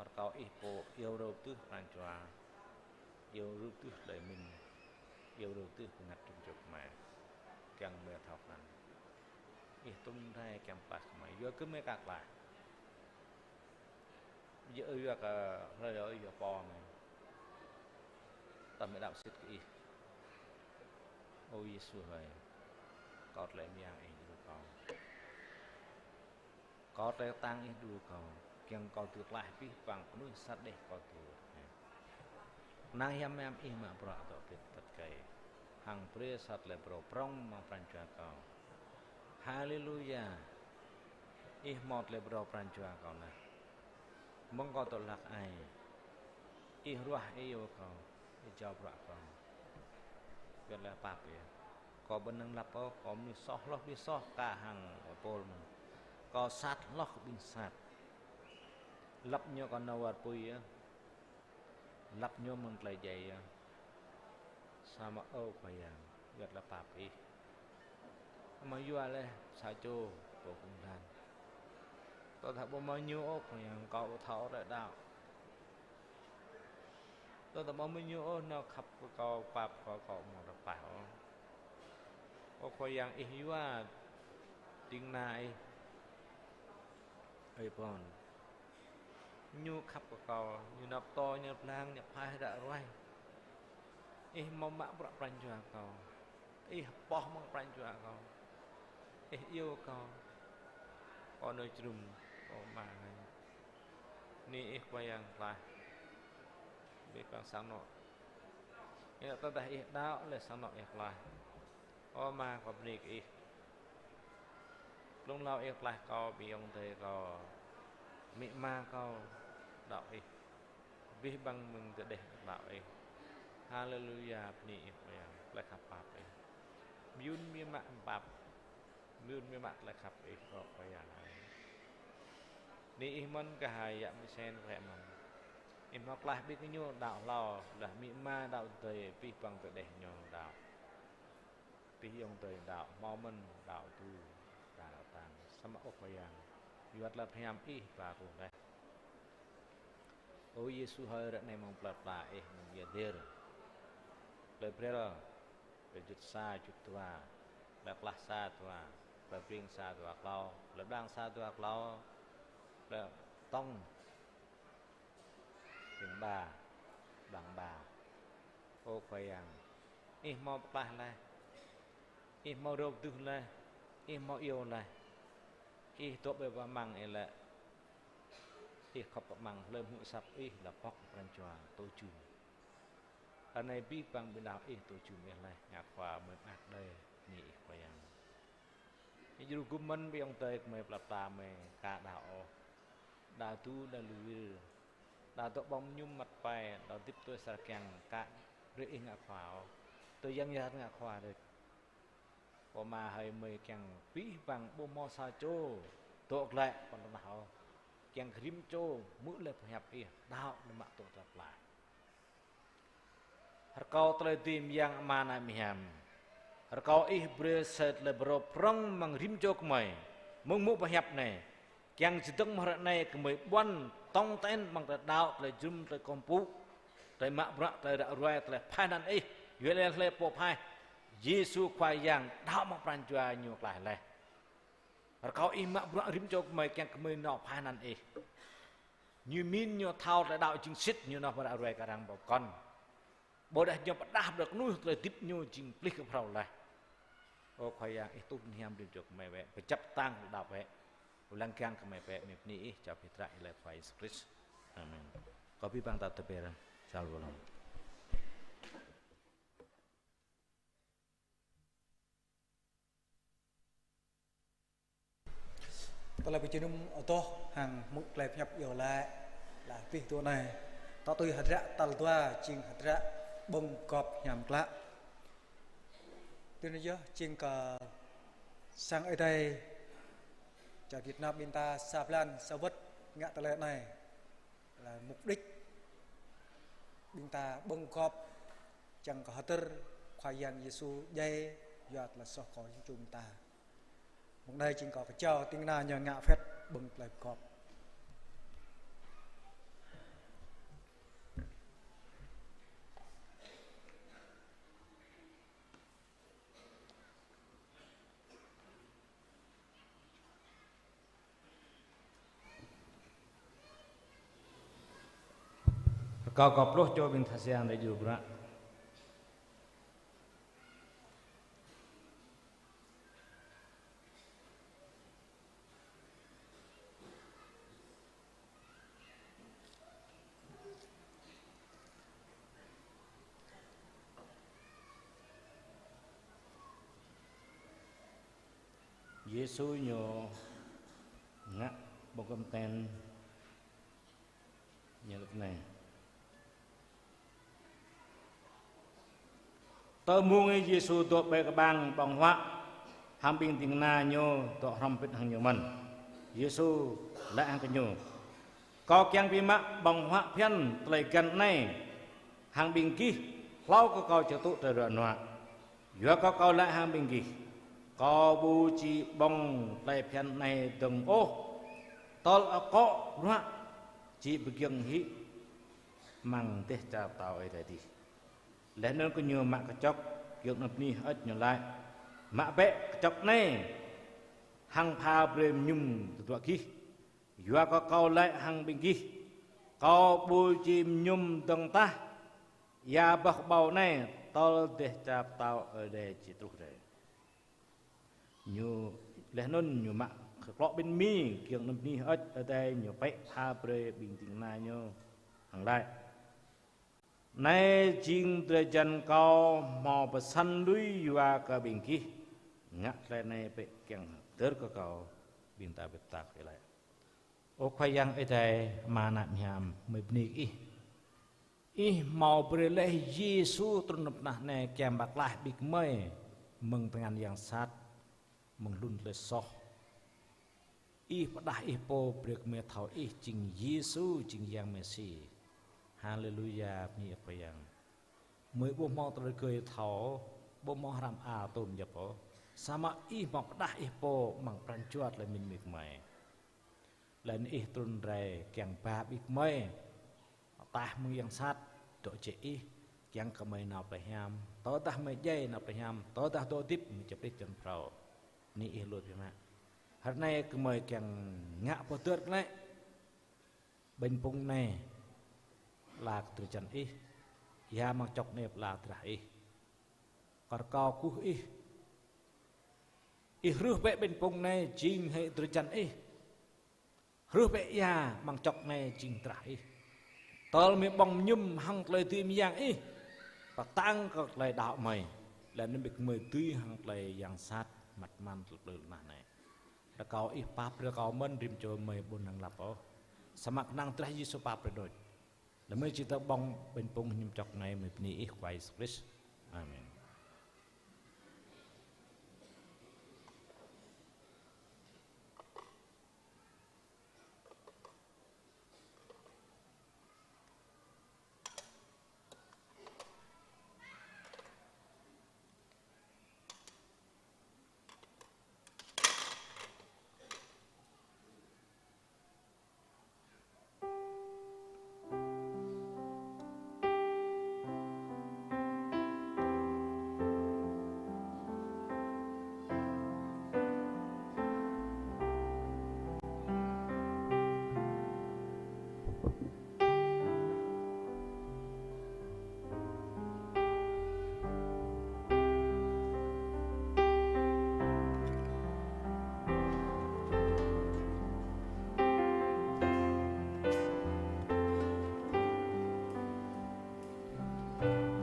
Rơkâo Ih pô iâu rơ̆u tưh pran jua, iâu rơ̆u tưh tơlơi mĭn, iâu rơ̆u tưh bơngăt rĭm čô gơmơi, kiăng gơmơi thâo krăn Ih trŭn rai kiăng pơklaih gơmơi, yua kơ gơmơi ka klaih. Yua, yua kơ hlơi yơh, yua pô mơi. Tơdah mơi đaŏ sĭt kơ Ih. Ơ Yêsu hơi, kâo tơlơi mơyang Ih djru kâo. Kâo tơlơi kơtang Ih djru kâo, kiăng kâo dưi klaih abih bang mơnuih sat đeh kâo dưi. Năng hiam hiam Ih mă bruă dŏ hơbĭt tơkai, hăng brơi sa tơlơi phrâo prŏng amăng pran jua kâo. Haleluya. Ih hmâo tơlơi phrâo pran jua kâo laih. Mơ̆ng kâo dŏ hlăk ai, Ih ruah Ih iâu kâo, Ih jao bruă kâo. Wơ̆t laih pap Ih. Kâo ƀu năng lăp ôh, kâo mơnuih soh hloh ƀing soh, kah hăng Pôl mơ̆n. Kâo sat hloh kơ ƀing sat. Lăp ñu kơ nao wơr apui yơh. Lăp ñu mơ̆ng tơlơi djai yơh. Samơ̆ ơ Khua Yang, wơ̆t laih pap Ih. Mă yua laih sa čô pô kơnung đlan. Tơdah ƀu mơ̆ng ñu ôh, Khua Yang, kâo ƀu thâo rai đaŏ. Tơdah ƀu mơ̆ng ñu ôh, nao khăp kơ kâo, pap kơ kâo, kâo ƀu mơ̆ng rơpah ôh. Ơ Khua Yang, Ih yua ding kơna Ih. Ơi Pôn. Ñu khăp kơ kâo, ñu nao pơtô, ñu blang, ñu phaih ră ruai. Ih hmâo mă bruă pran jua kâo. Ih pơhiăp mơ̆ng pran jua kâo. Ih iâu kâo. Kâo nao jơnum, kâo mă ngai. Bơni Ih Khua Yang klaih. Abih bang sang anŏ. Ih tơdah Ih đaŏ laih sang anŏ Ih klaih. Ơ Ama, kâo bơni kơ Ih. Blung hlâo Ih klaih kâo, ƀing ayŏng adơi kâo, amĭ ama kâo đaŏ Ih. Abih bang mơ̆ng tơdeh đaŏ Ih. Haleluya, bơni Ih Khua Yang, tơlơi khăp pap Ih. Mơyŭn mơ̆ mă pap, mơyŭn mơ̆ mă tơlơi khăp Ih, ơ Khua Yang. Bơni Ih mơ̆n kơ hai yă mơsen rĕ mơ̆n. Ih hmâo klaih ƀing gơñu đaŏ hlâo, laih amĭ ama đaŏ adơi, abih bang tơdeh ñu đaŏ. Abih ayŏng adơi đaŏ, hmâo mơ̆n đaŏ tu, đaŏ tang. Samơ̆ ơ Khua Yang, yua tơlơi pơhiam Ih ba kơ laih. Ơ Yêsu hơi, ră anai mơ̆ng plơi pla Ih mơ̆ng ia dir. Plơi Brel, plơi Jut sa, Jut dua, plơi Klah sa, dua, plơi Bring sa, dua klâo, plơi Blang sa, dua klâo, plơi Tŏng, Bring ba, Blang ba. Ơ Khua Yang, Ih hmâo pơklaih laih, Ih hmâo rơ̆k tơ̆ laih, Ih hmâo iâu laih, Ih dŏ ƀơi pơmăng Ih lĕ, Ih khŏp pơmăng hlơi hmư̆ asăp Ih lĕ pŏk pran jua tŭ jum. Ră anai abih bang ƀing đaŏ Ih tŭ jum Ih laih, ngă Khua mơi mơak đơi bơni Ih Khua Yang. Ñu djru gum mơ̆n ƀơi ayŏng adơi gơmơi plơi pla mơi ka đaŏ ôh. Đaŏ tŭ, đaŏ lui wir, đaŏ dŏ ƀơ̆ng mơñum măt pai, đaŏ hơdip tui sa kiăng ka brơi Ih ngă Khua ôh. Tui yang yơh ngă Khua đôč. Pô mă hơi mơi kiăng abih bang ƀu hmâo sa čô dŏ glaĭ pơ anŭn ôh. Kiăng kơ rĭm čô hmư̆ laih pơhiăp Ih, đaŏ laih mă tŭ tơlơi pơklaih. Rơkâo tơlơi dưi mơyang Ama ană mơhiam. Rơkâo Ih brơi sa tơlơi pơrô prŏng amăng rĭm čô gơmơi, mơ̆ng mơ̆ng pơhiăp anai. Kiăng čơdơ̆ng mơ̆ng ră anai gơmơi ƀuăn tong ten amăng tơlơi đaŏ, tơlơi jum, tơlơi kơkuh pơpŭ, tơlơi mă bruă, tơlơi ră ruai, tơlơi phai anăn Ih, yua laih hlơi pô phai, Yêsu Khua Yang đaŏ amăng pran jua ñu klaih laih. Rơkâo Ih mă bruă rĭm čô gơmơi kiăng gơmơi nao phai anăn Ih. Ñu mĭn ñu thâo tơlơi đaŏ jing sĭt, ñu nao pơ ră ruai kơ arăng ƀơi pơkŏn. Ƀôdah ñu pơdah brơi kơnuih tơlơi hơdip ñu jing plih kơ phrâo laih. Ơ Khua Yang, Ih tuh hiam rĭm čô gơmơi bĕ, pơčăp tang tơlơi đaŏ bĕ. Lăng kiăng gơmơi bĕ, mơi bơni Ih, čang pơtră Ih laih Khua Yêsu Krist. Amen. Kâo abih bang ta tơber, sal bolong. Tơlơi pơjơnum adoh hăng hmư̆ tơlơi pơhiăp iâu laĭ, laih abih tui anai. Tŏ tui hơdră tal dua jing hơdră ƀơ̆ng gŏp hiam klă. Tui anŭn yơh jing kơ sang Ơi Adai čar Việt Nam ƀing ta sa blan sa wơ̆t ngă tơlơi anai. Laih mục đích ƀing ta ƀơ̆ng gŏp čang kơ hơdơr Khua Yang Yêsu djai yua tơlơi soh kơ jơnum ta. Mơ̆ng anai jing kâo kơčao ding kơna ñu ngă phĕt ƀơ̆ng tơlơi gŏp. Rơkâo kơ pluh čô ƀing tha siang đe djru bruă. Yêsu ñu ngă ƀơ̆ng gŏp ten ñu laĭ anai. Tơ mông Yêsu dŏ ƀơi kơƀang ƀơ̆ng huă, hăng ƀing ding kơna ñu dŏ hrŏm hơbĭt hăng ñu mơ̆n. Yêsu laĭ hăng gơñu: Kâo kiăng ƀing mă ƀơ̆ng huă phiăn tơlơi găn anai hăng ƀing gih, hlâo kơ kâo či tŭ tơlơi ruă nuă. Yua kơ kâo laĭ hăng ƀing gih, kâo ƀu či ƀơ̆ng tơlơi phiăn anai dơ̆ng ôh, tơl akŏ bruă či pơgiŏng hĭ amăng dêh čar pơtao Ơi Adai adih. Laih anŭn gơñu mă kơčŏk giŏng anŭn bơni hơơč ñu laĭ: Mă bĕ kơčŏk anai hăng pha brơi mơñum tơdruă gih. Yua kơ kâo laĭ hăng ƀing gih, kâo ƀu či mơñum dơ̆ng tah ia boh kơƀâo anai tơl dêh čar pơtao Ơi Adai či truh rai. Ñu, laih anŭn ñu mă klŏ ƀing mi giŏng anŭn bơni hơơč Ơi Adai, ñu pĕ pha brơi ƀing ding kơna ñu hăng laĭ: Anai jing drơi jan kâo hmâo pơsăn lui yua kơ ƀing gih. Ngă tơlơi anai bĕ kiăng hơdơr kơ kâo. Ƀing ta bĕ pơtă kơ Ih laĭ. Ơ Khua Yang Ơi Adai, Ama ană mơhiam, gơmơi bơni kơ Ih. Ih hmâo brơi laih Yêsu trŭn pơ anăp anai kiăng pơklaih ƀing gơmơi mơ̆ng tơngan yang sat, mơ̆ng hlŭn tơlơi soh. Ih pơdah Ih pô brơi kơ gơmơi thâo Ih jing Yêsu, jing Yang Mêsi. Haleluya, bơni Ih Khua Yang. Gơmơi ƀu hmâo tơlơi rơgơi thâo, ƀu hmâo hrăm a tôm djŏp ôh. Samơ̆ Ih hmâo pơdah Ih pô amăng pran jua tơlơi mĭn gơmơi. Laih anŭn Ih trŭn rai kiăng ba ƀing gơmơi Tah mơ̆ng yang sat, dŏ jĕ Ih, kiăng kơ gơmơi nao plei hiam. Tơdah gơmơi djai nao plei hiam, tơdah dŏ hơdip gơmơi jăp Ih črăn phrâo. Bơni Ih lu biă mă. Hrơi anai gơmơi kiăng ngă pơdơ̆t glaĭ. Ƀañ pŭng anai, pơala kơ drơi jăn Ih. Ia amăng čŏk anai pơala drah Ih. Kơ rơkâo kơkuh Ih. Ih hrưh bĕ ƀañ pŭng anai jing hĭ drơi jăn Ih. Hrưh bĕ ia amăng čŏk anai jing drah Ih. Tơl gơmơi ƀơ̆ng mơñum hăng tơlơi dưi mơyang Ih. Pơtăng kơ tơlơi đaŏ gơmơi. Laih anŭn ƀing gơmơi dưi hăng tơlơi yang sat măt măn tơlơi plư lŏn tơnah anai. Rơkâo Ih pap, rơkâo mơ̆n rĭm čô gơmơi ƀu năng lăp ôh. Samơ̆ kơnang drah Yêsu pap brơi đôč. Laih gơmơi či tơ ƀơ̆ng ƀañ pŭng mơñum čŏk anai gơmơi bơni Ih Khua Yêsu Krist. Amen.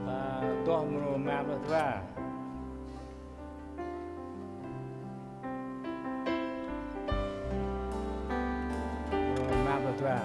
Ta tuh mrô mă pluh dua. Mrô mă pluh dua.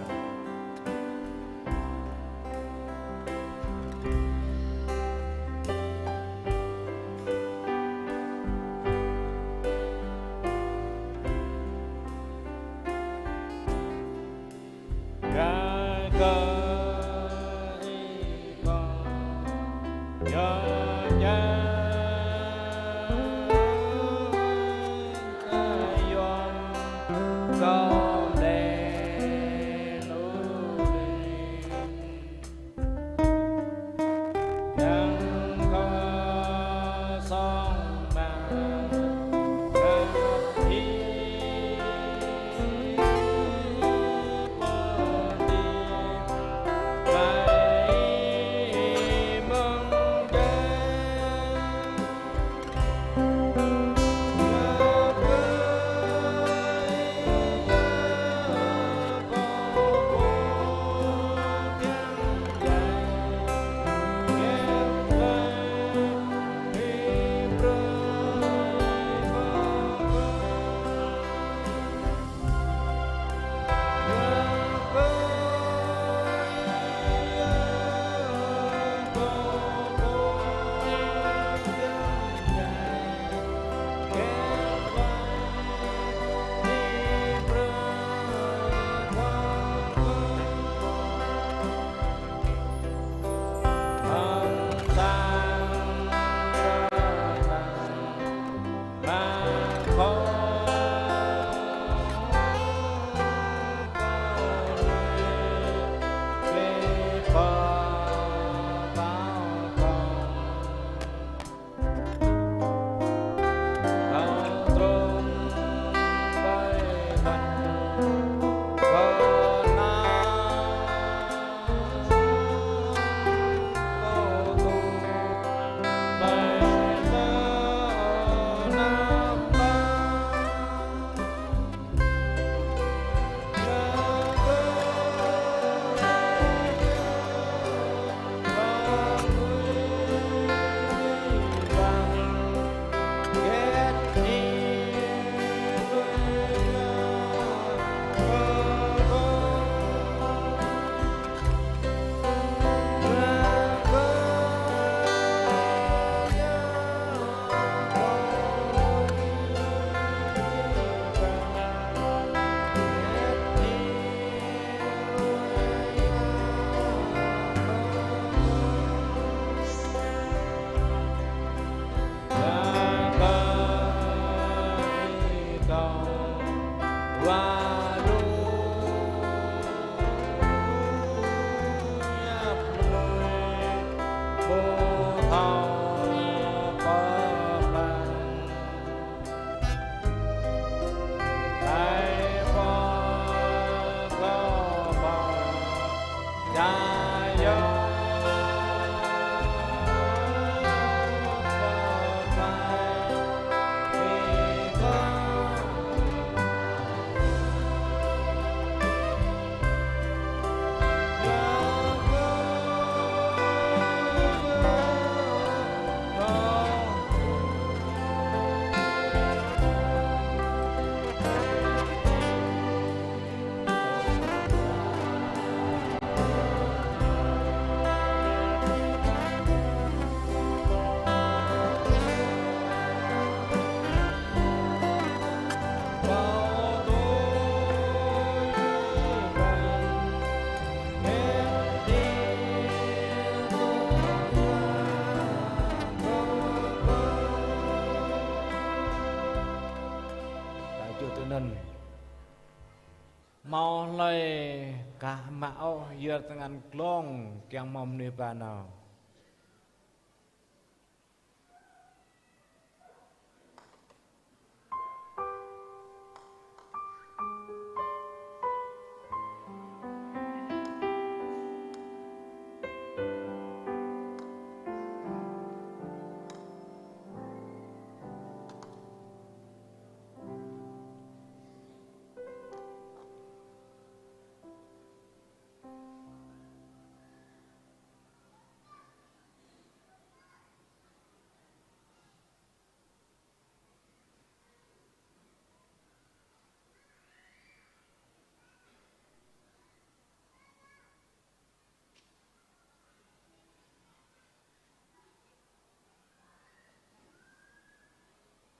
Hmâo hlơi kah mă ôh yơr tơngan glông kiăng hmâo mơnuih ba nao.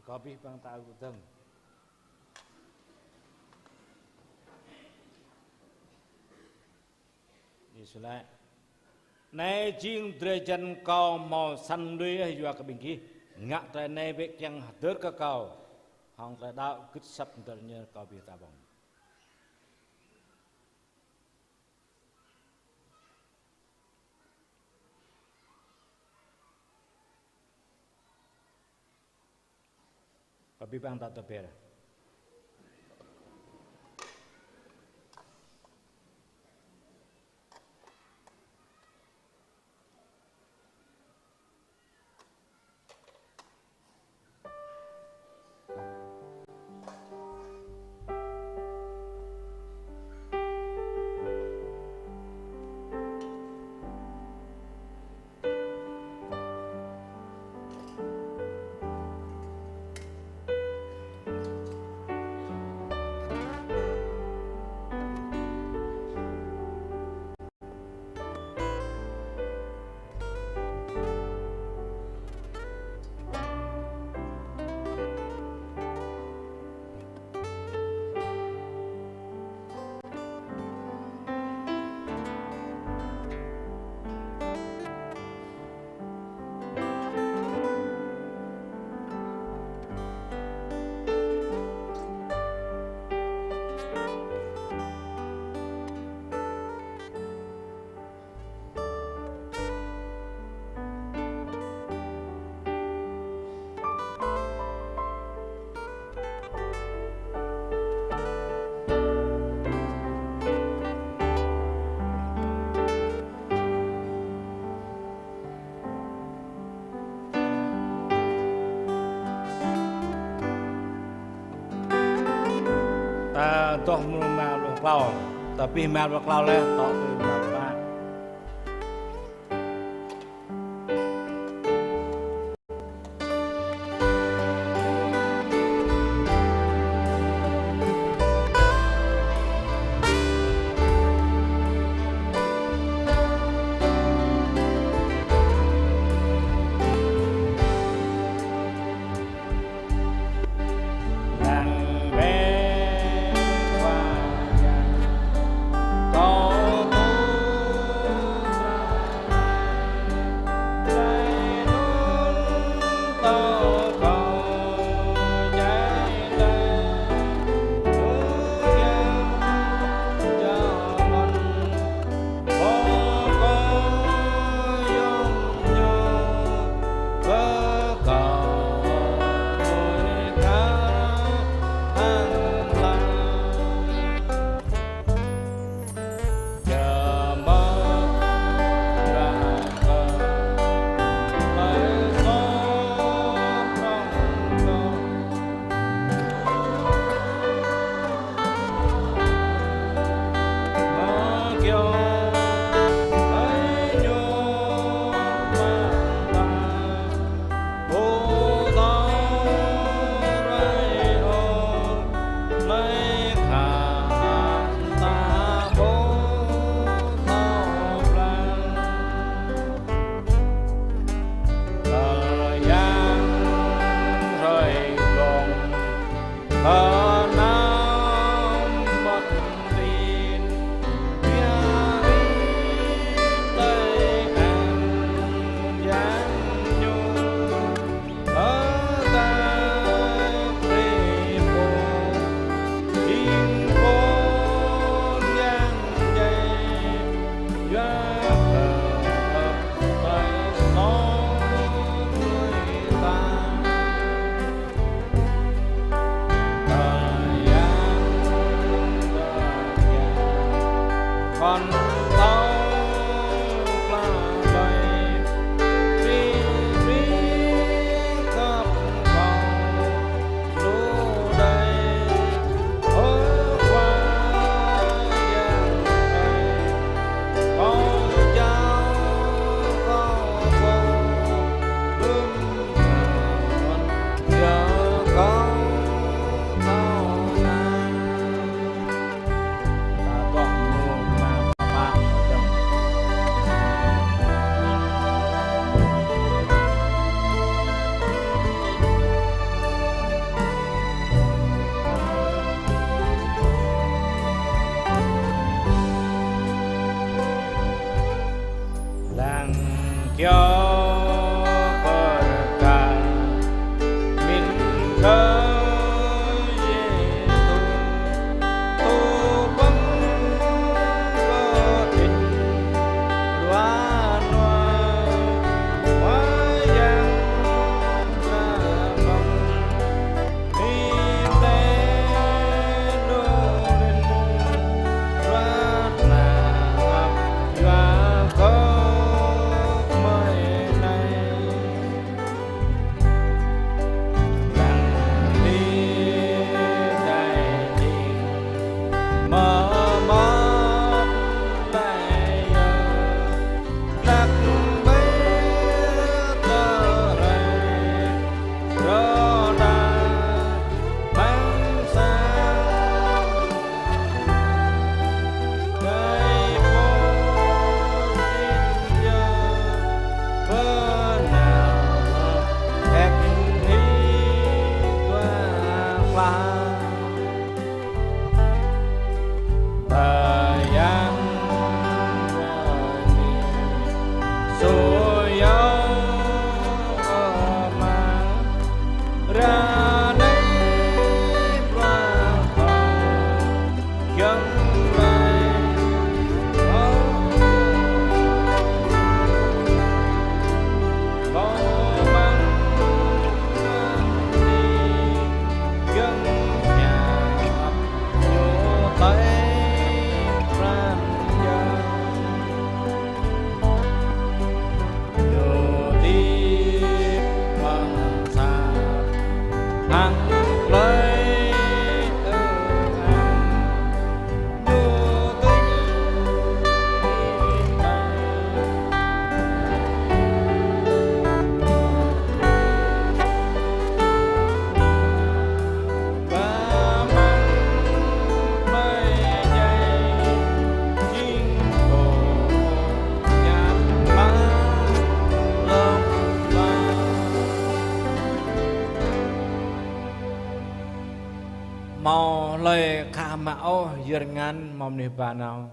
Kâo abih bang ta ư kơdơ̆ng. Yêsu laĭ: Anai jing drơi jăn Kâo hmâo săn lui yua kơ ƀing gih. Ngă tơlơi anai bĕ kiăng hơdơr kơ Kâo. Hăng tơlơi đaŏ gưt asăp hơdơr ñu kơ ƀing ta ƀơ̆ng. Kâo abih bang ta tơpĕr. Ta dŏ mơ̆ng rơma pluh klâo, ta abih rơma pluh klâo laih, dŏ tui rơma pluh pă. Yua pơkă mĭn kơ Yêsu, tŭ pơ̆ng kơ ih, dua nua, Khua Yang Adai mơ̆ng Hmâo hlơi khă mă ôh, yơr ngăn hmâo mơnuih ba nao.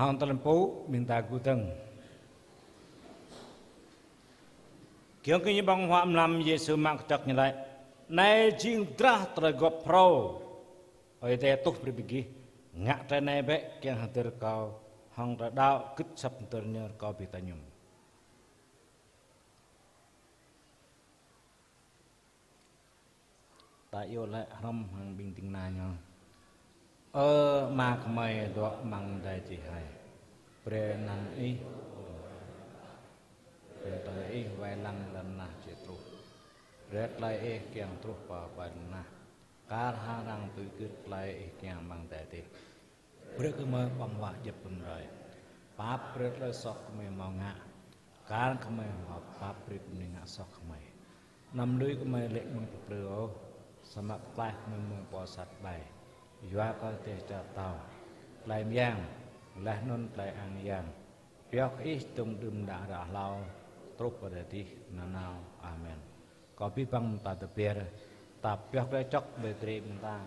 Hăng tơlơi pơpŭ ƀing ta gŭ dơ̆ng. Giŏng kơ ñu ƀơ̆ng huă mlam, Yêsu mă kơčŏk ñu laĭ: Anai jing drah tơlơi gŏp phrâo Ơi Adai tuh brơi ƀing gih. Ngă tơlơi anai bĕ kiăng hơdơr kâo. Hăng tơlơi đaŏ gưt asăp hơdơr ñu rơkâo ƀing ta mơñum. Ta iâu laĭ hrŏm hăng ƀing ding kơna ñu. Ơ Ama gơmơi dŏ amăng adai adih hai. Brơi anăn Ih, brơi tơlơi Ih wai lăng lŏn tơnah či truh. Brơi tơlơi Ih kiăng truh pơ wai lŏn tơnah, kar hăng arăng tui gưt tơlơi Ih kiăng amăng adai adih. Brơi kơ gơmơi ƀơ̆ng huă djŏp hrơi. Pap brơi tơlơi soh gơmơi hmâo ngă, kar gơmơi hmâo pap brơi kơ ƀing ngă soh gơmơi. Anăm lui gơmơi lê̆ mơ̆ng pơplư ôh, samơ̆ pơklaih gơmơi mơ̆ng pô sat ƀai. Yua kơ dêh čar pơtao, tơlơi mơyang, laih anŭn tơlơi ang yang, pioh kơ Ih tơdang đưm đă ră hlâo, truh pơ adai adih nanao. Amen. Kâo abih bang ƀing ta tơbiă, ta pioh tơlơi čŏk ƀơi drơi ƀing ta.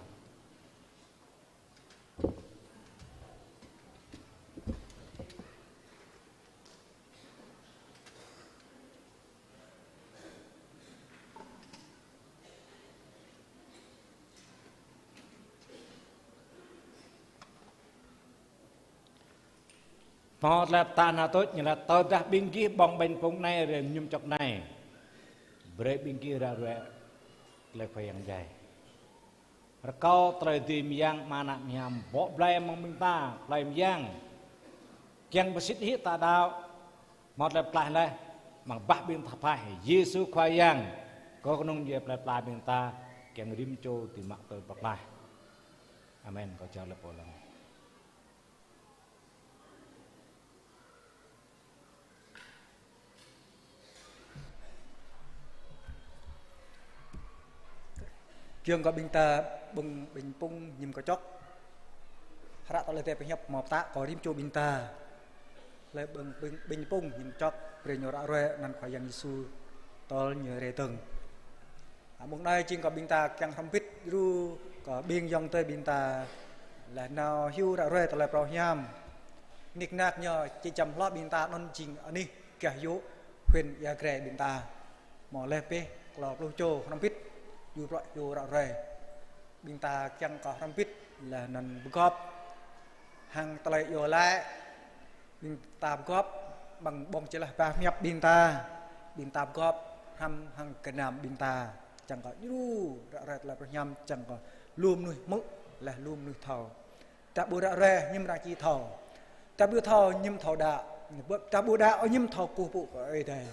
Hmâo tơlơi pơtă ană tuč ñu laĭ: Tơdah ƀing gih ƀơ̆ng ƀañ pŭng anai rai mơñum čŏk anai, brơi ƀing gih ră ruai tơlơi Khua Yang djai. Rơkâo tơlơi dưi mơyang Ama, Ană, Hiam bŏ blai amăng ƀing ta, plei mơyang. Kiăng pơsit hĭ ta đaŏ, hmâo tơlơi pơklaih laih, amăng bah ƀing ta pơhaih Yêsu Khua Yang, kơ kơnung djai plei pla ƀing ta, kiăng rĭm čô dưi mă tơlơi pơklaih. Amen. Kâo čang lăp pô lăng. Kiăng kơ ƀing ta ƀơ̆ng ƀañ pŭng mơñum kơ čŏk. Hră tơlơi tê pơhiăp hmâo pơtă kơ rĭm čô ƀing ta. Lĕ ƀơ̆ng ƀañ, ƀañ pŭng mơñum čŏk, brơi ñu ră ruai anăn Khua Yang Yêsu tơl ñu rai dơ̆ng. A, mông anai jing kơ ƀing ta kiăng hrŏm hơbĭt djru kơ ƀing ayŏng adơi ƀing ta laih nao hyu ră ruai tơlơi phrâo hiam. Nik nak ñu či čăm hloh ƀing ta anŭn jing anih gah yŭ huyện Ia Grai ƀing ta. Hmâo laih pĕ klâo pluh čô hrŏm hơbĭt djru prŏ hyu ră ruai. Ƀing ta kiăng kơ hrŏm hơbĭt laih anŭn pơgop hăng tơlơi iâu laĭ. Ƀing ta pơgop ƀơ̆ng ƀơ̆ng či laih ba hiăp ƀing ta. Ƀing ta pơgop hrăm hăng gơnam ƀing ta. Čang kơ djru ră ruai tơlơi phrâo hiam, čang kơ lu mơnuih hmư̆ laih lu mơnuih thâo. Ta ƀu ră ruai mơñum ră či thâo. Ta ƀu thâo mơñum thâo đaŏ. Ta ƀu đaŏ mơñum thâo kơkuh pơpŭ kơ Ơi Adai.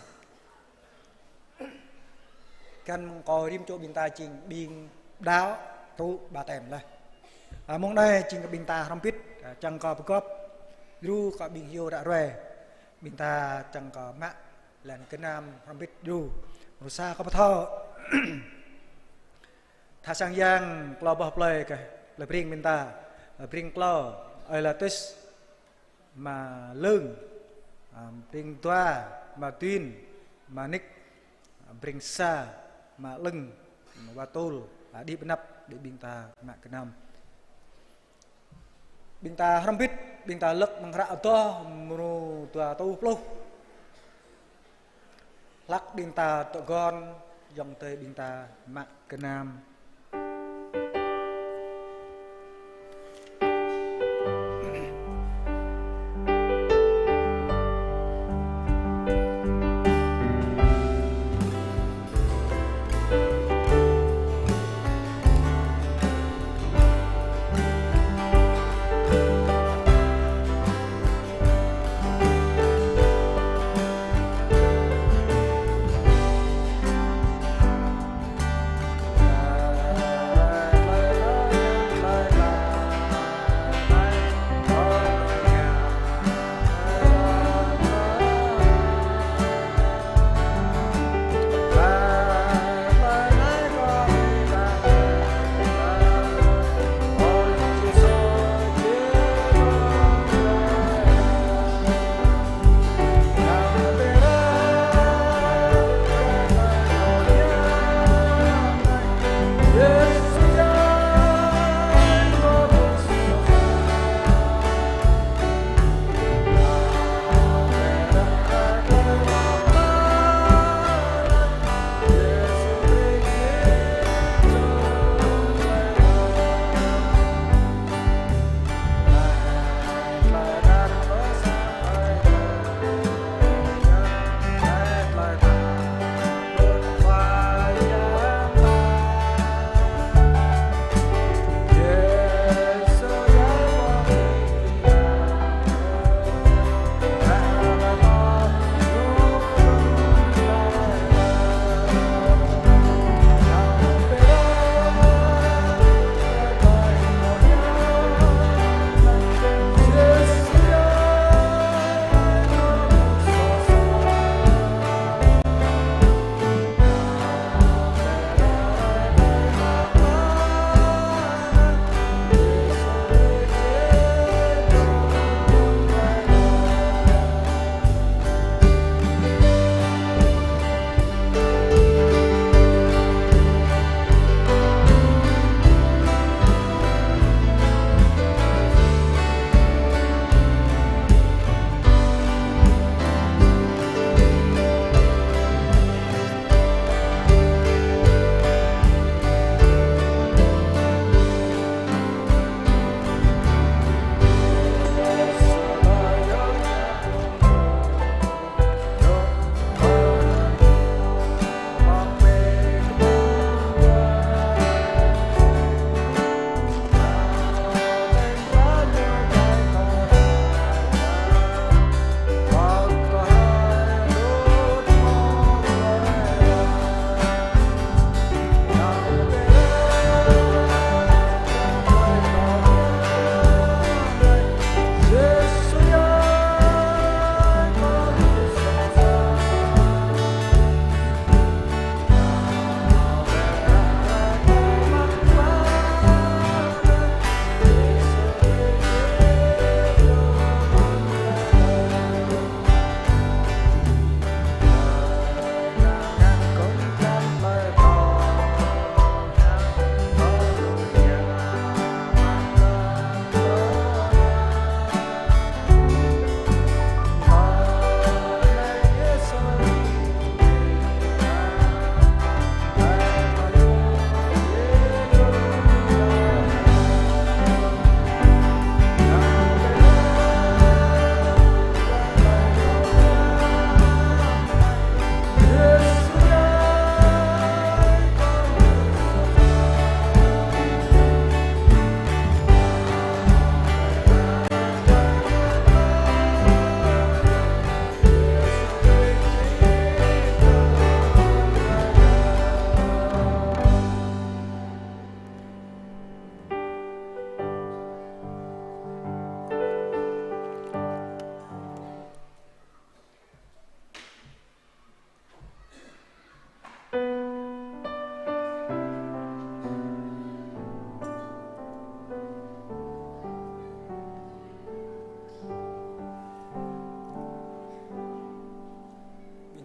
Kăn mơ̆ng kơ rĭm čô ƀing ta jing ƀing đaŏ tŭ ƀaptem laih. A, mông anai jing kơ ƀing ta hrŏm hơbĭt, a, čang kơ pơgop djru kơ ƀing hyu ră ruai. Ƀing ta čang kơ mă laih anŭn gơnam hrŏm hơbĭt djru. Rơsa kơ pơthâo. Tha sang yang klâo boh plei kơ lĕ bring ƀing ta, lĕ bring klâo, ơi Latus, Ma Lưng, a, bring dua, Ma Duin, Ma Nik, a, bring sa, Ma Lưng, Wa Tul, a, đĭ pơnăp, đĭ ƀing ta mă gơnam. Ƀing ta hrŏm hơbĭt, ƀing ta lăk amăng hră Adoh mrô dua rơtuh pluh. Hlăk ƀing ta tŏ gơ̆n, ayŏng adơi ƀing ta mă gơnam.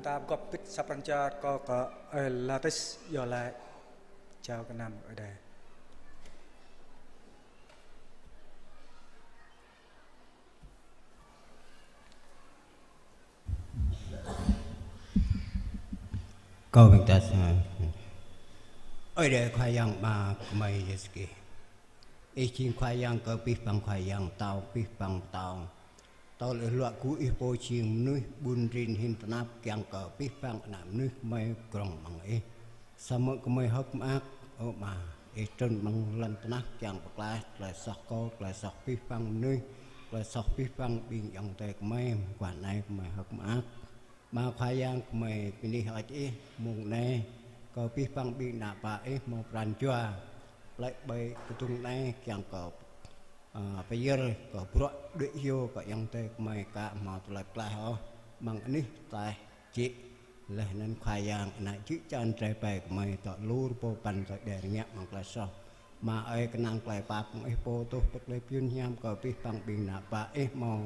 Ta pơgop bit sa pran jua kâo kơ ơi Latis iâu laĭ jao gơnam Ơi Adai. Kâo ƀing ta sa. Ơi Adai Khua Yang Ama gơmơi Yêsu Krist. Ih jing Khua Yang kơ abih bang khua yang, pơtao abih bang pơtao. Tơl Ih luă gŭ Ih pô jing mơnuih ƀun rin hin tơnap kiăng kơ abih bang ană mơnuih gơmơi pơdrŏng amăng Ih. Samơ̆ gơmơi hơ̆k mơak, ơ Ama, Ih trŭn amăng lŏn tơnah kiăng pơklaih tơlơi soh kâo, tơlơi soh abih bang mơnuih, tơlơi soh abih bang ƀing ayŏng adơi gơmơi, mơguah anai gơmơi hơ̆k mơak. Ama Khua Yang, gơmơi bơni hơơč Ih mông anai, kơ abih bang ƀing ană bă Ih hmâo pran jua plĕ ƀơi kơdŭng anai kiăng kơ, ơ, pơyơr kơ bruă đuaĭ hyu kơ ayŏng adơi gơmơi aka hmâo tơlơi pơklaih ôh amăng anih tlaih jĕ. Laih anŭn Khua Yang, ană čư̆ čan tơlơi ƀai gơmơi dŏ lu rơbâo păn tơlơi đe rơngiă amăng tơlơi soh. Ama ơi, kơnang tơlơi pap mơ̆ng Ih pô truh pơ tơlơi pơyun hiam kơ abih bang ƀing ană bă Ih hmâo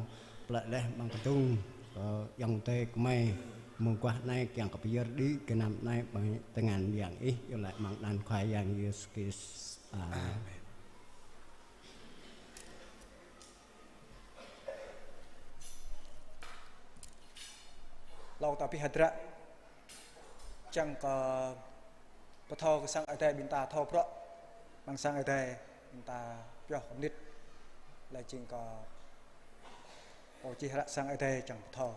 plĕ laih amăng kơdŭng kơ ayŏng adơi gơmơi mơguah anai kiăng kơ pơyơr đĭ gơnam anai ƀơi tơngan mơyang Ih, iâu laĭ amăng anăn Khua Yang Yêsu Krist. Amen. Amen. Hlâo ta abih hơdră, čang kơ pơthâo kơ sang Ơi Adai ƀing ta thâo bruă, amăng sang Ơi Adai ƀing ta pioh kơ mơnit, laih jing kơ pô čih hră sang Ơi Adai čang pơthâo.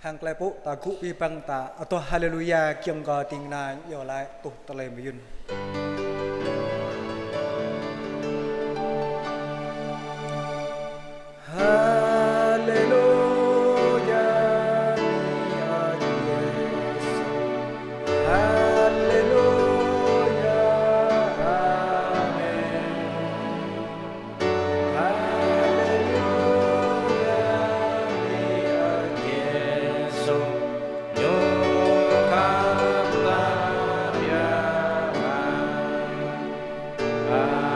Hăng tơlơi pơpŭ ta gŭ abih bang ta adoh Haleluya kiăng kơ ding kơna iâu laĭ tuh tơlơi mơyŭn. Haleluya, bơni Ơi Yêsu. Haleluya, amen. Haleluya, bơni Ơi Yêsu, ñu khăp ta biă mă. Amen.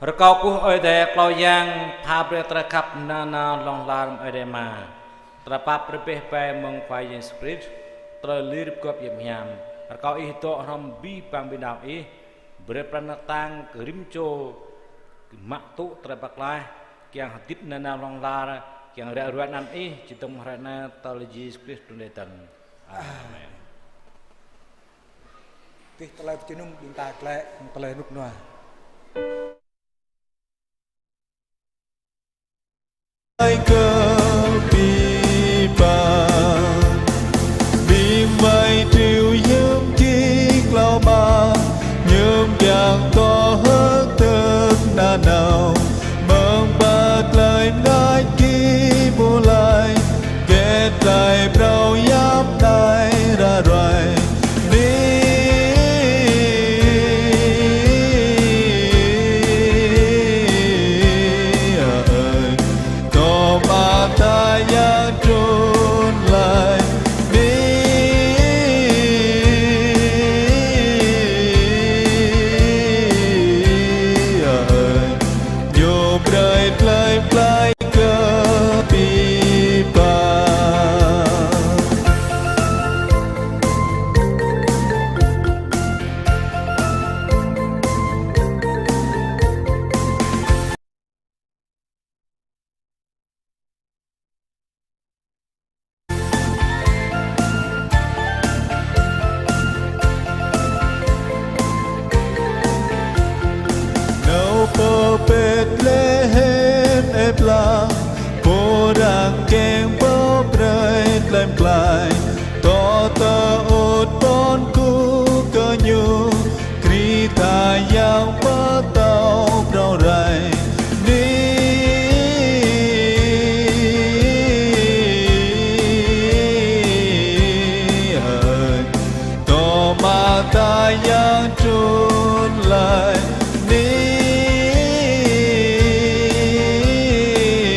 Rơkâo kơkuh Ơi Adai klâo yang pha brơi tơlơi khăp nanao hlŏng lar mơ̆ng Ơi Adai Ama, tơlơi pap rơbeh bai mơ̆ng Khua Yang Yêsu Krist, tơlơi lir pơgop yơh hiam. Rơkâo Ih dŏ hrŏm abih bang ƀing đaŏ Ih, brơi pran tang kơ rĭm čô mă tŭ tơlơi pơklaih, kiăng hơdip nanao hlŏng lar, kiăng ră ruai anăn Ih, čơdơ̆ng hrơi anai tơl Yêsu Krist trŭn rai dơ̆ng. Amen. Tih tơlơi pơjơnum ƀing ta glaĭ, tơlơi rơnŭk rơnua. Ai kơ ƀing ta, ƀing wai triu hiư̆m či klâo mă, hiư̆m kiăng tŏ hơ̆k tơ̆k nanao, mơ̆ng pơtlaih mơngač gih ƀu laih, kĕt tlaih phrâo hiăp Adai ră ruai. Ơ Ơi, tŏ mă ta yang trŭn laih. Ơ Ơi, ñu brơi tlaih pơklaih kơ ƀing ta. Nao pơ Betlehem ĕp lăng, pô arăng kiăng pơƀrơi tlaih pơklaih,